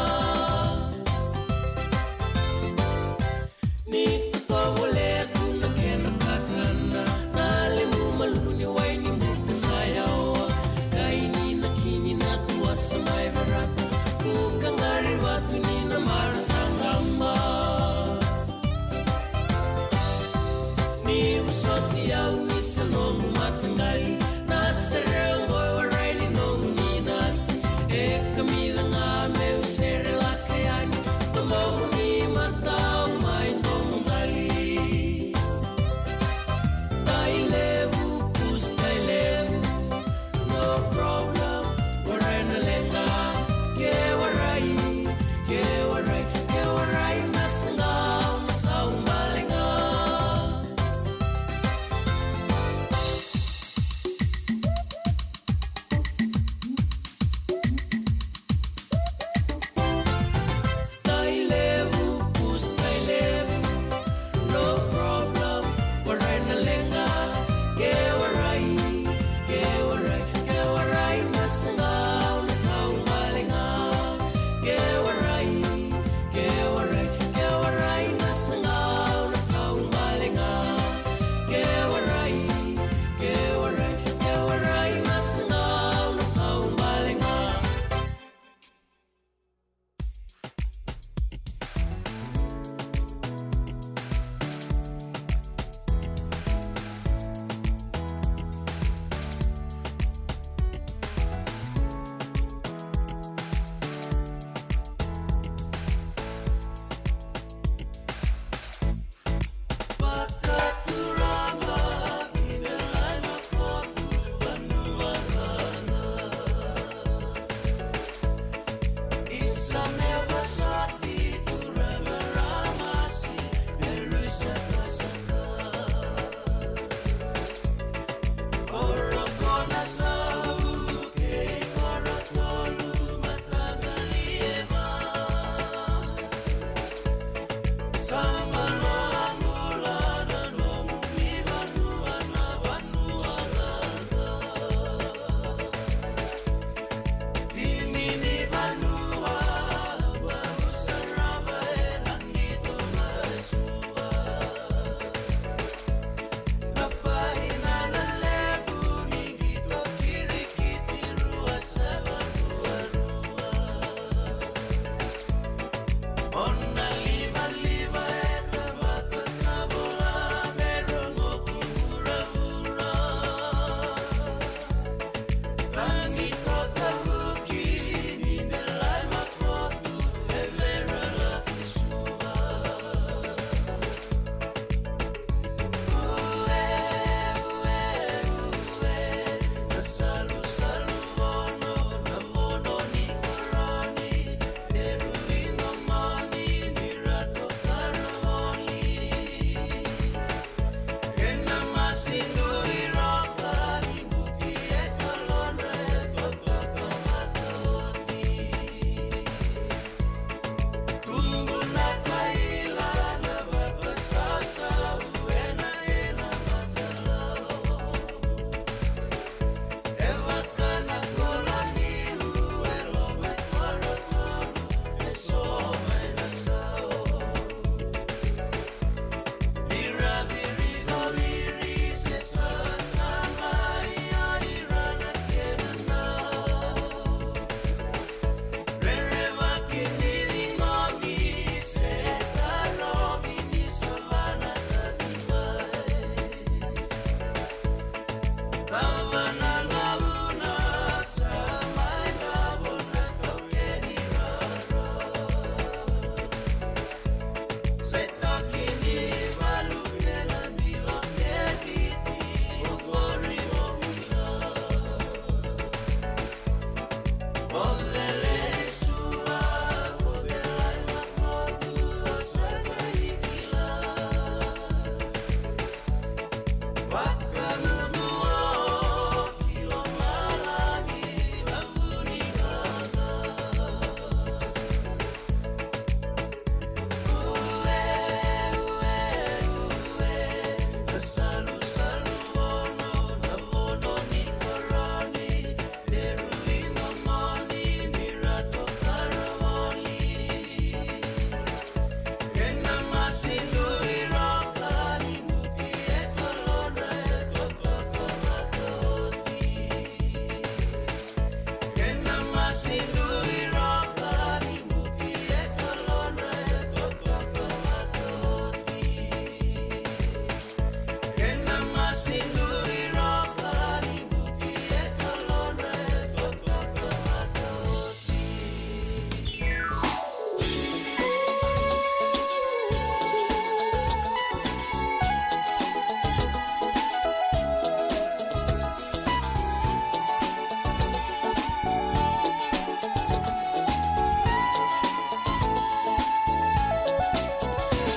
Ni ka tovolea tu na kena kakana, na levu malu ni wai ni buka sa yawa. Kai ni na kini na tua sa mai verata, buka qari vatu ni na mara sa qaba. Ni vosoti au ni sa noqu mataqali, na sere oqo e warai ni noqu ninati. E kamica ga meu sere laka yani, na boku ni matau mai domo qali. Tai levu, pusi tai levu. No problem, warai na leqa. Ke warai, ke warai, ke warai na saqa, na kau bale ga. Tai levu, pusi tai levu. No problem, warai na leqa. Ke warai, ke warai, ke warai na saqa, na kau bale ga. Ke warai, ke warai, ke warai na saqa, na kau bale ga. Ke warai, ke warai, ke warai na saqa, na kau bale ga.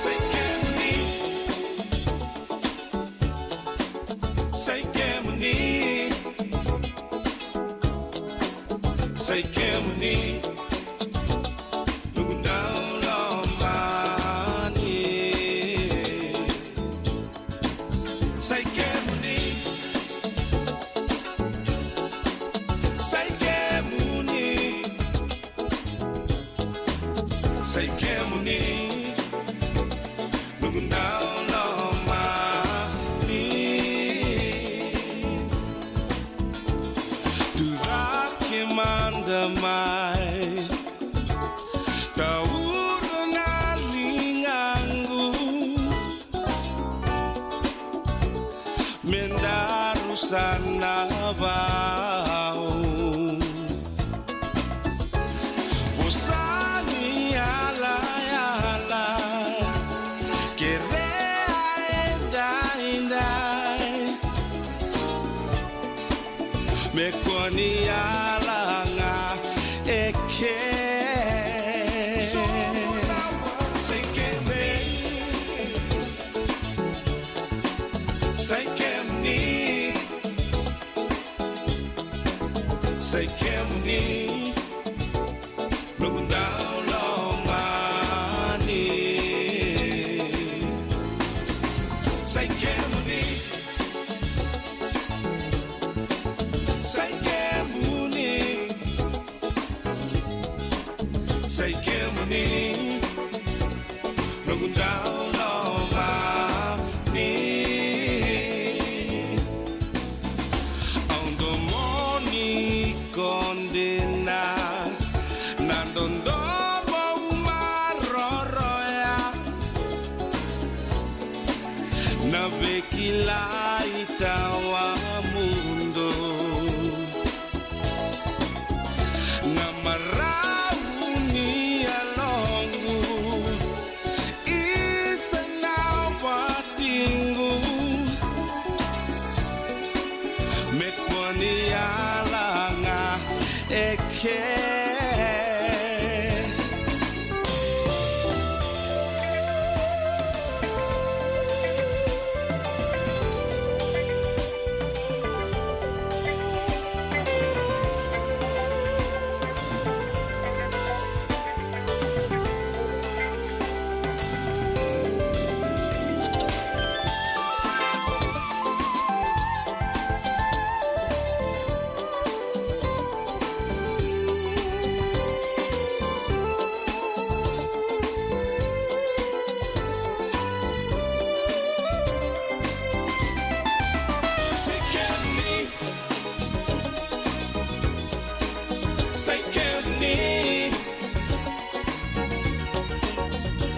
Sa i kemuni. Sa i kemuni. Sa i kemuni. Noqu dau lomani. Sa i kemuni. Sa i kemuni. Sa i kemuni. Noqu dau lomani. Tucake mada mai. Taura na ligaqu. Me daru sa na vau. Vosa ni yalayala. Kerea edaidai. Me kua ni yala ga eke. Sa i kemuni. Sa i kemuni. Sa i kemuni. Noqu dau lomani. Sa i kemuni. Sa i kemuni. Sa i kemuni. Noqu dau lomani. Au domoni ko dina. Na dodomo au maroroya. Na veikilai tawamudu. Na marau ni yaloqu. Isa na watiqu. Me kua ni yala ga eke. Sa i kemuni. Sa i kemuni.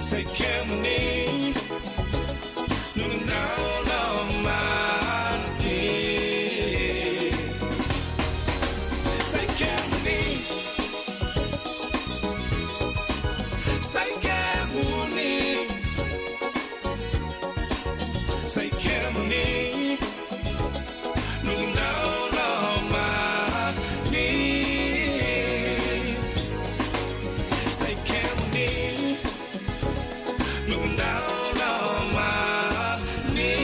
Sa i kemuni. Noqu dau lomani. Sa i kemuni. Sa i kemuni. Sa i kemuni. Noqu dau lomani. Sa i kemuni. Noqu dau lomani.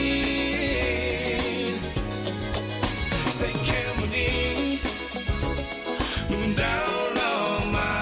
Sa i kemuni. Noqu dau lomani.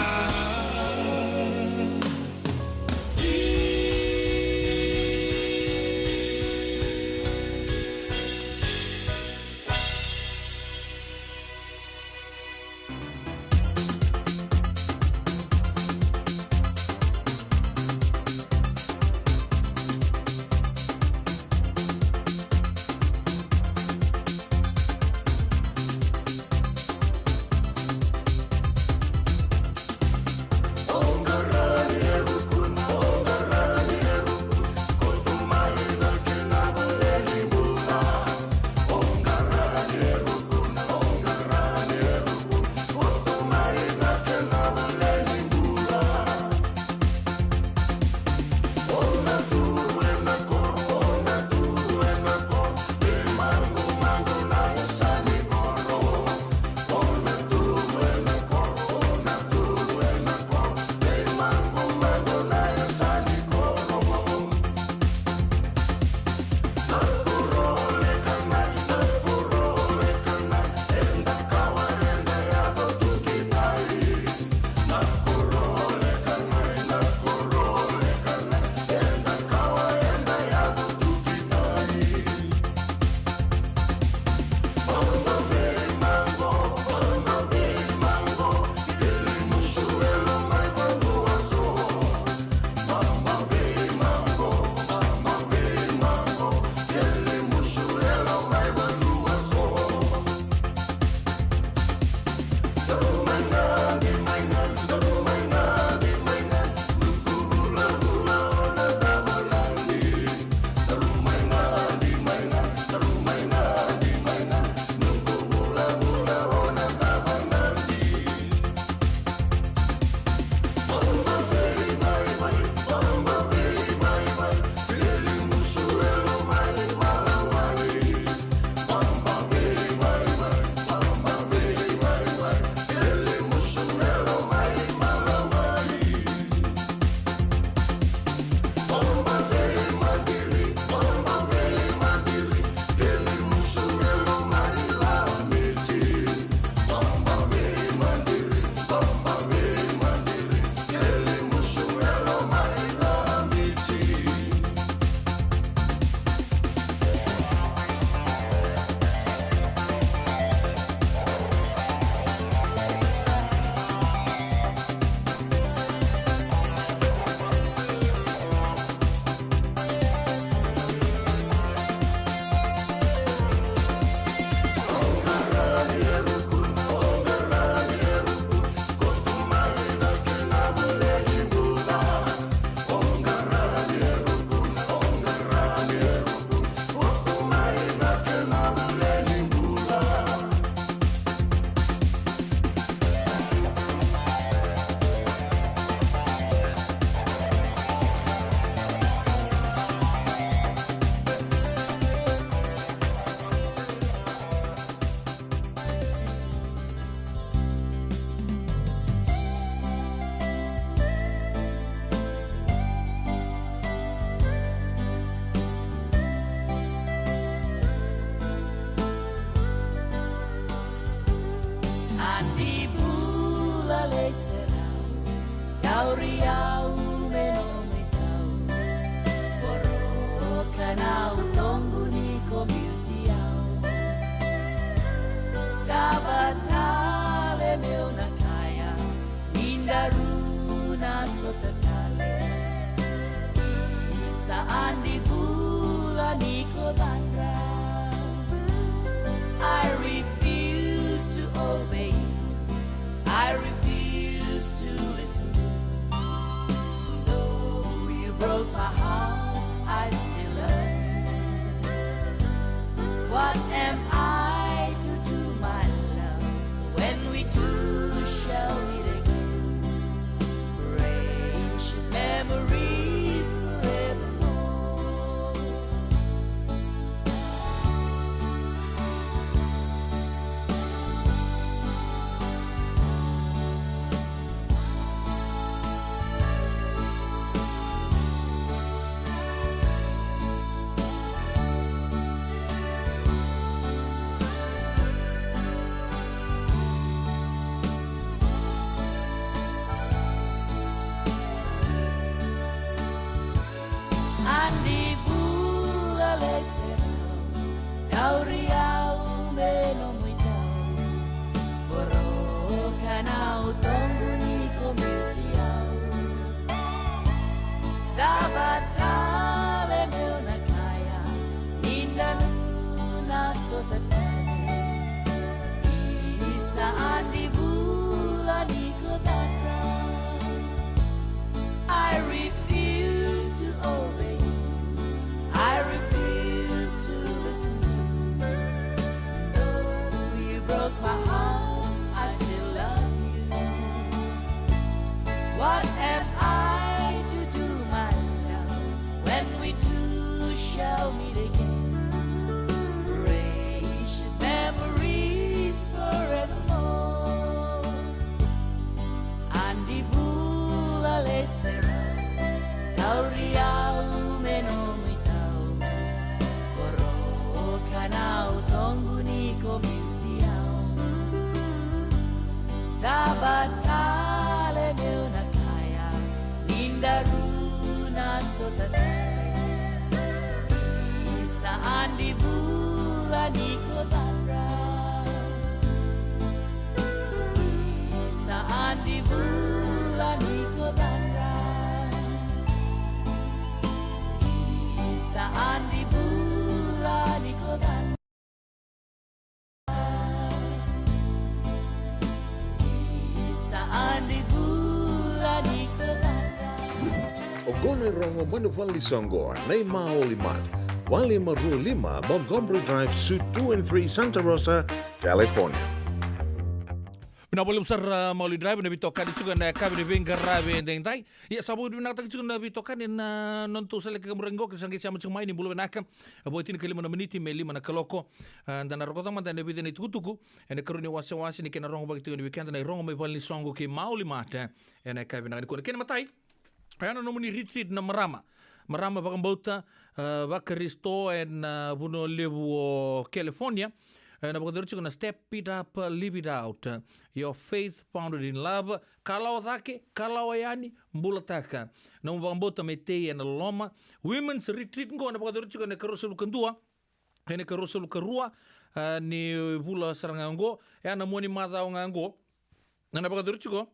Au me nomu itau, voroka na utoqu ni ko biuti au. Cava tale meu na kaya, ni daru na sota tale. Isa, adi vula ni ko cadra. I refuse to obey you. I refuse to listen to you. Though you broke my heart, I still love you. What am I to do, my love, when we two shall meet again? Precious memories forevermore. Adi vula leserau, dauri au me nomu itau. Voroka na utoqu ni ko biuti au. Cava tale meu na kaya, ni daru na sota tale. Isa, adi vula ni ko cadra. I refuse to obey you. I refuse to listen to you. Though you broke my heart, I still love you. What am I to do, my love, when we two shall meet again? Precious memories forevermore. Adi vula leserau, dauri au me nomu itau. Voroka na utoqu ni ko biuti au. Cava tale meu na kaya, ni daru na sota tale. Isa, adi vula ni ko cadra. Isa, adi vula ni ko cadra. Isa, adi vula ni ko cadra. Isa, adi vula ni ko cadra. Oqo na irogo mai na valenisoqo nei Maoli Mart, walu lima rua lima Montgomery Drive, Suite two and three, Santa Rosa, California. Vinaka vakalevu sara, Maoli Drive, na veitokani tiko ena yakavi ni veiqaravi edaidai. Ia, sa vakavinavinakataki tiko na veitokani ena nodatou seleka ka murai qo, kei sa qai sema tiko mai, ni bula vinaka. Vo e tinikalima na miniti me lima na kaloko. A, da na rogoca mada ena vica na itukutuku ena ikarua ni wasewase ni kena rogo vakatikitiki ni wekada, na irogo mai valenisoqo kei Maoli Mart ena yakavi vinaka nikua. Na kena imatai, oya na nomuni retreat na marama, marama vakabauta, a, vaKarisito ena, a, vanua levu o California. E, na vakayacori tiko na Step It Up, Live It Out, Your Faith Founded in Love. Kalawa cake, kalawa yani, bulataka. Nomu vakabauta me tei ena loloma. Women's Retreat qo na vakayacori tiko ena ikaruasagavulu ka dua, ena ikaruasagavulu ka rua, a, ni vula sara ga qo. E a na mua ni macawa ga qo. Na vakayacori tiko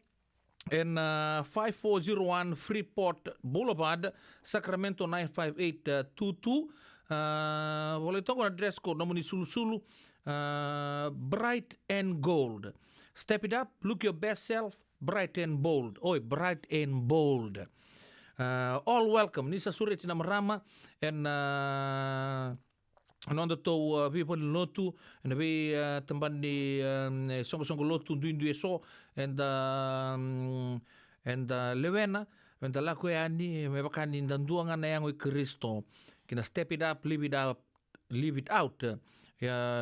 ena, a, five four zero one Freeport Boulevard, Sacramento nine five eight two two. A, volai toka na dress code, nomuni sulusulu, a, bright and gold. Step it up, look your best self, bright and bold. Oi, bright and bold. A, all welcome. Ni sa sureti na marama ena, a, nodatou, a, veivalenilotu, ena vei, a, tabana ni, a, soqosoqo lotu duidui eso, eda, mm, eda lewena, meda lako yani me vaka ni da dua ga na yago i Karisito. Kei na Step It Up, Live It Up, Live It Out, a,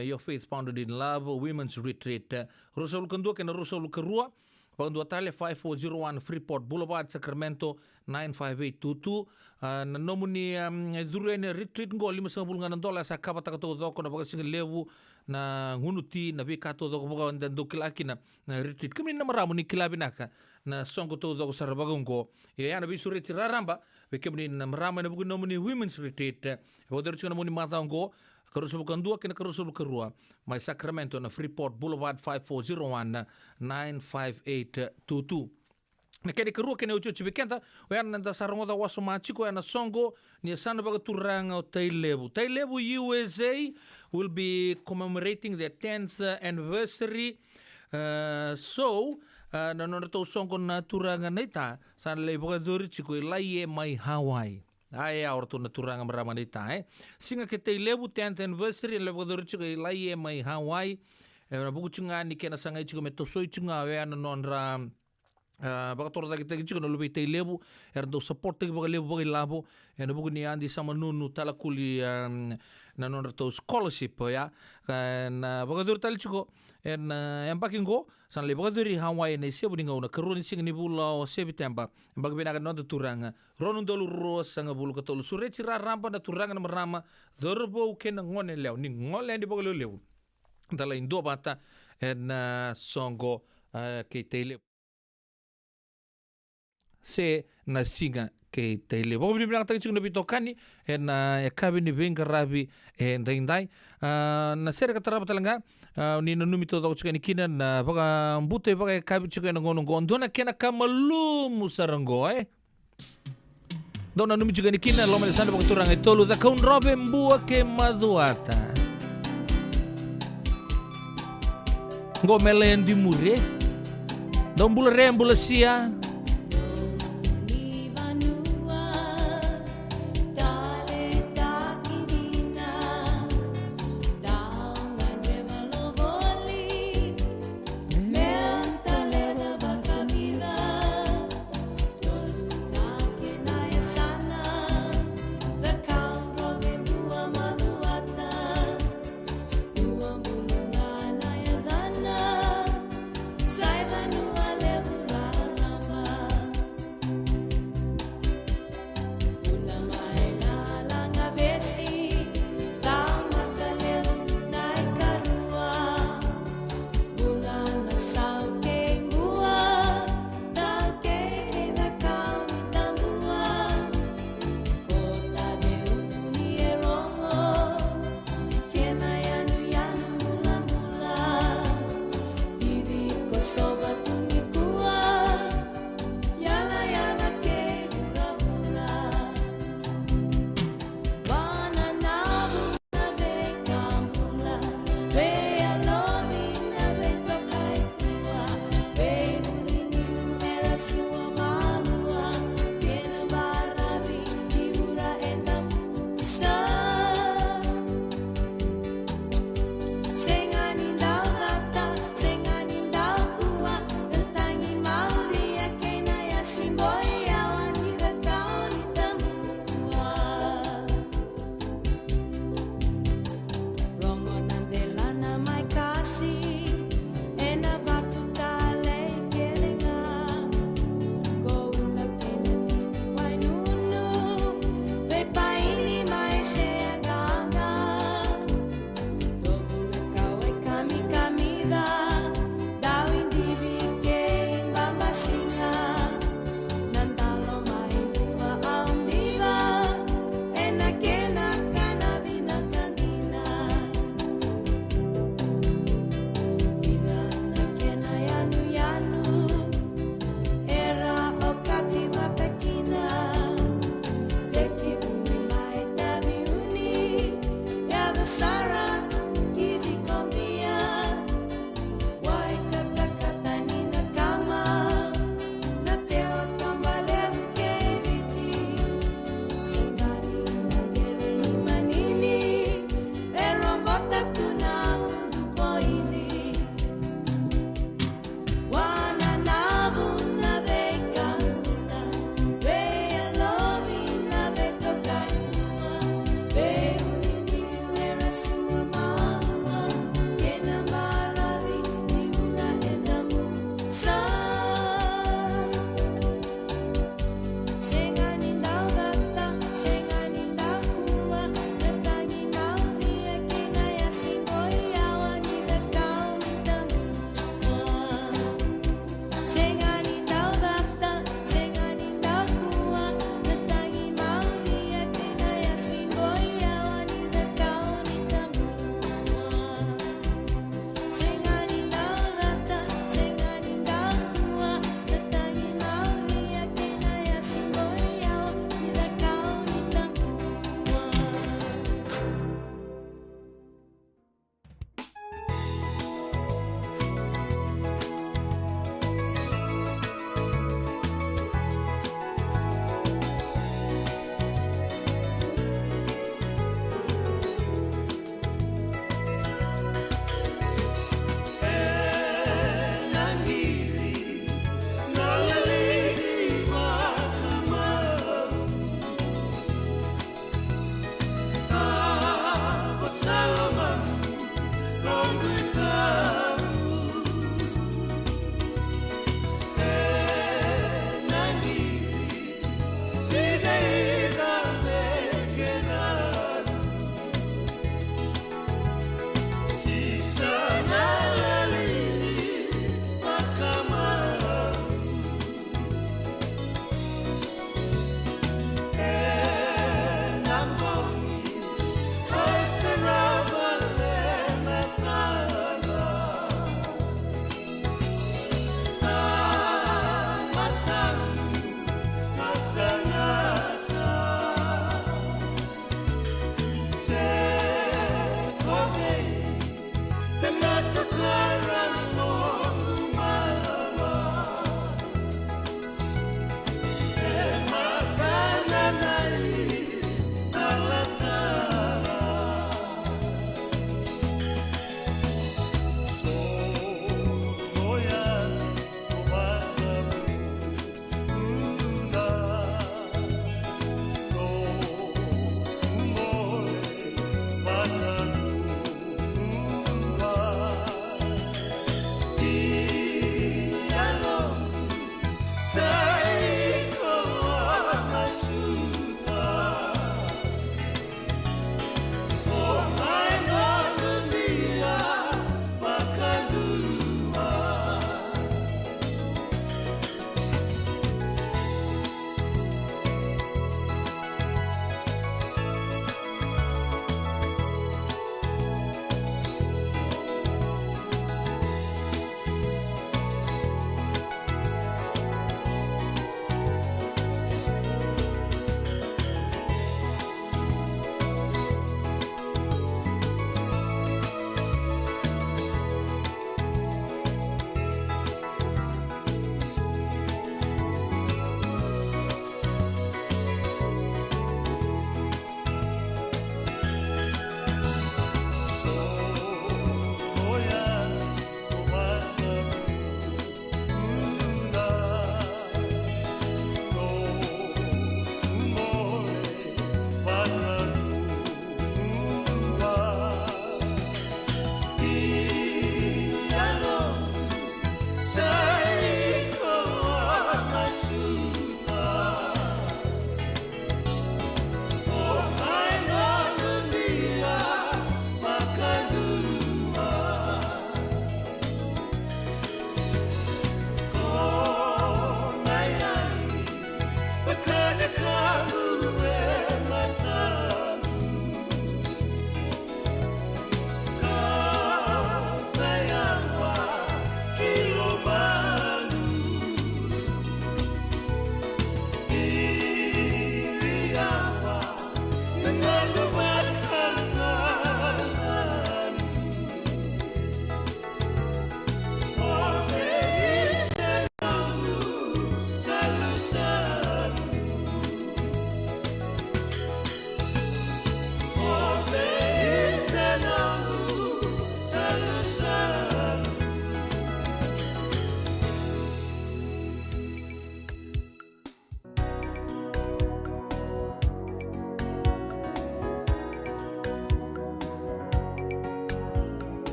Your Faith Founded in Love, Women's Retreat. Ruasagavulu ka dua kei na ruasagavulu ka rua, Vakadua tale, five four zero one Freeport Boulevard, Sacramento, nine five eight two two. Ah, na nomuni, um, curu yani retreat qo, limasagavulu ga na dola, sa kavataka taucoko na vakasigalevu, na gunu ti, na veika taucoko vaka eda dau kila kina na retreat. Kemuni na marama ni kila vinaka na soqo taucoko sara vaka oqo. Ia, ia na veisureti raraba vei kemuni na marama ena vuku ni nomuni women's retreat. E vakayacori tiko na nomuni macawa oqo, karua sagavulu ka dua kei na karua sagavulu ka rua, mai Sacramento, na Freeport Boulevard, five four zero one, nine five eight two two. Na kena ikarua, kena iotioti vei keda, oya na da sa rogoca wasoma tiko, oya na soqo ni yasana vakaturaga o Tailevu. Tailevu U S A will be commemorating their tenth anniversary. Uh, so, uh, na nodratou soqo na turaga naita sa na lai vakayacori tiko i Laie mai Hawaii. A, e, o ratou na turaga marama naita, e. Siga kei Tailevu, tenth anniversary, na lai vakayacori tiko i Laie mai Hawaii. E, na vuku tiko ga ni kena sagai tiko me tosoi tiko ga oya na nodra, a, vakatorocaketaki tiko na luve i Tailevu, era dau support-taki vakalevu vakailavo ena vuku ni Adi Samanunu Talakuli, a, na nodratou scholarship, oya. A, na vakayacori tale tiko ena, a, yabaki qo, sa na lai vakayacori i Hawaii ena isevu ni gauna, karua ni siga ni vula o Seviteba. Yabaki vinaka na noda turaga, rua na udolu ruasagavulu ka tolu. Sureti raraba na turaga, na marama, cauravou kei na goneyalewa, ni gole yani vakalevulevu, da lai duavata ena, a, soqo, a, kei Tailevu. Se na siga kei Tailevu. Vakavinavinakataki tiko na veitokani ena, a, yakavi ni veiqaravi edaidai. A, na sere ka tarava tale ga, a, ni nanumi taucoko tiko yani kina na vakabutaki vakayakavi tiko ena gauna oqo. Dua na kena ka malumu sara oqo, e. Dou nanumi tiko yani kina, loma ni yasana vakaturaga e tolu, The Kaudrove, Bua kei Macuata. Qo me Lea Di Muri, e. Dou bula re, bula sia.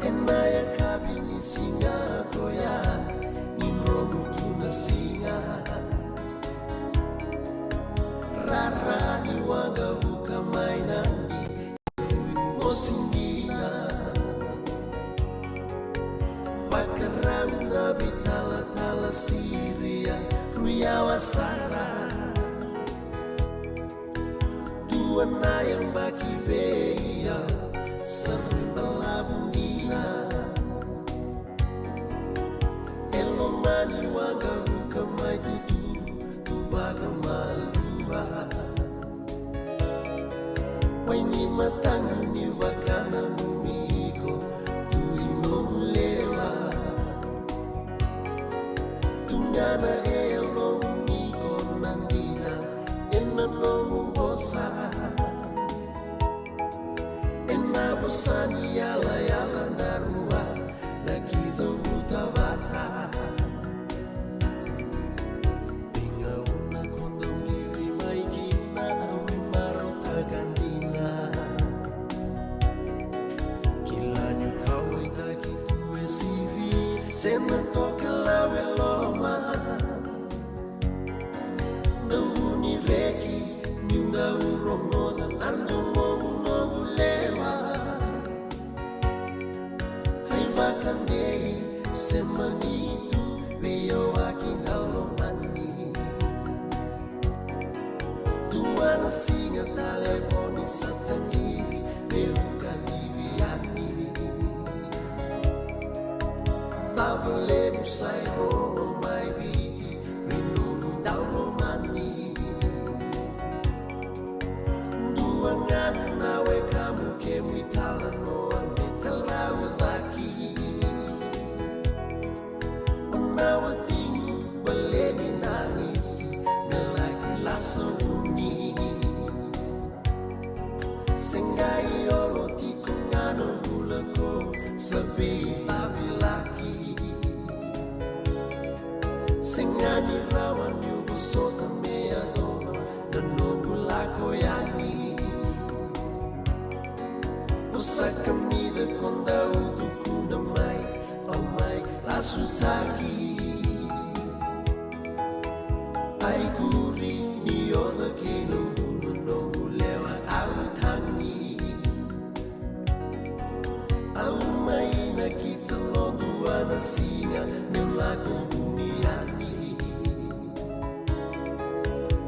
Ena yakavi ni siga koya, ni dromu tu na siga. Rara ni waqavuka mai na di mosi dina. Vakarau na veitalatala Siria, rui awa sara. Dua na yabaki vei au, sa rui balavu dina. E lomani waqavuka mai tuturu, tu vakamalua. Wai ni mataqu ni vakananumi iko, tu i noqu lewa. Tu ga na yaloqu ni ko na dina, ena noqu vosa. Ena vosa ni yalayala daru a laki cavuta vata. Ni gauna ko dau qiri mai kina, au rui marautaka dina. Kila niu kauwaitaki tu e siri, se na tokalau e loma. Dau vuni reki niu dau rogoca na domomu noqu lewa. Ai vakadei se mani tu vei au a ki dau lomani. Dua na siga talevoni sa taqiri meu kacivi yani. Cava levu sa i rogo mai Viti vei noqu dau lomani. Dua ga na wekamu kemu italanoa me talauca ki. O na watiqu baleni danisi me laki lasa vuni. Se qai olo tiko ga na vula ko sa veivavilaki. Sega ni rawa niu vosota me yacova na noqu lako yani. O sa kamica ko dau tukuna mai, au mai lasutaki. Ai kuri ni oca kei na buna noqu lewa au tagi. Au mai na kita lodu ana siga meu lako buni yani.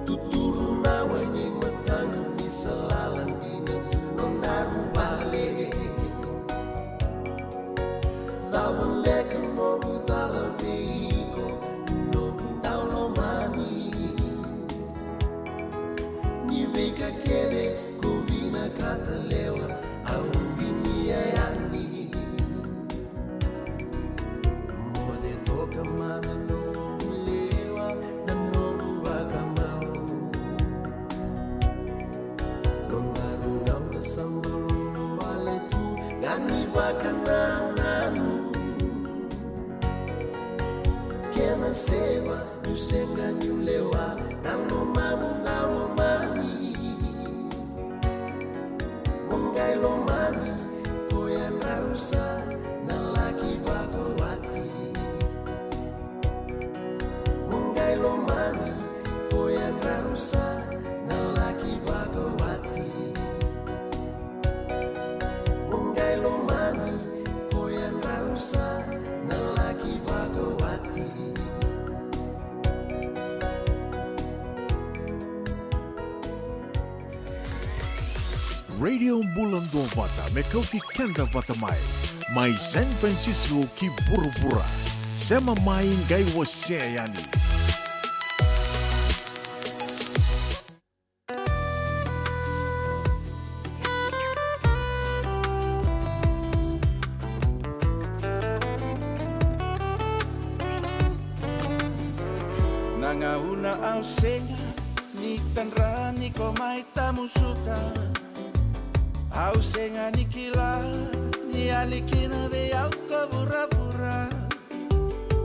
Tuturu na wai ni mataqu ni sa lala dina tu nodaru vale. Cava beka noqu cala vei iko noqu dau lomani. Ni veika kece ko vinakata lewa au binia yani. Moce toka mada noqu lewa na noqu vakamau. Nodaru gauna sa balolo wale tu ga ni vakanananu. Kena seva niu sega niu lewa na lomamu na lomani. Mo qai lomani ko yadrau sa na laki vakawati. Mo qai lomani ko yadrau sa na laki vakawati. Mo qai lomani ko yadrau sa na laki vakawati. Radio Bula Duavata me kauti keda vata mai, mai San Francisco ki vuravura. Sema mai qai wasea yani. Gauna au sega ni tadra ni ko mai tamusuka. Au sega ni kila ni yali kina vei au ka vuravura.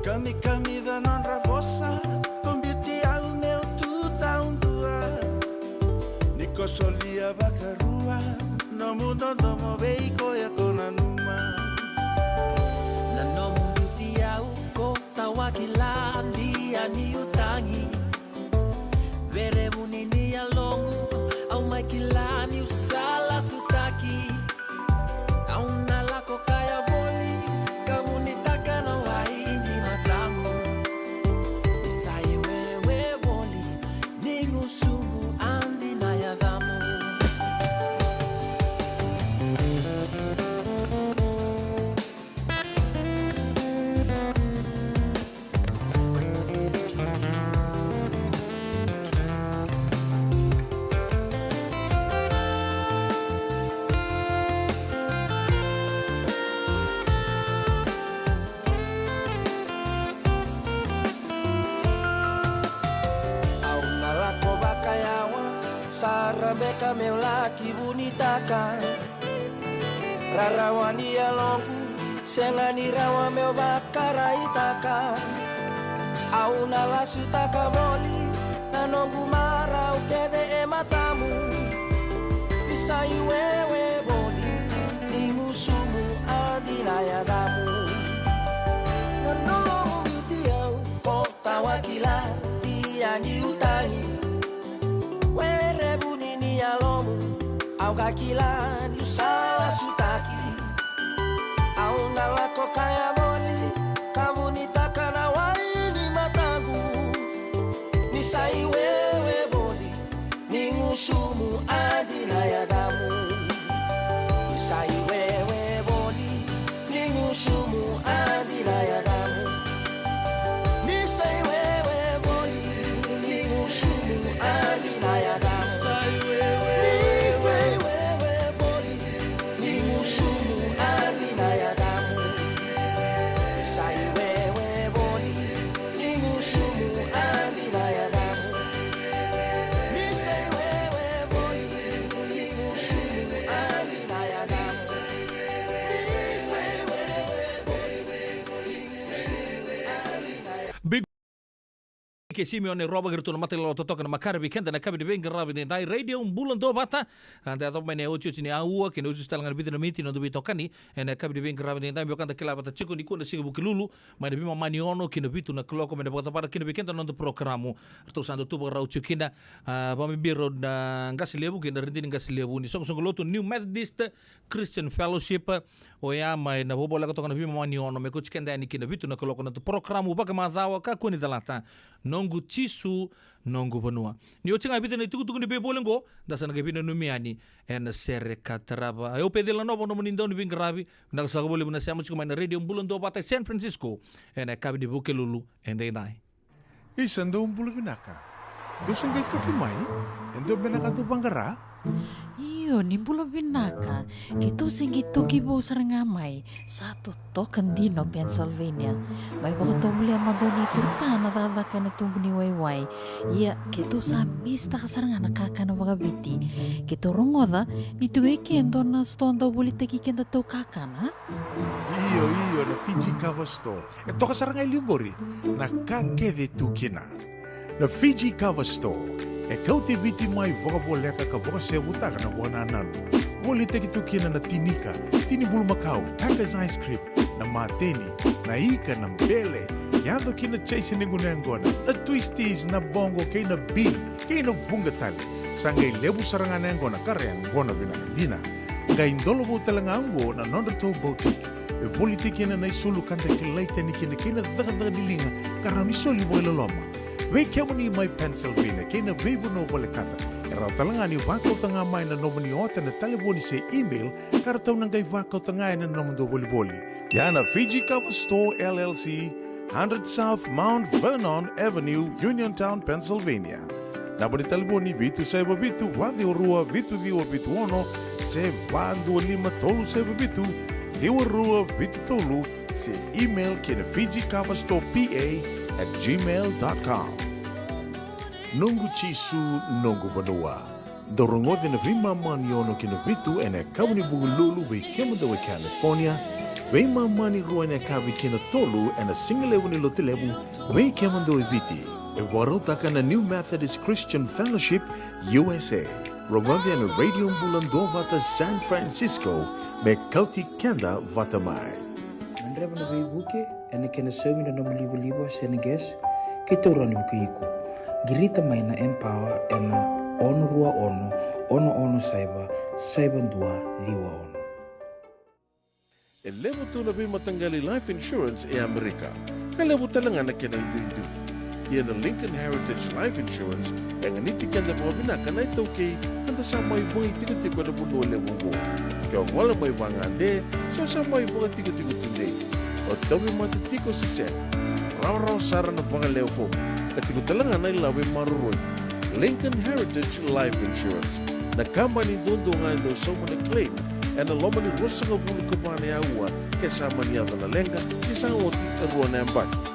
Kamikamica nodra vosa, ko biuti au meu tu taudua. Ni ko solia vakarua nomu dodomo vei koya ko nanuma. Na nomu biuti au ko tawa kila, dia niu tagi. Verevu ni ni yaloqu, au mai kila niu sa lasutaki. Au na lako kaya voli, ka vunitaka na wai ni matamu. Ni sa i wewe voli, ni gusumu a dina yacamu. Au na lako vakayawa, sara beka meu laki vunitaka. Rarawa ni yaloqu, sega ni rawa meu vakaraitaka. Au na lasutaka voli na noqu marau kece e matamu. Ni sa i wewe voli, ni gusumu a dina yacamu. Na nomu biuti au ko tawa kila, dia niu tagi. Werevu ni ni yalomu, au ka kila niu sa lasutaki. Au na lako kaya voli, ka vunitaka na wai ni matamu. Ni sa i wewe voli, ni gusumu a dina yacamu. Ni sa i wewe voli, ni gusumu a dina yacamu. Ni sa i wewe voli, ni gusumu a dina yacamu. Ni sa i wewe, ni sa i wewe voli, ni gusumu a dina yacamu. Ni sa i wewe voli, ni gusumu a dina yacamu. Ni sa i wewe voli, ni gusumu a dina yacamu. Ni sa i wewe voli, ni gusumu a dina yacamu. Big ke Simeone Rova kei ratou na matailala totoka na makare vei keda na yakavi ni veiqaravi edaidai. Radio Bula Duavata. Ka da yacova mai na otioti ni aua kei na otioti tale ga na vica na miniti na noda veitokani ena yakavi ni veiqaravi edaidai. Me vaka da kila vata tiko, nikua na siga Vukelulu, mai na veimama ni ono ki na vitu na kaloko, me na vakacavara kina vei keda na noda porokaramu. Ratou sa dau tu vakarau tiko kina, a, vakabibi rau na Qase Levu kei na Radini Qase Levu ni soqosoqo lotu New Methodist Christian Fellowship, oya mai na vakavoleka toka na veimama ni ono me kauti keda yani ki na vitu na kaloko na noda porokaramu vakamacawa, kakua ni calata, Noqu Jisu, Noqu Vanua. Ni oti ga e vica na itukutuku ni veivoli oqo, da sa na qai veinanumi yani ena sere ka tarava. Au Peceli Nanova, nomuni dau ni veiqaravi. Vinaka saka vakalevu na sema tiko mai na Radio Bula Duavata e San Francisco ena yakavi ni Vukelulu edaidai. Isa, dou bula vinaka. Dou se qai toki mai? E dua beka na ka dou vaqara? Io, ni bula vinaka. Keitou se qai toki vou sara ga mai. Sa totoka dina o Pennsylvania. Mai vakatovolea mada o Nei Turta na cakacaka ena tubu ni waiwai. Ia, keitou sa misitaka sara ga na kakana vakaviti. Keitou rogoca ni tiko e ke e dua na sitoa dau volitaki kedatou kakana. Io, io, na Fiji Cover Store. E toka sara ga e liu qori na ka kece e tu kina. Na Fiji Cover Store e kauti Viti mai vakavoleka ka vakasevutaka na vakanananu. Volitaki tu kina na tinika, tini bulumakau, Tiger's ice cream, na mateni, na ika, na bele, yaco ki na chase ni gunu yaqona, na twisties, na boqo kei na bean, kei na vuqa tale. Sa qai levu sara ga na yaqona ka ra yaqona vinaka dina. Qai dolovou tale ga oqo na nodratou boutique e volitaki kina na isulu ka da kilai tani kina kei na cakacaka ni liga ka rawa ni soli vakailoloma. Vei kemuni mai Pennsylvania kei na veivanua volekata, e rawa tale ga ni vakauta ga mai na nomuni ota ena talevoni se email ka ratou na qai vakauta ga ena nomudou volivoli. Ia na Fiji Cover Store L L C, hundred South Mount Vernon Avenue, Uniontown, Pennsylvania. Naba ni talevoni: vitu saiva vitu, va ciwa rua, vitu ciwa vitu ono, se va dua lima tolu saiva vitu, ciwa rua vitu tolu, se email ki na Fiji Cover Store P A at gmail dot com. Noqu Jisu, noqu vanua. Dou rogoca na veimama ni ono ki na vitu ena yakavi ni Vukelulu vei kemudou e California, veimama ni rua ena yakavi ki na tolu ena sigalevu ni Lotulevu vei kemudou e Viti. E vakarautaka na New Methodist Christian Fellowship U S A. Rogoca ena Radio Bula Duavata San Francisco me kauti keda vata mai. Gadreva na veivuke ena kena saumi na nomu livaliva se na gas, kei taura na vukei iko. Qirita mai na Empower ena ono rua ono, ono ono saiva, saiva dua ciwa ono. E levu tu na veimataqali life insurance e Amerika, ka levu tale ga na kena iduidui. Ia na Lincoln Heritage Life Insurance e ganiti keda vakavinaka na iTaukei, ka da sa mai vakaitikotiko ena vanua levu oqo. Ke o gole mai vagade, se o sa mai vakatikotiko tudei, o tauvimate tiko se sega, rawarawa sara na vagalewe fomu, ka tiko tale ga na ilavo e maroroi. Lincoln Heritage Life Insurance, na kabani duadua ga e dau sauma na claim ena loma ni ruasagavulu ka va na aua ke sa mani yaco na leqa ni sa oti e rua na yabaki.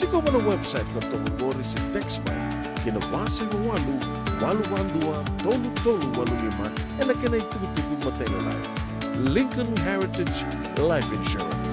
Sikova na website ka toka qori se text mai ki na va saiva walu, walu va dua, tolu tolu walu lima ena kena itukutuku matailalai. Lincoln Heritage Life Insurance.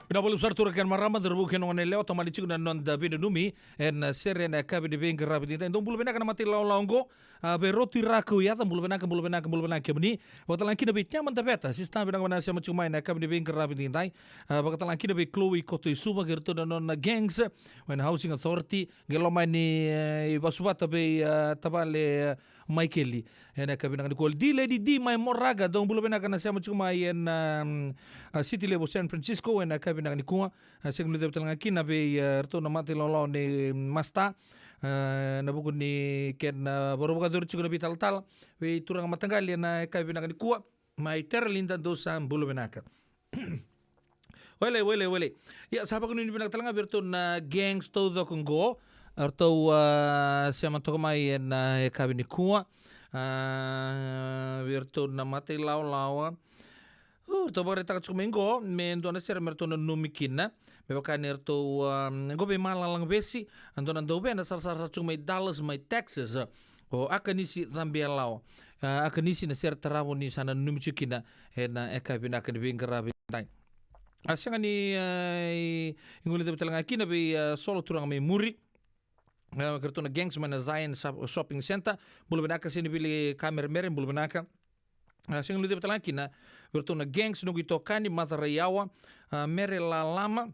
Vinaka vakalevu sara turaga kei na marama, cauravou kei na goneyalewa, tamani tiko na noda veinanumi ena sere ena yakavi ni veiqaravi edaidai. Dou bula vinaka na mata ilawalawa oqo. A, vei Roti Rakau Yaca, bula vinaka, bula vinaka, bula vinaka kemuni. Vakatalega kina vei Tema Daveta, sista, vinaka vei na sema tiko mai ena yakavi ni veiqaravi edaidai. A, vakatalega kina vei Chloe Kotoisuva kei iratou na nona gangs mai na Housing Authority. Qai loma yani, e, i Vasuvata vei, e, tavale, e, Maikeli. Ena yakavi vinaka nikua, D Lady D mai Moraga, dou bula vinaka na sema tiko mai ena, mm, a, City Level San Francisco, ena yakavi vinaka nikua. A, sega ni guilecavi tale ga kina vei, e, iratou na mata ilawalawa nei Masta, e, ena vuku ni kena, e, vakarau vakayacori tiko na veitalatala vei turaga mataqali ena yakavi vinaka nikua. Mai Teralida, dou sa bula vinaka. Wele, wele, wele. Ia, sa vakanuinui vinaka tale ga vei iratou na gangs taucoko qo. Eratou, a, sema toka mai ena, a, yakavi nikua. A, vei iratou na mata ilawalawa. O, ratou vakaraitaka tiko mai qo me dua na sere me ratou nanumi kina. Me vaka ni ratou, a, qo vei Malalaga Vesi, a, dua na dauvena sarasara tiko mai Dallas, mai Texas. O Akanisi Cabialao. A, Akanisi, na sere tarava ni sa nanumi tiko kina ena yakavi vinaka ni veiqaravi edaidai. A, sega ni, a, i, i guilecavi tale ga kina vei, a, Solo, turaga mai muri. A, kei ratou na gangs mai na Zion Shop-, Shopping Center. Bula vinaka, sega ni vili ka meremere, bula vinaka. A, sega ni guilecavi tale ga kina vei iratou na gangs, noqu itokani, Maca Raiyawa, a, Mere Lalama.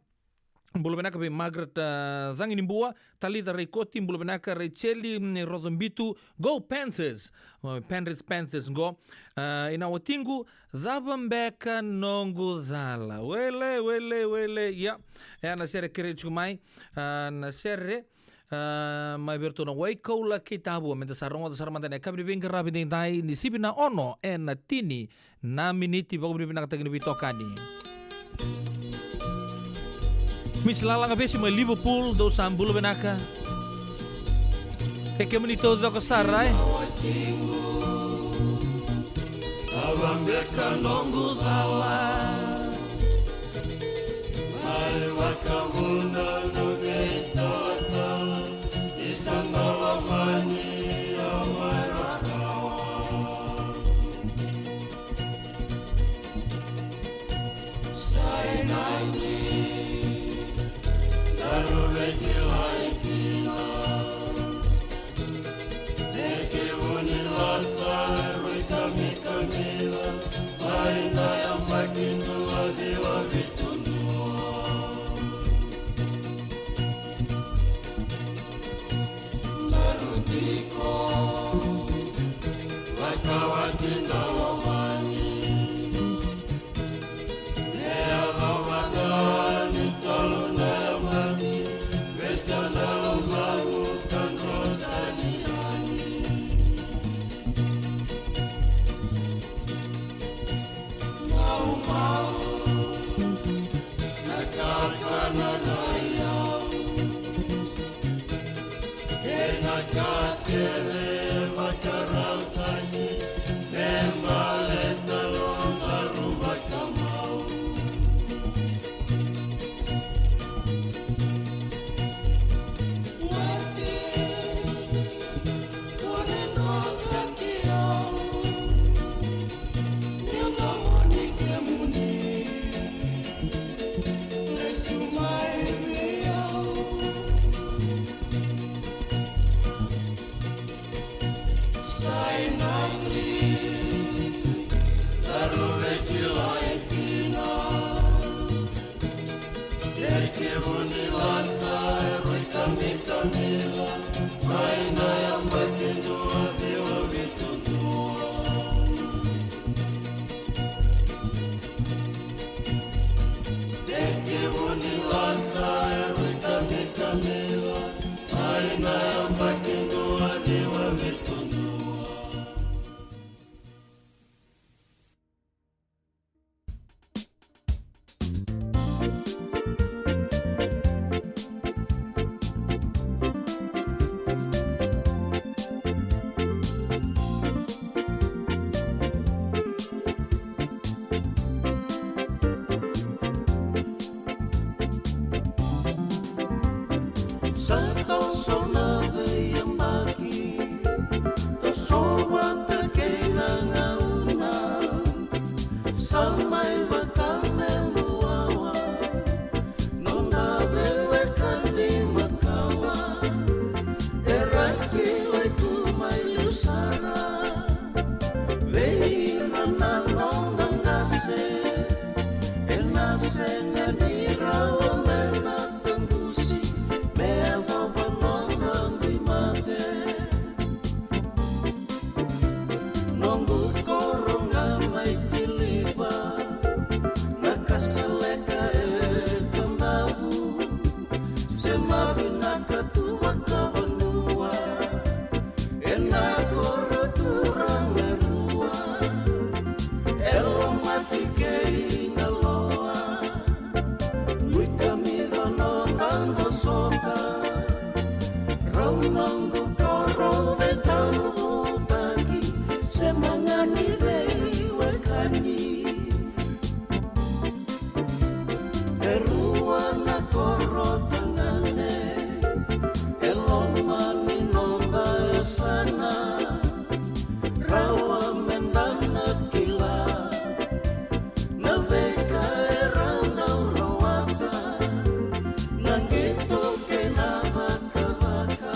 Bula vinaka vei Margaret, a, Caginibua, Talitha Raikoti, bula vinaka Raicheli, mm, Rocobitu, go Panthers. O, Penrith Panthers qo. A, i na watiqu, cava beka noqu cala. Wele, wele, wele, ia. E a na sere kerei tiko mai, a, na sere, a, mai vei iratou na Waikaula kei Tavua. Meda sa rogoca sara mada ena yakavi ni veiqaravi edaidai, ni sivi na ono ena tini na miniti. Vakavinavinakataki na veitokani. Miss Lalaga Vesi mai Liverpool, dou sa bula vinaka. Kei kemuni taucoko sara, e. Cava beka noqu cala, mai vakavuna na veitalatala, isa na lomani au mai rarawa. Sa i nani, daru veikilai kina. Tekivu ni Lasaru i kamikamica mai na yabaki dua ciwa vitu dua. Daru tiko vakawati na lomani. Ena ka kece vakarautaki me baleta na nodaru vakamau. Sa toso na veiyabaki, toso vata kei na gauna, sa mai vaka me luawa noda veiwekani makawa. Era kilai tu mai liu sara vei ira na noda qase. Ena sega ni rawa me na taqusi me yacova noda dui mate. Noqu koro ga mai Tiliva, na Kasaleka e Kadavu, se mavinaka tu vakavanua. Ena koro turaga e rua, e Lomati kei Naloa. Dui kamica noda dosota, rau noqu koro veitauvutaki, se magani veiwekani. E rua na koro tagane, e loma ni noda yasana, rawa me da na kila na veika era dau rawata, na qito kei na vakavaka.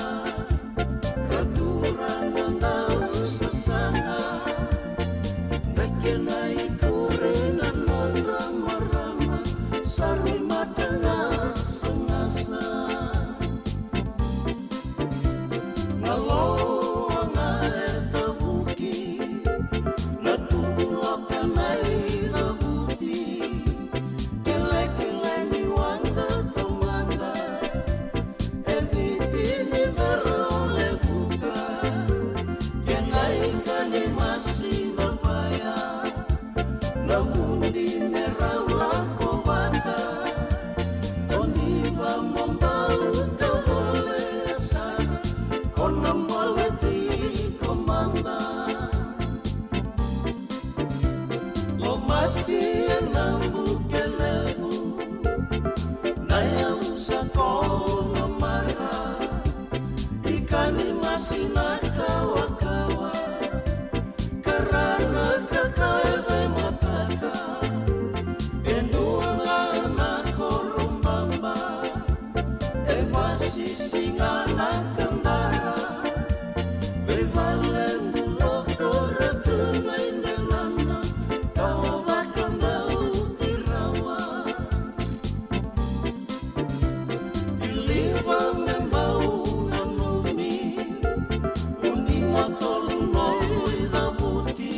Ra turaga dau sasaga, na kena ikuri na nodra marama, sa ri mata na sagasa. Na loa ga e tavuki, na tuvuloka na icavuti, kelekele ni waqa taumada. E Viti ni Vera o Levuka, kei na ika ni Masi na Vaya, na vudi me rau lako vata. O ni va mo bau tavole sara, o na bole tiko mada. Lomati ena Bukelevu, na yavusa ko Namara, ika ni Masi na Kawakawa, Karana ka Kaeve Mataka, e dua ga na koro baba. E Masi siga na Kadara, veivale buloko ra tu mai delana, ka wa vakadauti rawa. Tiliva me bau nanumi, u ni matolu noqu icavuti,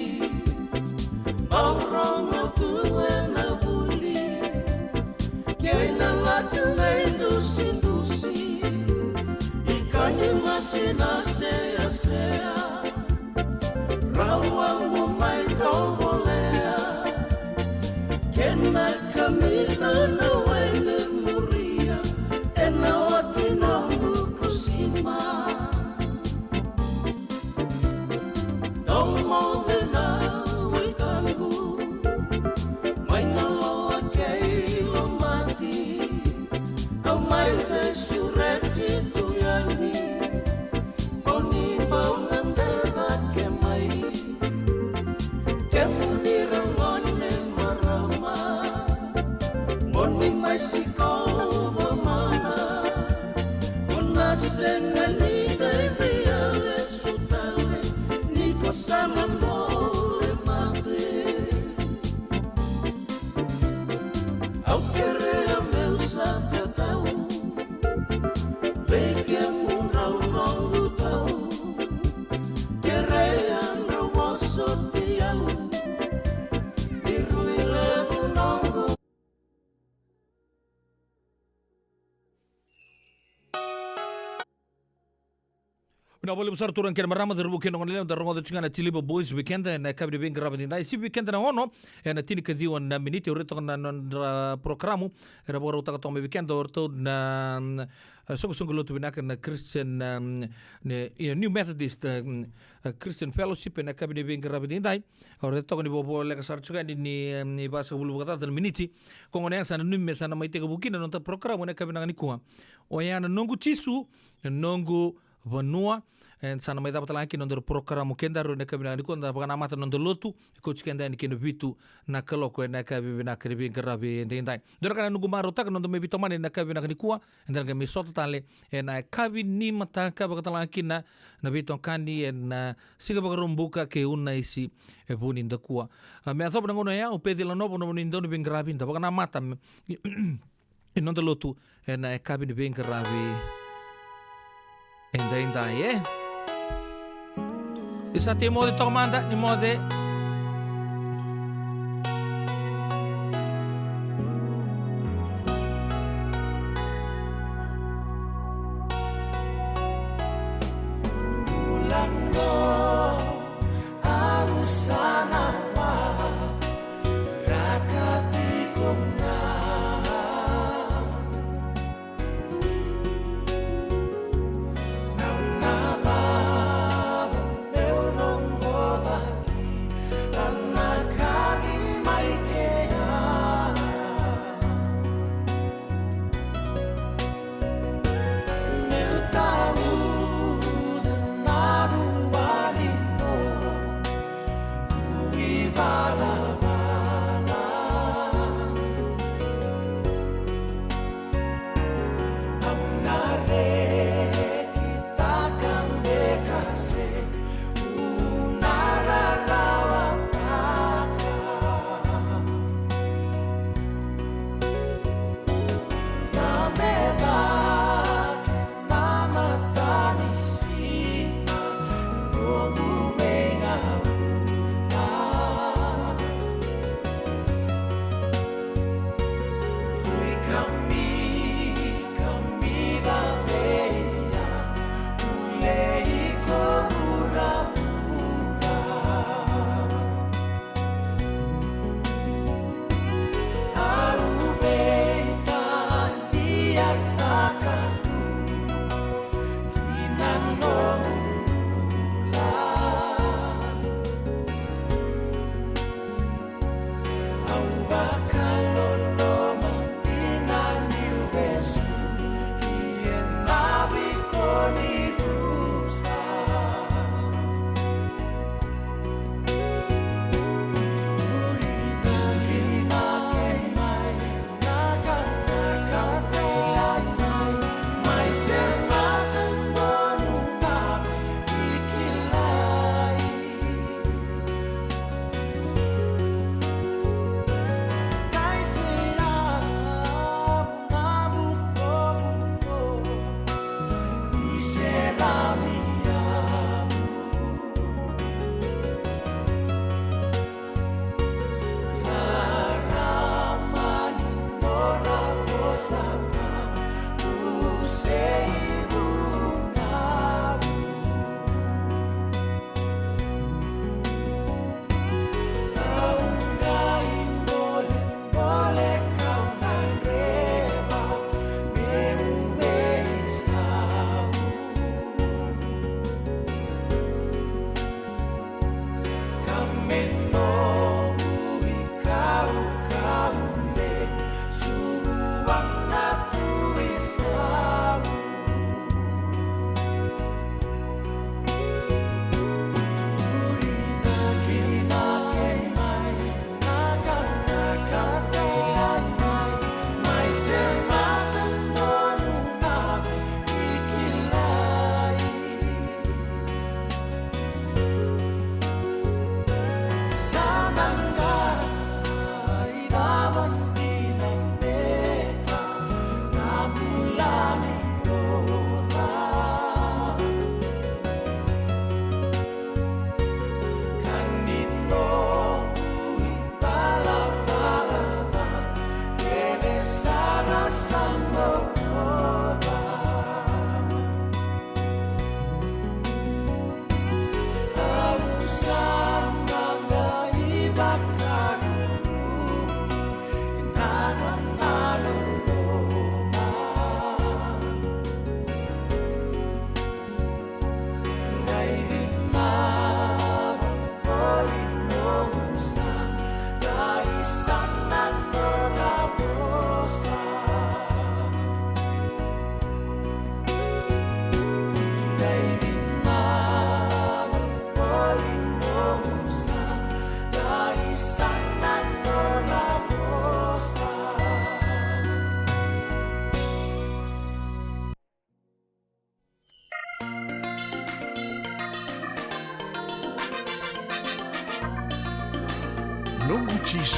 bau rogo tu ena vuli. Kei na latu veidusidusi, ika ni Masi na seasea, rawa mo mai tovolea. Kei na kamica na wai me muria, ena oti nomu kusima. Dou moce na wekaqu, mai Naloa kei Lomati, au mai veisureti tu yani. Mo ni bau gade cake mai, kemuni rau gone marama, mo ni mai sikova mada. Ko na sega ni qai via lesu tale, ni ko sa na bole mate. Au kerea meu sa tatau vei kemudrau noqu tau, kerea drau vosoti au, ni rui levu noqu Vakalevu sara turaga kei na marama, cauravou kei na goneyalewa, da rogoca tiko ga na Tiliva Boys vei keda ena yakavi ni veiqaravi edaidai. Sivi vei keda na ono ena tinikaciwa na miniti, au raica toka na nodra porokaramu era vakarautaka toka mai vei keda o ratou na, mm, soqosoqo lotu vinaka na Christian, mm, ne, e, New Methodist, mm, e, Christian Fellowship ena yakavi ni veiqaravi edaidai. Au raica toka ni vo-, voleka sara tiko yani ni, mm, ni vasagavulu vakacaca na miniti. Koya gona ya sa nanumi me sa na mai tekivu kina na noda porokaramu ena yakavi vinaka nikua. Oya na Noqu Jisu, na Noqu Vanua. E, sa na mai cava tale ga kina na noda porokaramu kedaru ena yakavi vinaka nikua, da vakanamata na noda lotu, e kauti keda yani ki na vitu na kaloko ena yakavi vinaka ni veiqaravi edaidai. Dua na ka na noqu marautaka na noda mai veitomani ena yakavi vinaka nikua, eda na qai mai sota tale ena yakavi ni mataka, vakatalega kina na veitokani ena, a, Siga Vakaraubuka kei Unaisi, e, Vunidakua. A, me yacova na gauna oya, o Peci Lanova na nomuni dauniveiqaravi, da vakanamata me e noda lotu ena yakavi ni veiqaravi edaidai, e. Ni sa tei moce toka mada, ni moce. Au sa na waraka tiko ga. Na, na cava meu rogoca, na, na kaci mai kea. Meu tauca na vua ni noqu ivalavala.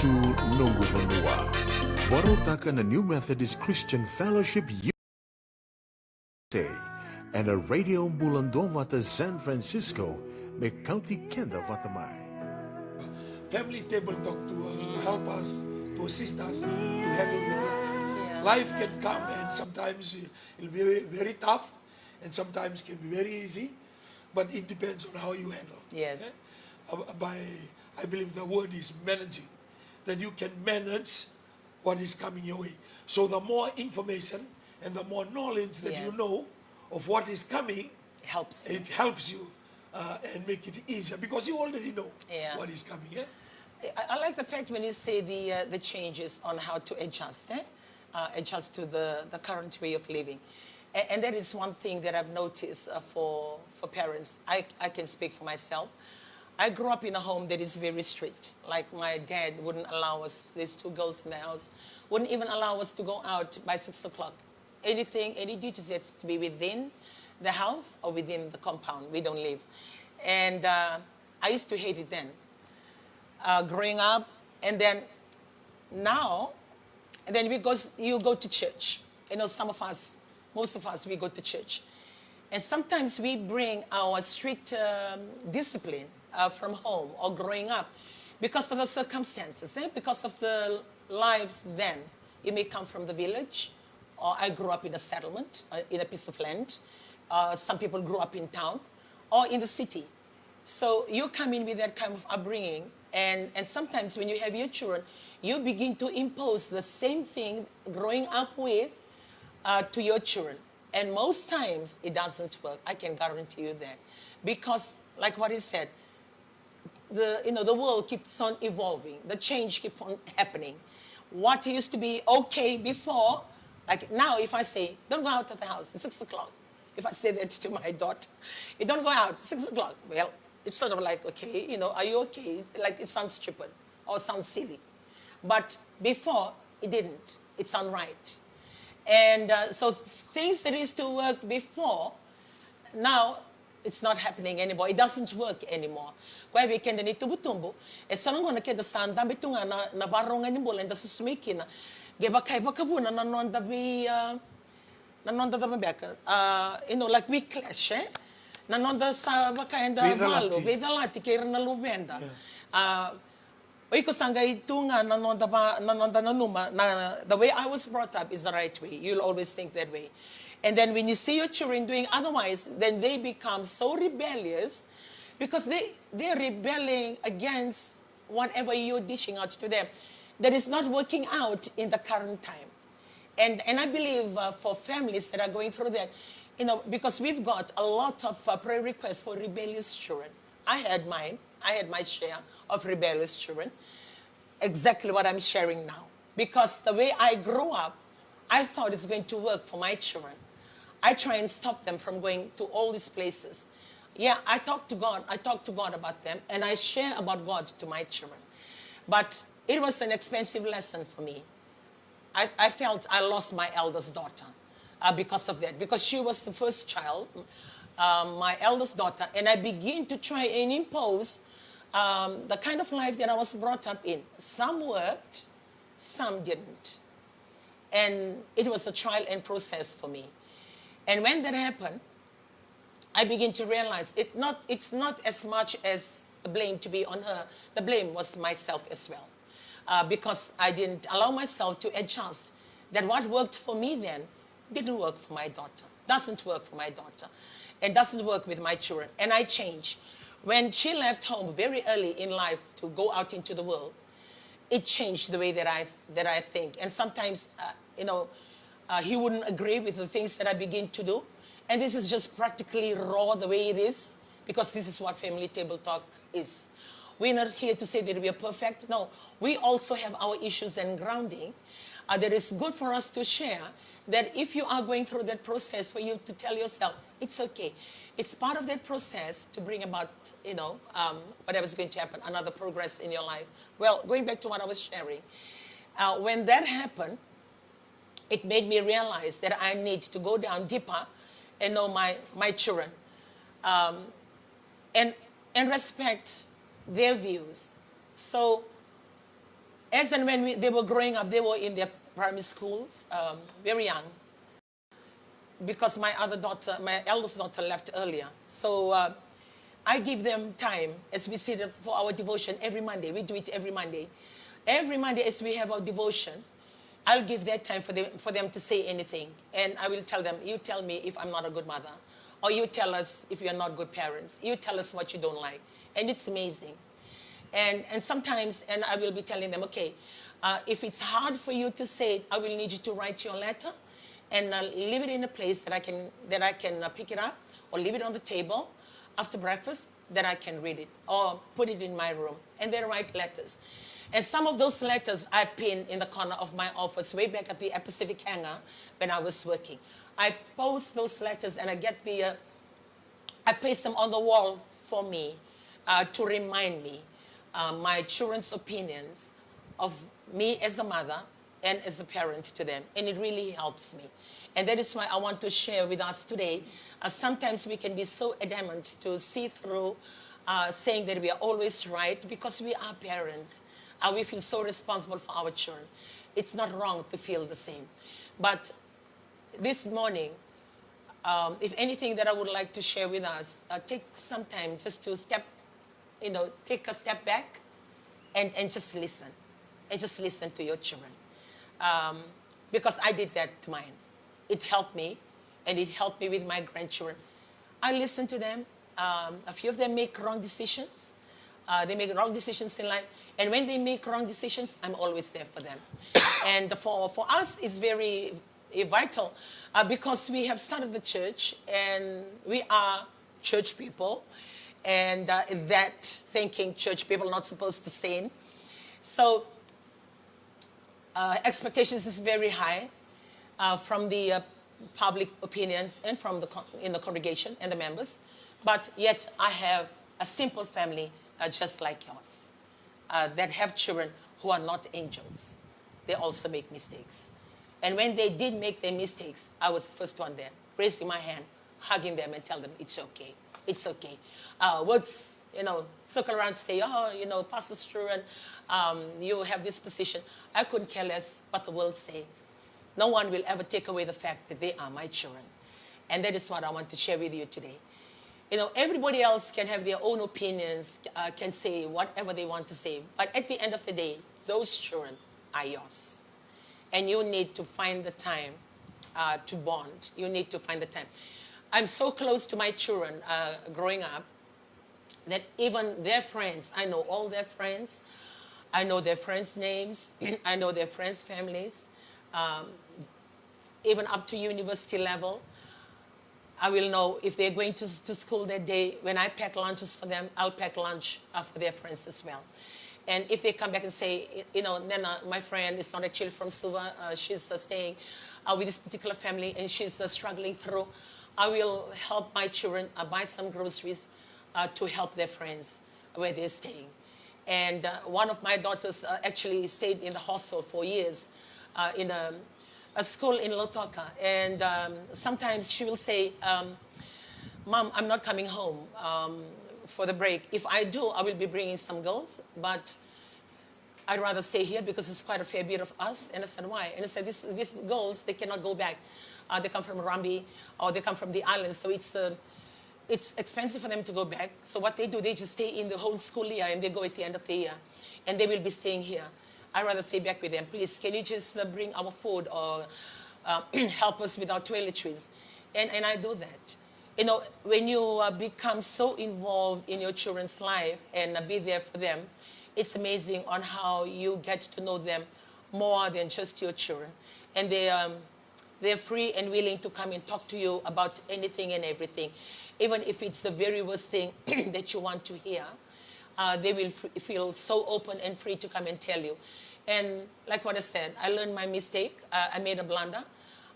Noqu vanua. Vakarautaka na New Methodist Christian Fellowship U S A ena Radio Bula Duavata San Francisco, me kauti keda vata mai. Family table talk to, uh, to help us, to assist us to handle with life. Yeah. Life can come and sometimes it'll be very tough and sometimes can be very easy, but it depends on how you handle. Yes. Eh? Uh, by, I believe the word is managing, that you can manage what is coming your way. So the more information and the more knowledge that you, yes, know of what is coming, helps you. It helps you, uh, and make it easier because you already know, yeah, what is coming. Eh? I, I like the fact when you say the, uh, the changes on how to adjust, eh? Uh, adjust to the, the current way of living. And, and that is one thing that I've noticed, uh, for, for parents. I, I can speak for myself. I grew up in a home that is very strict. Like, my dad wouldn't allow us, there's two girls in the house, wouldn't even allow us to go out by six o'clock. Anything, any duties has to be within the house or within the compound. We don't leave. And, uh, I used to hate it then, uh, growing up. And then now, and then we go, you go to church. You know, some of us, most of us, we go to church. And sometimes we bring our strict, um, discipline, uh, from home or growing up because of the circumstances, eh? Because of the lives then. You may come from the village, or I grew up in a settlement, uh, in a piece of land. Uh, some people grew up in town or in the city. So you come in with that kind of upbringing, and, and sometimes when you have your children, you begin to impose the same thing growing up with, uh, to your children. And most times it doesn't work. I can guarantee you that. Because, like what he said, the, you know, the world keeps on evolving. The change keep on happening. What used to be okay before, like now, if I say, "Don't go out of the house at six o'clock," if I say that to my daughter, "You don't go out six o'clock." Well, it's sort of like, "Okay, you know, are you okay?" Like, it sounds stupid or sounds silly. But before, it didn't. It sounds right. And, uh, so things that used to work before, now it's not happening anymore. It doesn't work anymore. Koya vei keda ni tubutubu, e so na gauna keda sa dabe tu ga na, na varogo ni bula eda susu mai kina. Qai vaka e vakavuna na noda vei, uh, na noda cava beka, uh, you know, like, we clash, eh? Na noda sa vaka eda valu, veicalati kei ira na luveda. Yeah. Uh, o iko sa qai tu ga na noda va, na noda nanuma, na, the way I was brought up is the right way. You'll always think that way. And then when you see your children doing otherwise, then they become so rebellious because they, they're rebelling against whatever you're dishing out to them that is not working out in the current time. And, and I believe, uh, for families that are going through that, you know, because we've got a lot of, uh, prayer requests for rebellious children. I had mine. I had my share of rebellious children. Exactly what I'm sharing now. Because the way I grew up, I thought it's going to work for my children. I try and stop them from going to all these places. Yeah, I talk to God. I talk to God about them, and I share about God to my children. But it was an expensive lesson for me. I, I felt I lost my eldest daughter, uh, because of that, because she was the first child, um, my eldest daughter, and I begin to try and impose, um, the kind of life that I was brought up in. Some worked, some didn't. And it was a trial and process for me. And when that happened, I begin to realize it not, it's not as much as the blame to be on her. The blame was myself as well. Uh, because I didn't allow myself to adjust that what worked for me then didn't work for my daughter, doesn't work for my daughter, and doesn't work with my children. And I changed. When she left home very early in life to go out into the world, it changed the way that I, that I think. And sometimes, uh, you know, uh, he wouldn't agree with the things that I begin to do. And this is just practically raw the way it is, because this is what family table talk is. We're not here to say that we are perfect. No, we also have our issues and grounding, uh, that is good for us to share, that if you are going through that process for you to tell yourself, it's okay. It's part of that process to bring about, you know, um, whatever's going to happen, another progress in your life. Well, going back to what I was sharing, uh, when that happened, it made me realize that I need to go down deeper and know my, my children, um, and, and respect their views. So As and when we, they were growing up, they were in their primary schools, um, very young, because my other daughter, my eldest daughter, left earlier. So uh, I give them time as we sit for our devotion every Monday. We do it every Monday. Every Monday, as we have our devotion, I'll give that time for them, for them to say anything. And I will tell them, "You tell me if I'm not a good mother, or you tell us if you're not good parents. You tell us what you don't like." And it's amazing. And, and sometimes, and I will be telling them, "Okay, uh, if it's hard for you to say it, I will need you to write your letter and uh, leave it in a place that I can, that I can uh, pick it up, or leave it on the table after breakfast, that I can read it, or put it in my room." And they write letters. And some of those letters I pin in the corner of my office, way back at the Pacific Hangar when I was working. I post those letters and I get the uh, I paste them on the wall for me uh, to remind me uh, my children's opinions of me as a mother and as a parent to them. And it really helps me. And that is why I want to share with us today. Uh, sometimes we can be so adamant to see through uh, saying that we are always right because we are parents. Uh, we feel so responsible for our children. It's not wrong to feel the same. But this morning, um, if anything that I would like to share with us, uh, take some time just to step, you know, take a step back and, and just listen. And just listen to your children. Um, because I did that to mine. It helped me, and it helped me with my grandchildren. I listen to them. Um, a few of them make wrong decisions. Uh, they make wrong decisions in life. And when they make wrong decisions, I'm always there for them. And for, for us, it's very eh, vital uh, because we have started the church and we are church people. And uh, that thinking church people are not supposed to sin. So uh, expectations is very high uh, from the uh, public opinions and from the con- in the congregation and the members. But yet I have a simple family uh, just like yours uh, that have children who are not angels. They also make mistakes. And when they did make their mistakes, I was the first one there, raising my hand, hugging them and tell them it's okay. It's okay. Uh, words, you know, circle around, say, "Oh, you know, Pastor Struan, um, you have this position." I couldn't care less what the world say. No one will ever take away the fact that they are my children. And that is what I want to share with you today. You know, everybody else can have their own opinions, uh, can say whatever they want to say. But at the end of the day, those children are yours. And you need to find the time uh, to bond. You need to find the time. I'm so close to my children uh, growing up that even their friends, I know all their friends. I know their friends' names. I know their friends' families. Um, even up to university level. I will know if they're going to, to school that day. When I pack lunches for them, I'll pack lunch uh, for their friends as well. And if they come back and say, you know, "Nena, my friend is not actually from Suva, uh, she's uh, staying uh, with this particular family and she's uh, struggling through," I will help my children uh, buy some groceries uh, to help their friends where they're staying. And uh, one of my daughters uh, actually stayed in the hostel for years uh, in a, a school in Lautoka. And um, sometimes she will say, um, "Mom, I'm not coming home um, for the break. If I do, I will be bringing some girls, but I'd rather stay here because it's quite a fair bit of us." And I said, "Why?" And I said, "These, these girls, they cannot go back. Uh, they come from Rabi or they come from the islands, so it's uh, it's expensive for them to go back. So what they do, they just stay in the whole school year and they go at the end of the year. And they will be staying here. I'd rather stay back with them. Please, can you just uh, bring our food or uh, help us with our toiletries?" And, and I do that. You know, when you uh, become so involved in your children's life and uh, be there for them, it's amazing on how you get to know them more than just your children. And they, um, they're free and willing to come and talk to you about anything and everything, even if it's the very worst thing that you want to hear. Uh, they will f- feel so open and free to come and tell you. And like what I said, I learned my mistake. Uh, I made a blunder.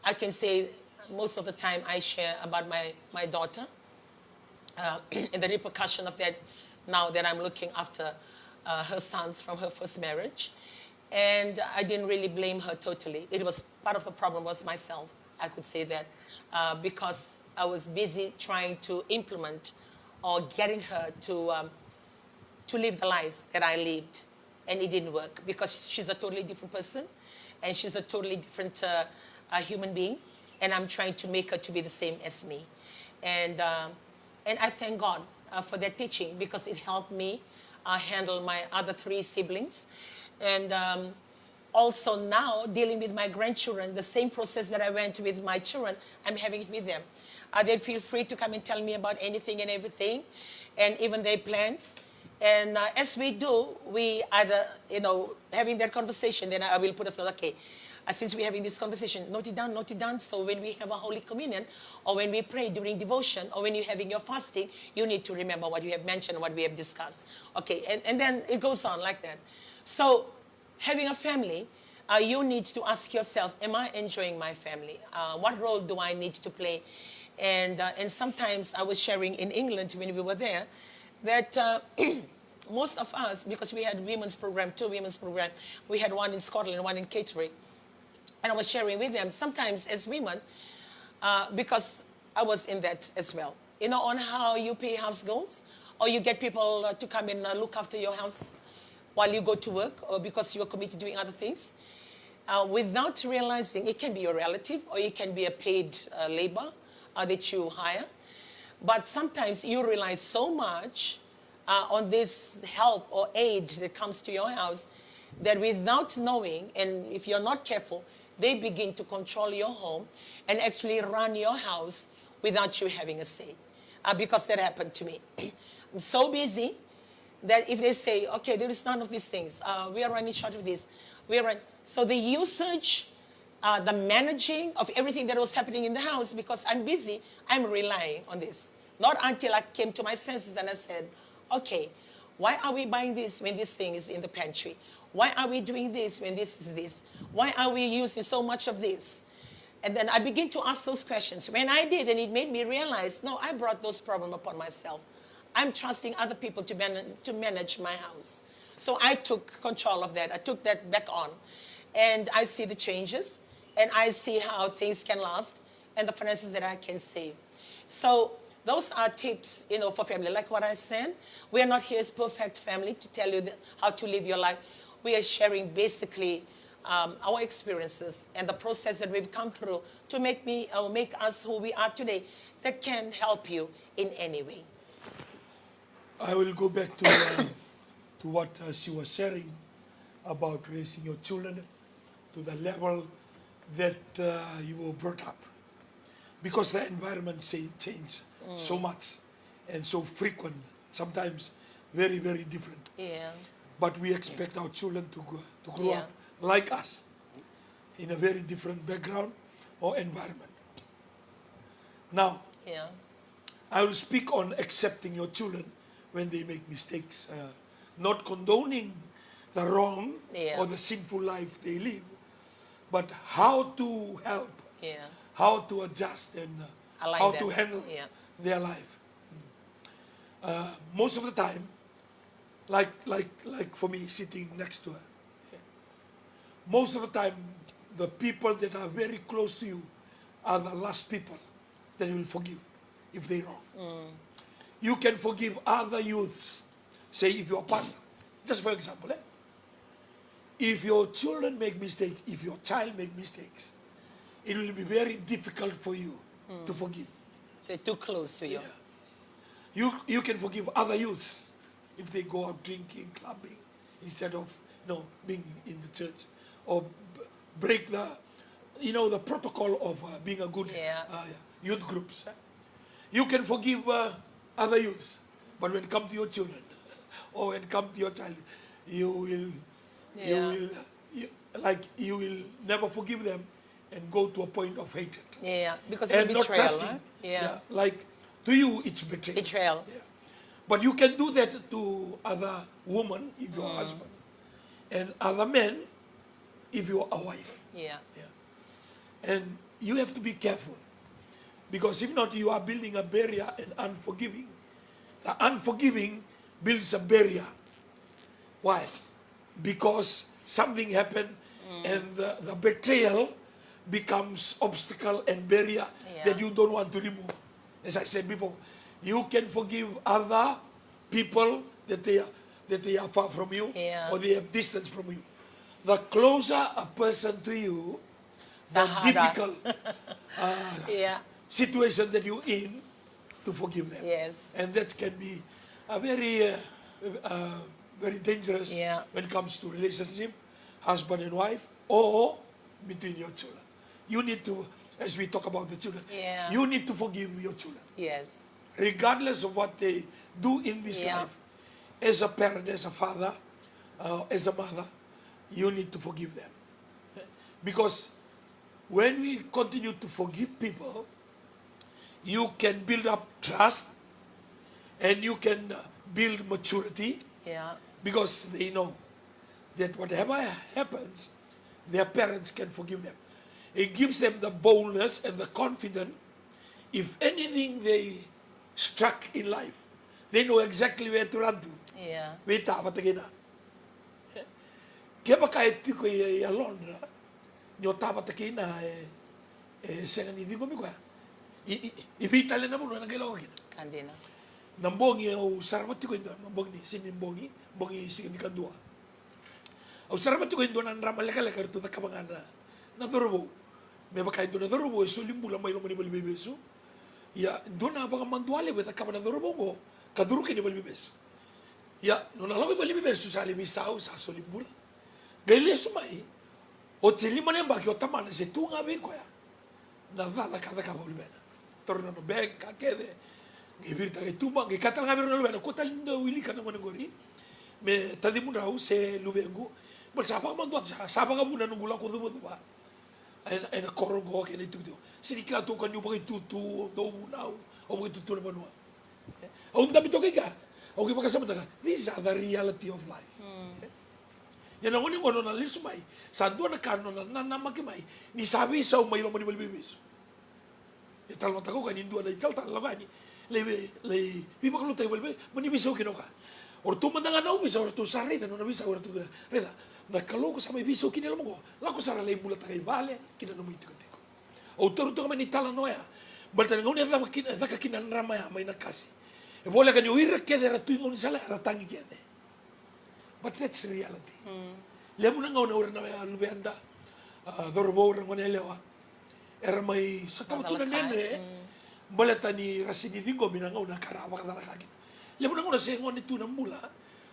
I can say most of the time I share about my, my daughter uh, and the repercussion of that now that I'm looking after uh, her sons from her first marriage. And I didn't really blame her totally. It was part of the problem was myself, I could say that, uh, because I was busy trying to implement or getting her to, um, to live the life that I lived And it didn't work because she's a totally different person, and she's a totally different uh, uh, human being, and I'm trying to make her to be the same as me. And um, and I thank God uh, for that teaching because it helped me uh, handle my other three siblings, and um, also now dealing with my grandchildren, the same process that I went with my children, I'm having it with them. Uh, they feel free to come and tell me about anything and everything, and even their plans. And uh, as we do, we either, you know, having that conversation, then I will put aside, okay, uh, since we're having this conversation, note it down, note it down. So when we have a Holy Communion, or when we pray during devotion, or when you're having your fasting, you need to remember what you have mentioned, what we have discussed. Okay, and, and then it goes on like that. So having a family, uh, you need to ask yourself, am I enjoying my family? Uh, what role do I need to play? And, uh, and sometimes I was sharing in England when we were there that uh, most of us, because we had women's program, two women's program, we had one in Scotland, one in Kittery, and I was sharing with them, sometimes as women, uh, because I was in that as well. You know, on how you pay house goals, or you get people uh, to come and uh, look after your house while you go to work, or because you are committed doing other things, uh, without realizing it can be your relative or it can be a paid uh, labor uh, that you hire. But sometimes you rely so much uh, on this help or aid that comes to your house that without knowing, and if you're not careful, they begin to control your home and actually run your house without you having a say. Uh, because that happened to me. I'm so busy that if they say, okay, there is none of these things, uh, we are running short of this, we are running. So the usage, uh, the managing of everything that was happening in the house, because I'm busy, I'm relying on this. Not until I came to my senses and I said, okay, why are we buying this when this thing is in the pantry? Why are we doing this when this is this? Why are we using so much of this? And then I begin to ask those questions. When I did, and it made me realize, no, I brought those problems upon myself. I'm trusting other people to, man- to manage my house. So I took control of that. I took that back on. And I see the changes, and I see how things can last, and the finances that I can save. So those are tips, you know, for family. Like what I said, we are not here as perfect family to tell you the, how to live your life. We are sharing basically um, our experiences and the process that we've come through to make me or make us who we are today that can help you in any way. I will go back to, uh, to what uh, she was sharing about raising your children to the level that uh, you were brought up, because the environment say, change so much and so frequent, sometimes very, very different. Yeah. But we expect our children to grow, to grow Yeah. up like us in a very different background or environment. Now, Yeah. I will speak on accepting your children when they make mistakes, uh, not condoning the wrong Yeah. or the sinful life they live, but how to help, Yeah. how to adjust, and uh, Align how them. to handle Yeah. their life. Uh, most of the time, like like like for me sitting next to her, most of the time, the people that are very close to you are the last people that you will forgive if they wrong. You can forgive other youths. Say if you're a pastor, just for example, eh? If your children make mistake, if your child make mistakes, it will be very difficult for you to forgive. They're too close to you. Yeah. You you can forgive other youths if they go out drinking, clubbing, instead of, you know, being in the church, or b- break the, you know, the protocol of uh, being a good Yeah. uh, youth groups. You can forgive uh, other youths, but when it comes to your children, or when it comes to your child, you will, you Yeah. will, you, like you will never forgive them and go to a point of hatred. Yeah, because And of not betrayal. trusting. Huh? Yeah. Like to you, it's betrayal. Betrayal. Yeah. But you can do that to other woman if you're a husband, and other men if you're a wife. Yeah. Yeah. And you have to be careful, because if not, you are building a barrier and unforgiving. The unforgiving builds a barrier. Why? Because something happened and the, the betrayal becomes obstacle and barrier Yeah. that you don't want to remove. As I said before, you can forgive other people that they are, that they are far from you, yeah, or they have distance from you. The closer a person to you, the, the harder, difficult, uh, yeah, situation that you're in to forgive them. Yes. And that can be a very, uh, uh, very dangerous, yeah, when it comes to relationship, husband and wife, or between your children. You need to, as we talk about the children, yeah, you need to forgive your children. Yes. Regardless of what they do in this, yeah, life, as a parent, as a father, uh, as a mother, you need to forgive them. Because when we continue to forgive people, you can build up trust and you can, uh, build maturity, yeah, because they know that whatever happens, their parents can forgive them. It gives them the boldness and the confidence. If anything they struck in life, they know exactly where to run to. Yeah. Vei ta vata kei na. Kevaka e tiko e yalodra ni o ta vata kei na, e, e sega ni ciqomi koya, i, i, i vei tale na vanua ena qai lako kina? Ka dina. Na bogi au sarava tiko e dua, na bogi ni, sega ni bogi, bogi siga ni kadua. Au sarava tiko e dua na drama lekaleka eratou cakava ga na, na cauravou. Me vaka e dua na cauravou e soli bula mai loma ni valeniveivesu. Ia, dua na vakamadualeva e cakava na cauravou oqo ka curu kina i valeniveivesu. Ia, nona lako i valeniveivesu sa lai veisau, sa soli bula. Qai lesu mai, oti e lima na yabaki o tamana se tu ga vei koya na cala ka cakava o luvena. Taura na nona bag, ka kece, qai viritaka i tuba, qai kaya tale ga vei rau na luvena, kua tale ni dau wilika na gone qori me tacimudrau se luvequ. Baleta sa vakamaduataka, sa, sa vakavuna noqu lako cuvacuva ena, ena koro qo kei na itikotiko. Sega ni kila tu o koya niu vakaitutu, au dau vunau, au vakaitutu na vanua. Au dabe toka i kea, au qai vakasamataka, these are the reality of life. Mm. Ia na gone qo nona lesu mai, sa dua na ka nona nanamaki mai ni sa veisau mai loma ni valeniveivesu. E talemataka o koya ni dua na italatala lako yani, lai vei, lai veivakalougatataki valeniveivesu, mani veisau kina o koya. O ratou mada ga na ovisa, o ratou sa raica nona veisau, o ratou kina, raica, na Kalou ko sa mai veisau kina e loma qo, lako sara lai bulataka i vale kina nomu itikotiko. Au taura toka mai na italanoa ya, baleta na gauna e caka kina, e caka kina na drama ya mai Nakasi, e voleka ni o ira kece era tu i gaunisala era tagi kece. But that's reality. Mm. Levu na gauna o ira na luveda, a, cauravou, o ira na gone yalewa, era mai sotava tu na dredre, mm, baleta ni ra sega ni ciqomi na gauna ka ra vakacalaka kina. Levu na gauna se gone tu na bula,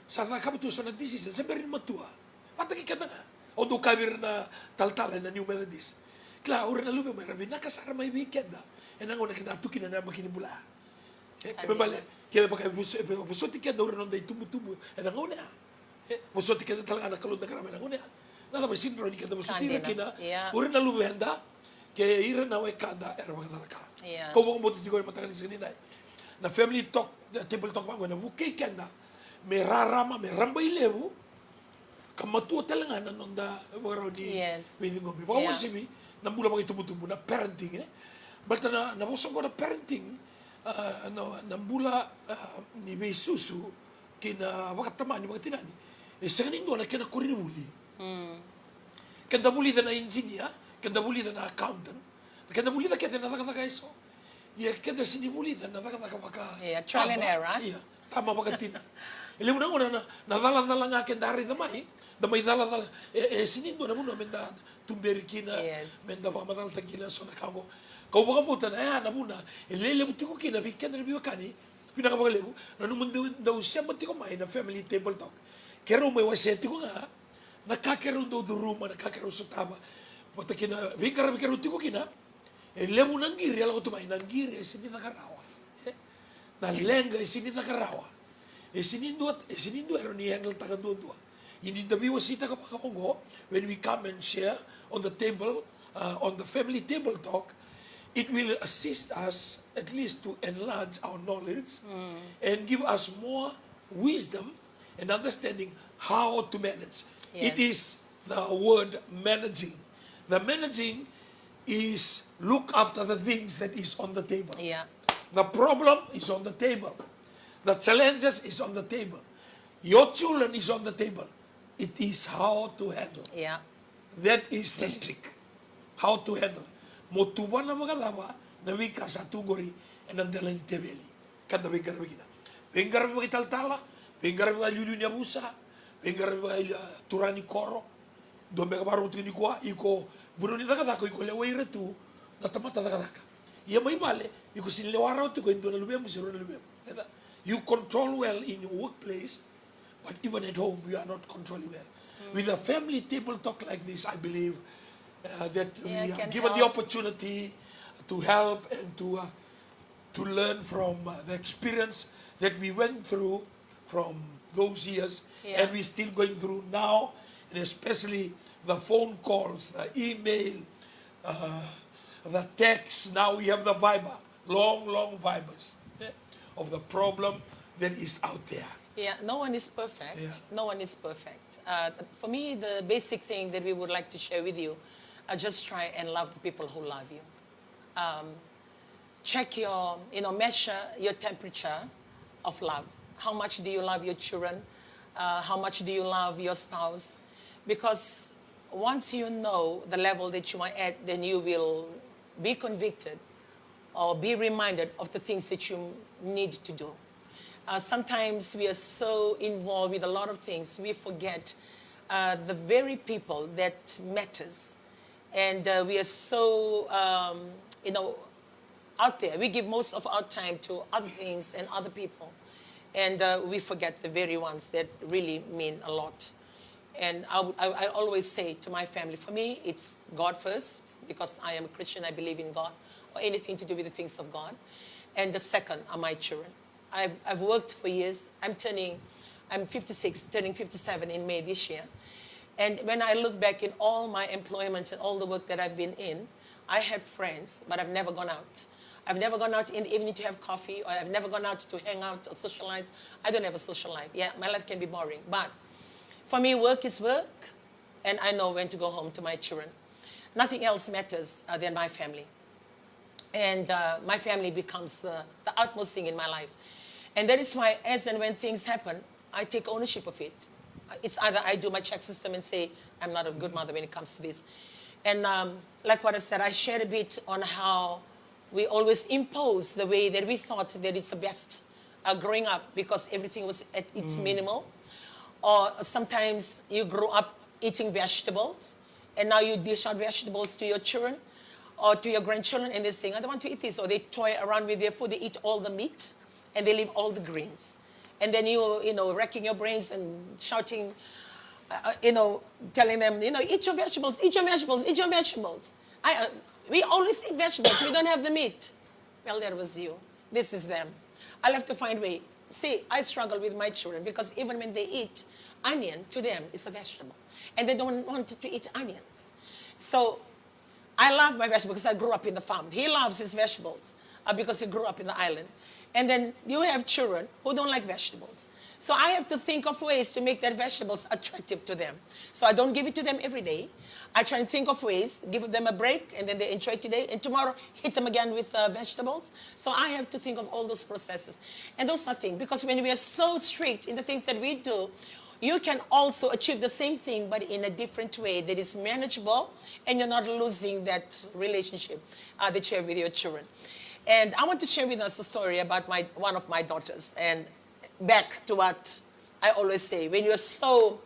sa cakava tu eso na decision se bera ni matua. Vata kei keda ga. Au dau kaya vei ira na talatala ena New Methodist. Kila, o ira na luvemu era vinaka sara mai vei keda ena gauna keda a tu kina ena yabaki ni bula. E, kena ibalebale, kevaka e vos-, e vosoti keda o ira na noda itubutubu ena gauna ya, e vosoti keda tale ga na Kalou da qarava ena gauna ya. Na cava e sega ni rawa ni keda vosoti ira kina, ia, o ira na luveda kei ira na wekada era vakacalaka? Ia. Kau vakabauta tiko ena mataka ni siga nidai, na family talk, na table talk vaqo ena vukei keda me rarama, me rabailevu, ka matua tale ga na noda ivakarau ni, yes, veiciqomi. Ia. Vakauasivi na bula vakaitubutubu, na parenting, e. Baleta na, na vosa oqo na parenting, a, na, na bula, a, ni veisusu kei na vakatamani, vakatinani, e sega ni dua na kena koronivuli. Mm. Keda vulica na engineer, keda vulica na accountant, keda vulica kece na cakacaka eso. Ia keda sega ni vulica na cakacaka vaka, ia, trial and error. Ia, tama vakatina. E levu na gauna na, na calacala ga keda raica mai, da mai calacala. E, e sega ni dua na vanua meda tuberi kina, yes, meda vakamacalataka kina so na ka oqo. Kau vakabauta na ya na vuna e lelevu tiko kina vei keda na veiwekani. Vinaka vakalevu na nomu dau, dau sema tiko mai na family table talk. Keirau mai wasea tiko ga na ka keirau dau curuma, na ka keirau sotava. Vata kei na veiqaravi keirau tiko kina. E levu na qiri e lako tu mai, na qiri e sega ni caka rawa. E? Na leqa e sega ni caka rawa. E sega ni dua, e sega ni dua e rawa ni handle-taka duadua. Ia ni da veiwaseitaka vaka oqo, when we come and share on the table, uh, on the family table talk, it will assist us at least to enlarge our knowledge, mm, and give us more wisdom and understanding how to manage. Yes. It is the word managing. The managing is look after the things that is on the table. Yeah. The problem is on the table. The challenges is on the table. Your children is on the table. It is how to handle. Yeah. That is the trick. How to handle. Mo tuvana vakacava na veika sa tu qori ena dela ni teveli. Ka da veiqaravi kina. Veiqaravi vakaitalatala, Veiqaravi vakaliuliu ni yavusa, veiqaravi vaka, ah, turaga ni koro. Dua beka vakarorogo tiko nikua, iko vanua ni cakacaka, iko lewai ira tu na tamata cakacaka. Ia mai vale, iko sega ni lewa rawa tiko e dua na luvemu se rua na luvemu. Raica? You control well in your workplace, but even at home, you are not controlling well. With a family table talk like this, I believe, uh, that we are given the opportunity to help and to, uh, to learn from, uh, the experience that we went through from those years, and we're still going through now, and especially the phone calls, the email, uh, the texts. Now we have the Viber, long, long Vibers, eh, of the problem that is out there. Yeah, no one is perfect. Yeah. No one is perfect. Uh, for me, the basic thing that we would like to share with you, uh, just try and love the people who love you. Um, check your, you know, measure your temperature of love. How much do you love your children? Uh, how much do you love your spouse? Because once you know the level that you are at, then you will be convicted or be reminded of the things that you need to do. Uh, sometimes we are so involved with a lot of things, we forget, uh, the very people that matters. And, uh, we are so, um, you know, out there. We give most of our time to other things and other people. And, uh, we forget the very ones that really mean a lot. And I, would- I, I always say to my family, for me, it's God first, because I am a Christian, I believe in God, or anything to do with the things of God. And the second are my children. I've, I've worked for years. I'm turning, I'm fifty-six, turning fifty-seven in May this year. And when I look back in all my employment and all the work that I've been in, I had friends, but I've never gone out. I've never gone out in the evening to have coffee, or I've never gone out to hang out or socialize. I don't have a social life. Yeah, my life can be boring, but for me, work is work, and I know when to go home to my children. Nothing else matters, uh, than my family. And, uh, my family becomes the, the utmost thing in my life. And that is why, as and when things happen, I take ownership of it. It's either I do my check system and say, "I'm not a good mother when it comes to this." And, um, like what I said, I shared a bit on how we always impose the way that we thought that it's the best, uh, growing up, because everything was at its minimal. Or sometimes you grew up eating vegetables, and now you dish out vegetables to your children or to your grandchildren, and they say, "I don't want to eat this," or they toy around with their food, they eat all the meat, and they leave all the greens. And then you, you know, racking your brains and shouting, uh, uh, you know, telling them, you know, "Eat your vegetables, eat your vegetables, eat your vegetables." I, uh, we always eat vegetables, we don't have the meat. Well, that was you. This is them. I'll have to find way. See, I struggle with my children because even when they eat onion, to them it's a vegetable. And they don't want to eat onions. So I love my vegetables because I grew up in the farm. He loves his vegetables, uh, because he grew up in the island. And then you have children who don't like vegetables. So I have to think of ways to make that vegetables attractive to them. So I don't give it to them every day. I try and think of ways, give them a break, and then they enjoy today, and tomorrow hit them again with, uh, vegetables. So I have to think of all those processes. And those are things, because when we are so strict in the things that we do, you can also achieve the same thing, but in a different way that is manageable, and you're not losing that relationship, uh, that you have with your children. And I want to share with us a story about my, one of my daughters. And back to what I always say, when you're so,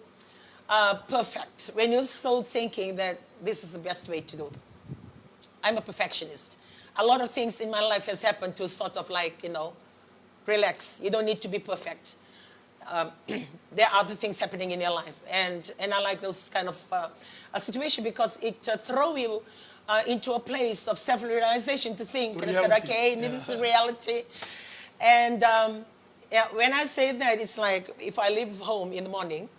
uh, perfect, when you're so thinking that this is the best way to do, I'm a perfectionist. A lot of things in my life has happened to sort of, like, you know, relax. You don't need to be perfect. Um, there are other things happening in your life, and and I like those kind of, uh, a situation because it, uh, throw you, uh, into a place of self-realization to think and said, "Okay, this is reality." And, um, yeah, when I say that, it's like if I leave home in the morning,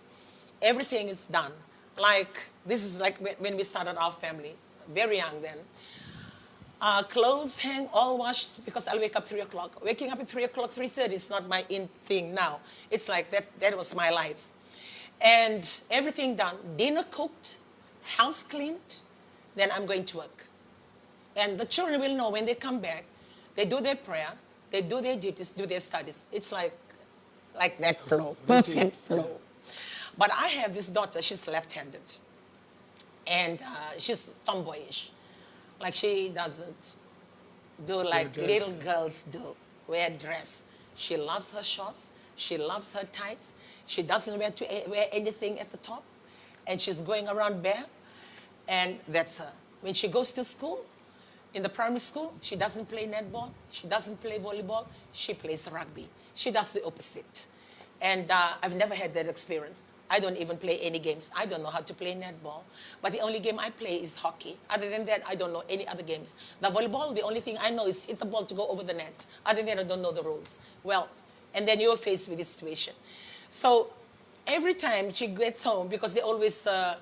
everything is done. Like, this is like whe- when we started our family, very young then. Uh, clothes hang all washed because I'll wake up three o'clock. Waking up at three o'clock, three thirty is not my in thing now. It's like that, that was my life. And everything done, dinner cooked, house cleaned, then I'm going to work. And the children will know when they come back, they do their prayer, they do their duties, do their studies. It's like, like that flow, perfect flow. But I have this daughter, she's left-handed. And, uh, she's tomboyish. Like, she doesn't do like little girls do, wear dress. She loves her shorts. She loves her tights. She doesn't wear to wear anything at the top, and she's going around bare, and that's her. When she goes to school, in the primary school, she doesn't play netball. She doesn't play volleyball. She plays rugby. She does the opposite. And uh, I've never had that experience. I don't even play any games. I don't know how to play netball. But the only game I play is hockey. Other than that, I don't know any other games. The volleyball, the only thing I know is hit the ball to go over the net. Other than that, I don't know the rules. Well, and then you're faced with this situation. So every time she gets home, because they always uh,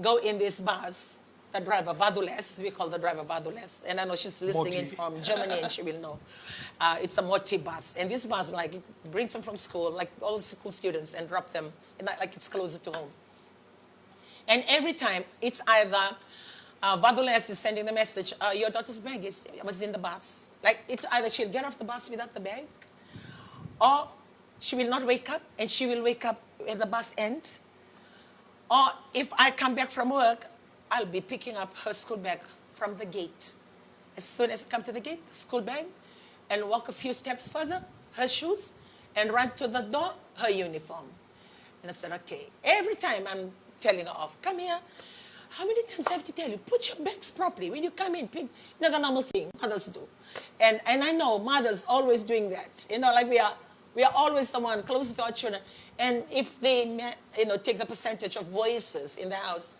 go in this bus, the driver, Vadules, we call the driver Vadules. And I know she's listening in from Germany and she will know. Uh, it's a Moti bus. And this bus, like, it brings them from school, like all the school students, and drop them. And like, like, it's closer to home. And every time, it's either uh, Vadules is sending the message, uh, your daughter's bag is, was in the bus. Like, it's either she'll get off the bus without the bag, or she will not wake up and she will wake up at the bus end. Or if I come back from work, I'll be picking up her school bag from the gate. As soon as I come to the gate, the school bag, and walk a few steps further, her shoes, and run to the door, her uniform. And I said, okay. Every time I'm telling her off, come here. How many times I have to tell you, put your bags properly when you come in? Pick, that's a normal thing mothers do. And and I know mothers always doing that. You know, like we are we are always the one close to our children. And if they, you know, take the percentage of voices in the house,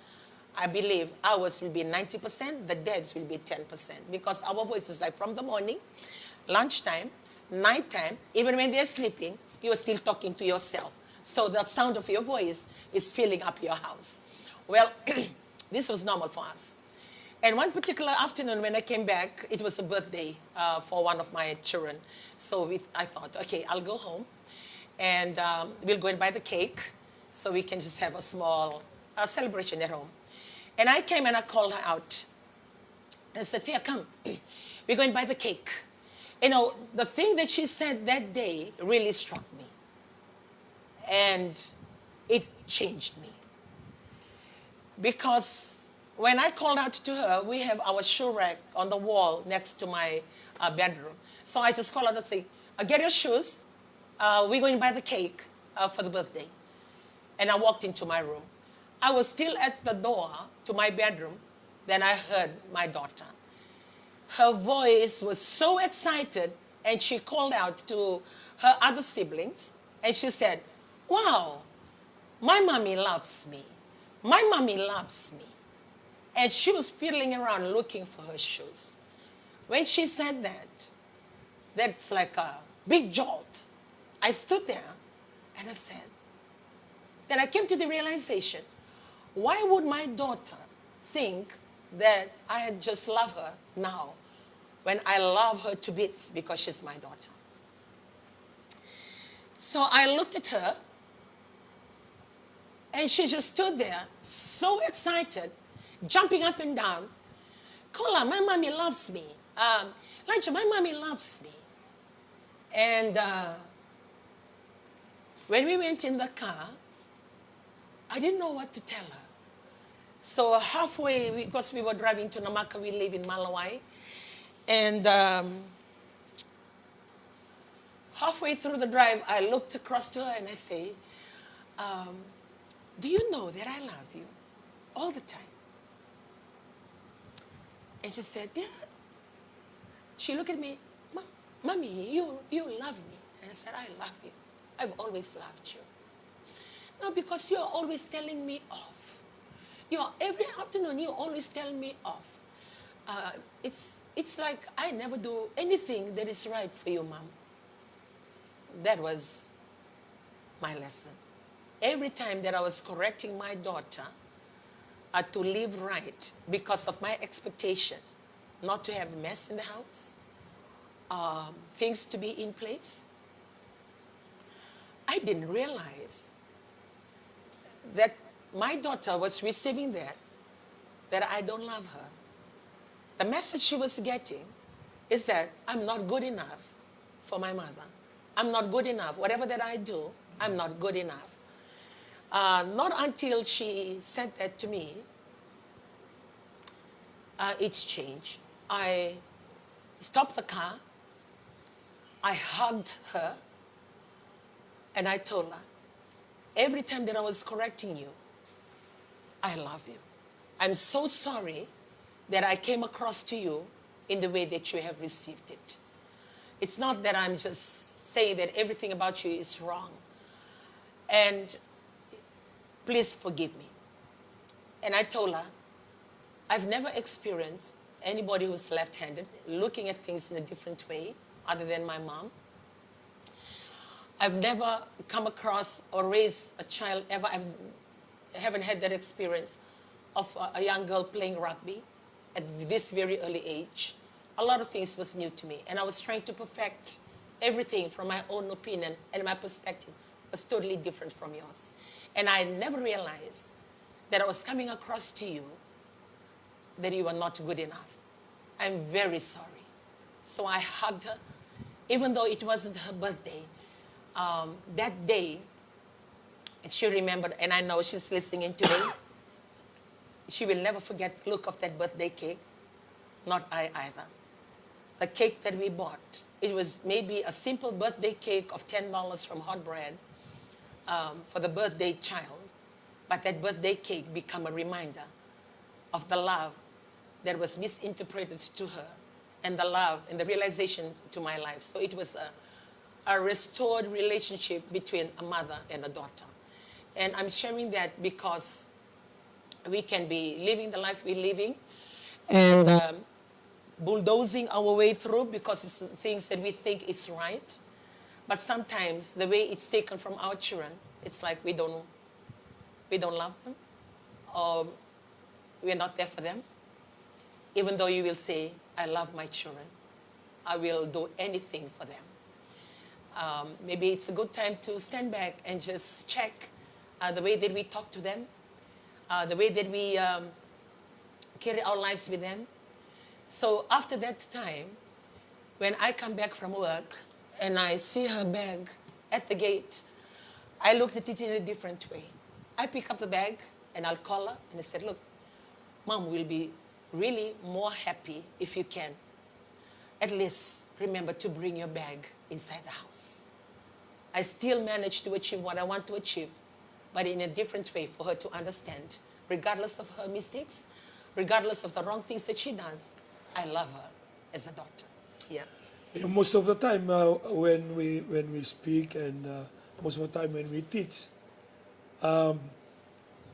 I believe ours will be ninety percent, the dads will be ten percent, because our voice is like from the morning, lunchtime, nighttime, even when they're sleeping, you are still talking to yourself. So the sound of your voice is filling up your house. Well, this was normal for us. And one particular afternoon when I came back, it was a birthday uh, for one of my children. So we, I thought, okay, I'll go home and um, we'll go and buy the cake so we can just have a small uh, celebration at home. And I came and I called her out. I said, Fia, come. We're going to buy the cake. You know, the thing that she said that day really struck me. And it changed me. Because when I called out to her, we have our shoe rack on the wall next to my uh, bedroom. So I just called out and say, uh, get your shoes. Uh, we're going to buy the cake uh, for the birthday. And I walked into my room. I was still at the door to my bedroom. Then I heard my daughter. Her voice was so excited, and she called out to her other siblings, and she said, wow, my mommy loves me. My mommy loves me. And she was fiddling around looking for her shoes. When she said that, that's like a big jolt. I stood there and I said, then I came to the realization, why would my daughter think that I had just love her now when I love her to bits because she's my daughter? So I looked at her and she just stood there so excited, jumping up and down. Kola, my mommy loves me. Um, Laija, my mommy loves me. And uh, when we went in the car, I didn't know what to tell her. So halfway, because we were driving to Namaka, we live in Malawai. And um, halfway through the drive, I looked across to her and I say, um, do you know that I love you all the time? And she said, yeah. She looked at me, Mommy, you, you love me. And I said, I love you. I've always loved you. No, because you're always telling me off. You're every afternoon you always tell me off. Uh, it's it's like I never do anything that is right for you, Mom. That was my lesson. Every time that I was correcting my daughter uh, to live right because of my expectation not to have mess in the house, um, things to be in place, I didn't realize that my daughter was receiving that, that I don't love her. The message she was getting is that I'm not good enough for my mother. I'm not good enough. Whatever that I do, I'm not good enough. Uh, not until she said that to me, uh, it's changed. I stopped the car. I hugged her. And I told her, every time that I was correcting you, I love you. I'm so sorry that I came across to you in the way that you have received it. It's not that I'm just saying that everything about you is wrong. And please forgive me. And I told her, I've never experienced anybody who's left handed looking at things in a different way other than my mom. I've never come across or raised a child ever. I've, I haven't had that experience of a, a young girl playing rugby at this very early age. A lot of things was new to me, and I was trying to perfect everything from my own opinion, and my perspective was totally different from yours. And I never realized that I was coming across to you that you are not good enough. I'm very sorry. So I hugged her, even though it wasn't her birthday. Um, that day, she remembered, and I know she's listening today. She will never forget the look of that birthday cake. Not I either. The cake that we bought, it was maybe a simple birthday cake of ten dollars from Hot Bread, um, for the birthday child. But that birthday cake become a reminder of the love that was misinterpreted to her, and the love and the realization to my life. So it was a, a restored relationship between a mother and a daughter. And I'm sharing that because we can be living the life we're living and, um, bulldozing our way through because it's things that we think is right. But sometimes the way it's taken from our children, it's like we don't, we don't love them, or we're not there for them. Even though you will say, I love my children, I will do anything for them. Um, maybe it's a good time to stand back and just check, uh, the way that we talk to them, uh, the way that we, um, carry our lives with them. So after that time, when I come back from work and I see her bag at the gate, I looked at it in a different way. I pick up the bag and I'll call her and I said, look, Mom will be really more happy if you can at least remember to bring your bag inside the house. I still manage to achieve what I want to achieve, but in a different way for her to understand, regardless of her mistakes, regardless of the wrong things that she does, I love her as a daughter. Yeah. Yeah, most of the time, uh, when we when we speak and, uh, most of the time when we teach, um,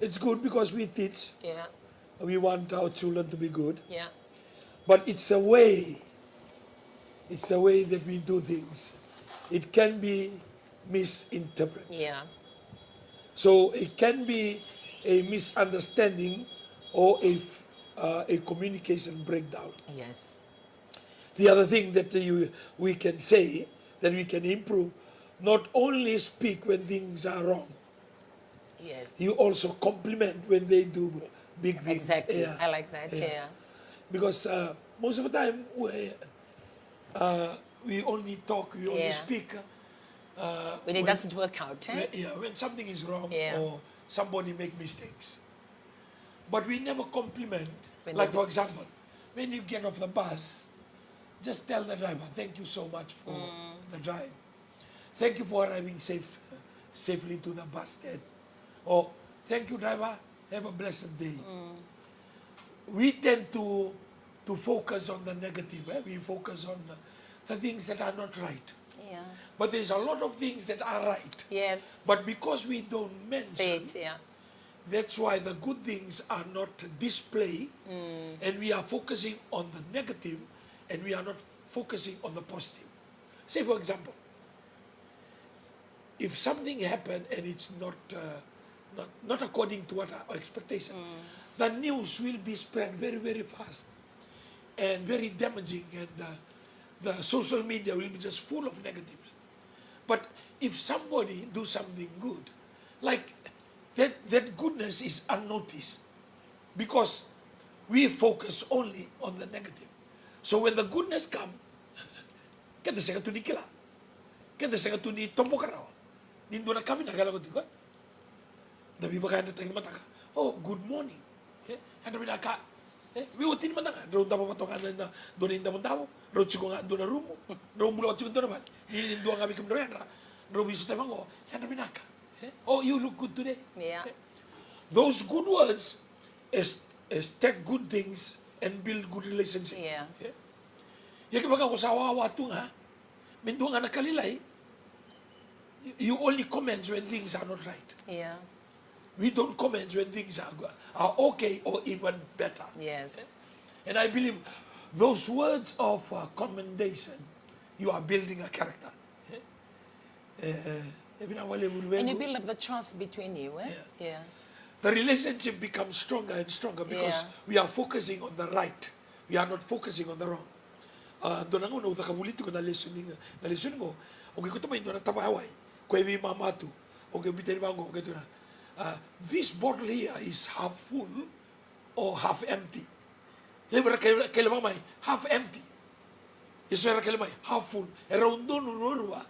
it's good because we teach. Yeah. We want our children to be good. Yeah. But it's the way, it's the way that we do things. It can be misinterpreted. Yeah. So it can be a misunderstanding or a, uh, a communication breakdown. Yes. The other thing that you, we can say that we can improve, not only speak when things are wrong, Yes. You also compliment when they do big things. Exactly. Yeah. I like that. Yeah. Because, uh, most of the time we, uh, we only talk, we only Yeah. speak, uh, When it when, doesn't work out, eh? when- yeah, when something is wrong Yeah. or somebody make mistakes. But we never compliment. When Like, they for do- example, when you get off the bus, just tell the driver, "Thank you so much for Mm. the drive. Thank you for arriving safe, safely to the bus stand." Or, "Thank you, driver. Have a blessed day." Mm. We tend to to focus on the negative. Eh? We focus on the, the things that are not right. Yeah. But there's a lot of things that are right. Yes. But because we don't mention, Say it. Yeah. that's why the good things are not displayed, Mm. and we are focusing on the negative, and we are not focusing on the positive. Say, for example, if something happened and it's not, uh, not, not according to what our expectation, Mm. the news will be spread very, very fast and very damaging, and, uh, the social media will be just full of negatives. But if somebody do something good, like, that, that goodness is unnoticed because we focus only on the negative. So when the goodness come, keda sega tu ni kila. Keda sega tu ni toboka rawa ni dua na ka vinaka e lako tiko. Da veivakayadrataki ni mataka. Oh, good morning. E, yadra vinaka. E, veiwatini mada ga, drau davo vata ga na, na dua na idavodavo, drau tiko ga dua na rumu, drau bula vata tiko dua na vale. Ni dua ga vei kemudrau yadra, Drau vei sota vaqo, yadra vinaka. Eh? Oh, you look good today. Yeah. Eh? Those good words is, is take good things and build good relationship. Yeah. Eh? Ia kevaka ko sa wawa tu ga, me dua ga na ka lailai, you only comment when things are not right. Yeah. We don't comment when things are, are okay or even better. Yes. And I believe those words of uh, commendation, you are building a character. Eh, eh, e vinaka vakalevu. And you build up the trust between you, eh? Yeah. Yeah. The relationship becomes stronger and stronger because yeah. we are focusing on the right. We are not focusing on the wrong. Uh, dua na gauna au caka vuli tiko na lesoni ga, na lesoni qo, au qai kauta mai dua na tavaya wai ko e veimama tu. Au qai biuta yani vaqo, au qai tukuna, uh, this bottle here is half full or half empty. Levu era kaila vaka mai half empty. Eso era kaila mai half full. E rau donu ruarua.